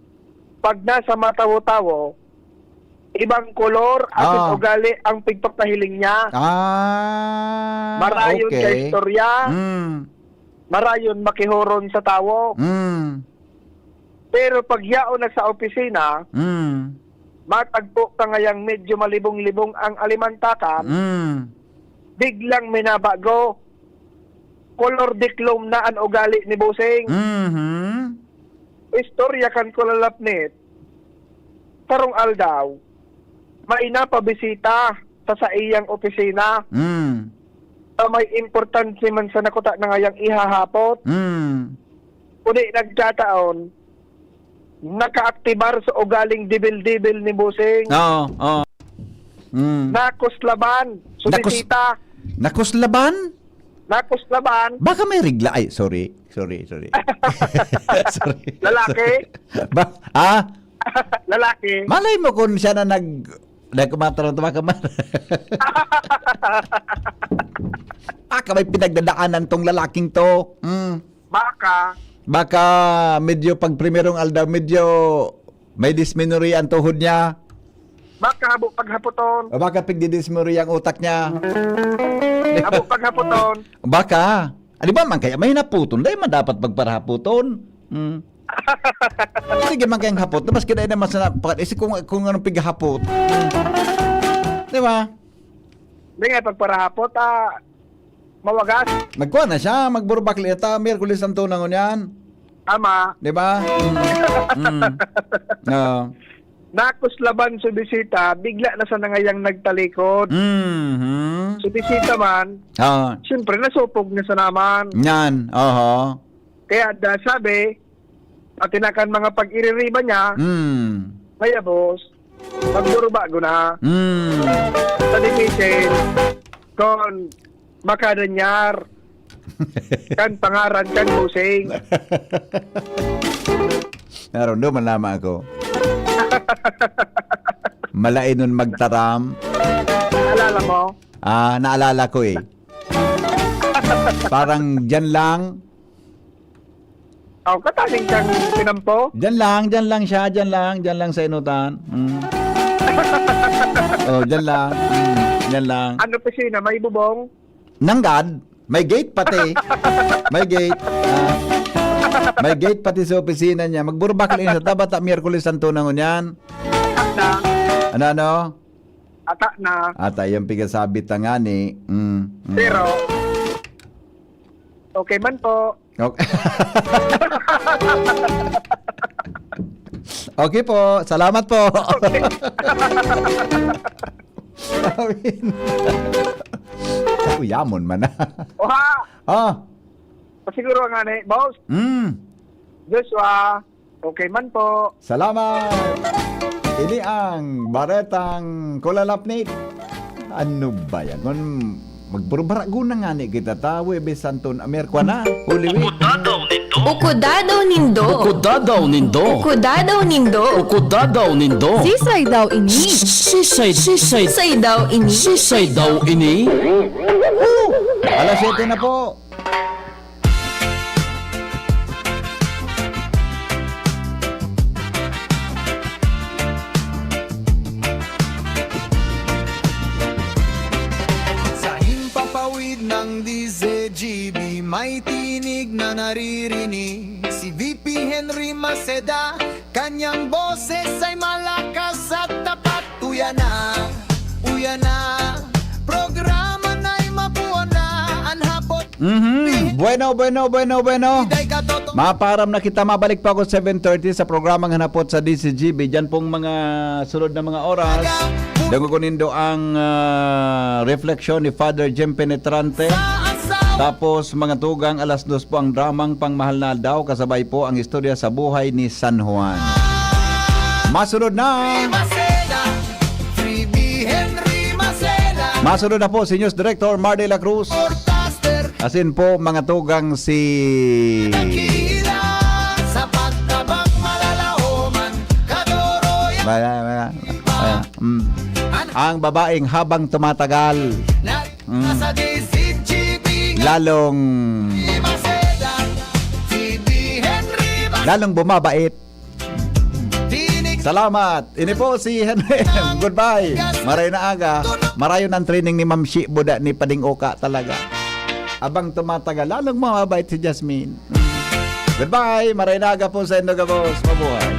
Pag nasa matawo-tawo, ibang kolor asin Ah. ugali ang pigpapahiling niya. Ah, Marayon okay. sa istorya, Mm. marayon makihoron sa tawo. Mm. Pero pag yaon na sa opisina, Mm. matagpo ka ngayang medyo malibong-libong ang alimantakan, Mm. biglang minabago. Kolor diklom na an ugali ni Bossing. Mhm. Istorya kan Kulalapnit, sarong aldaw, may napabisita sa saiyang opisina. Mm. Sa may importante man sa nakuta na ngayang ihahapot. Mm. Kundi nagkataon, nakaaktibar sa ugaling dibil-dibil ni Bossing. Oo, oo. Mm. Nakuslaban, Nakus-, sumisita. Nakuslaban? Nakuslaban. Baka may regla. Ay, sorry. Sorry, sorry. Sorry. Lalaki? Sorry. Ba, ah? Lalaki. Malay mo kung siya na nag-, nagkumatarong tumakamar. Baka may pinagdadaanan tong lalaking to. Mm. Baka. Baka medyo pag primerong aldaw, medyo may dismenorrhea ang tuhod niya. Baka habo paghapoton. O baka pigdidismorya ang utak niya. Habo paghapoton. Baka. Ah, di ba man kaya may naputon? Dahil man dapat pagparahapoton. Hmm. Sige man kayang hapot. Mas kaya naman sa napaka-, isi kung, kung anong pighahapot. Hmm. Di ba? Hindi nga, pagparahapot, ah, mawagas. Magkuha na siya, magburbak liya ta, Miyerkules Santo na ngunyan. Tama. Di ba? Mm. Mm. Oo. Nakuslaban sa bisita, bigla na sa nangayang nagtalikod. Mhm. Sa bisita man, Ah. siyempre, nasupog na sa naman. Yan, oho. Kaya da, sabi, pati na kan mga pag-iririba niya, Mm. kaya, boss, magburubago na. Mm. Sa limitin, kon makadanyar, kan pangaran, kan busing. Narumduman lamang ako. Malainon magtaram. Naalala mo? Ah, naalala ko eh. Parang dyan lang. Oh, kataning kang pinampo? Dyan lang, dyan lang siya, dyan lang, dyan lang sa inutan. Mm. Oh, dyan lang. Mm, dyan lang. Ano opisina? May bubong? Nanggad? May gate pati. May gate. Ah. May gate pati sa opisina niya. Magburbakil sa Tabata, Miyerkules Santo na ngunyan. Ata na. Ano, ano? Ata na. Ata yung pigasabi ta nga ni. Mm, mm. Pero, okay man po. Okay. Okay po. Salamat po. Okay. Amin. Uyamon man na. Oha! Ah. Pasiguro nga ni, boss. Mm. Joshua, okay man po. Salamat. Ini ang Baretang Kulalapnit. Ano ba yan? Kun magburbarago na nga ni kita ta, Huwebes Santo na, Miyerkules na, Holy Week. Ukudadaw nindo. Ukudadaw nindo. Ukudadaw nindo. Ukudadaw nindo. Ukudadaw nindo. Sisay daw ini? Sisay, sisay. Sisay daw ini? Sisay daw ini? Oh! Alas siyete na po. Sa himpapawid ng D Z G B, may tinig na naririnig. Si V P Henry Maceda, kanyang boses ay malakas at tapat. Uya na, uya na, programa na'y mabuo na, an hapot. Mhm. Bueno, bueno, bueno, bueno. Iday ka, Toto. Maparam na kita, mabalik pa ako seven thirty sa programang Hanapot sa D Z G B. Diyan pong mga sunod na mga oras. Aga, bu- Dangogon nindo ang, ah, refleksyon ni Father Jim Penetrante. Sa asawa. Tapos, mga tugang, alas dos po ang dramang Pangmahal na Aldaw, kasabay po ang istorya sa buhay ni San Juan. Masunod na. Maceda, Freebie Henry Maceda. Masunod na po si News Director Mar de la Cruz. Forecaster. Asin po, mga tugang, si Dakila, sa pagtabang malalaoman, kadoroyan. Wala, wala. Wala. Mm. An- Ang babaeng habang tumatagal, Mm. Lalong, lalong bumabait. Salamat. Ini po si Henry M. Goodbye. Maray na aga. Marayon ang training ni Ma'am Shi Buda ni Pading Oka talaga. Abang tumatagal, lalong bumabait si Jasmine. Goodbye. Maray na aga po sa indo gabos. Mabuhay.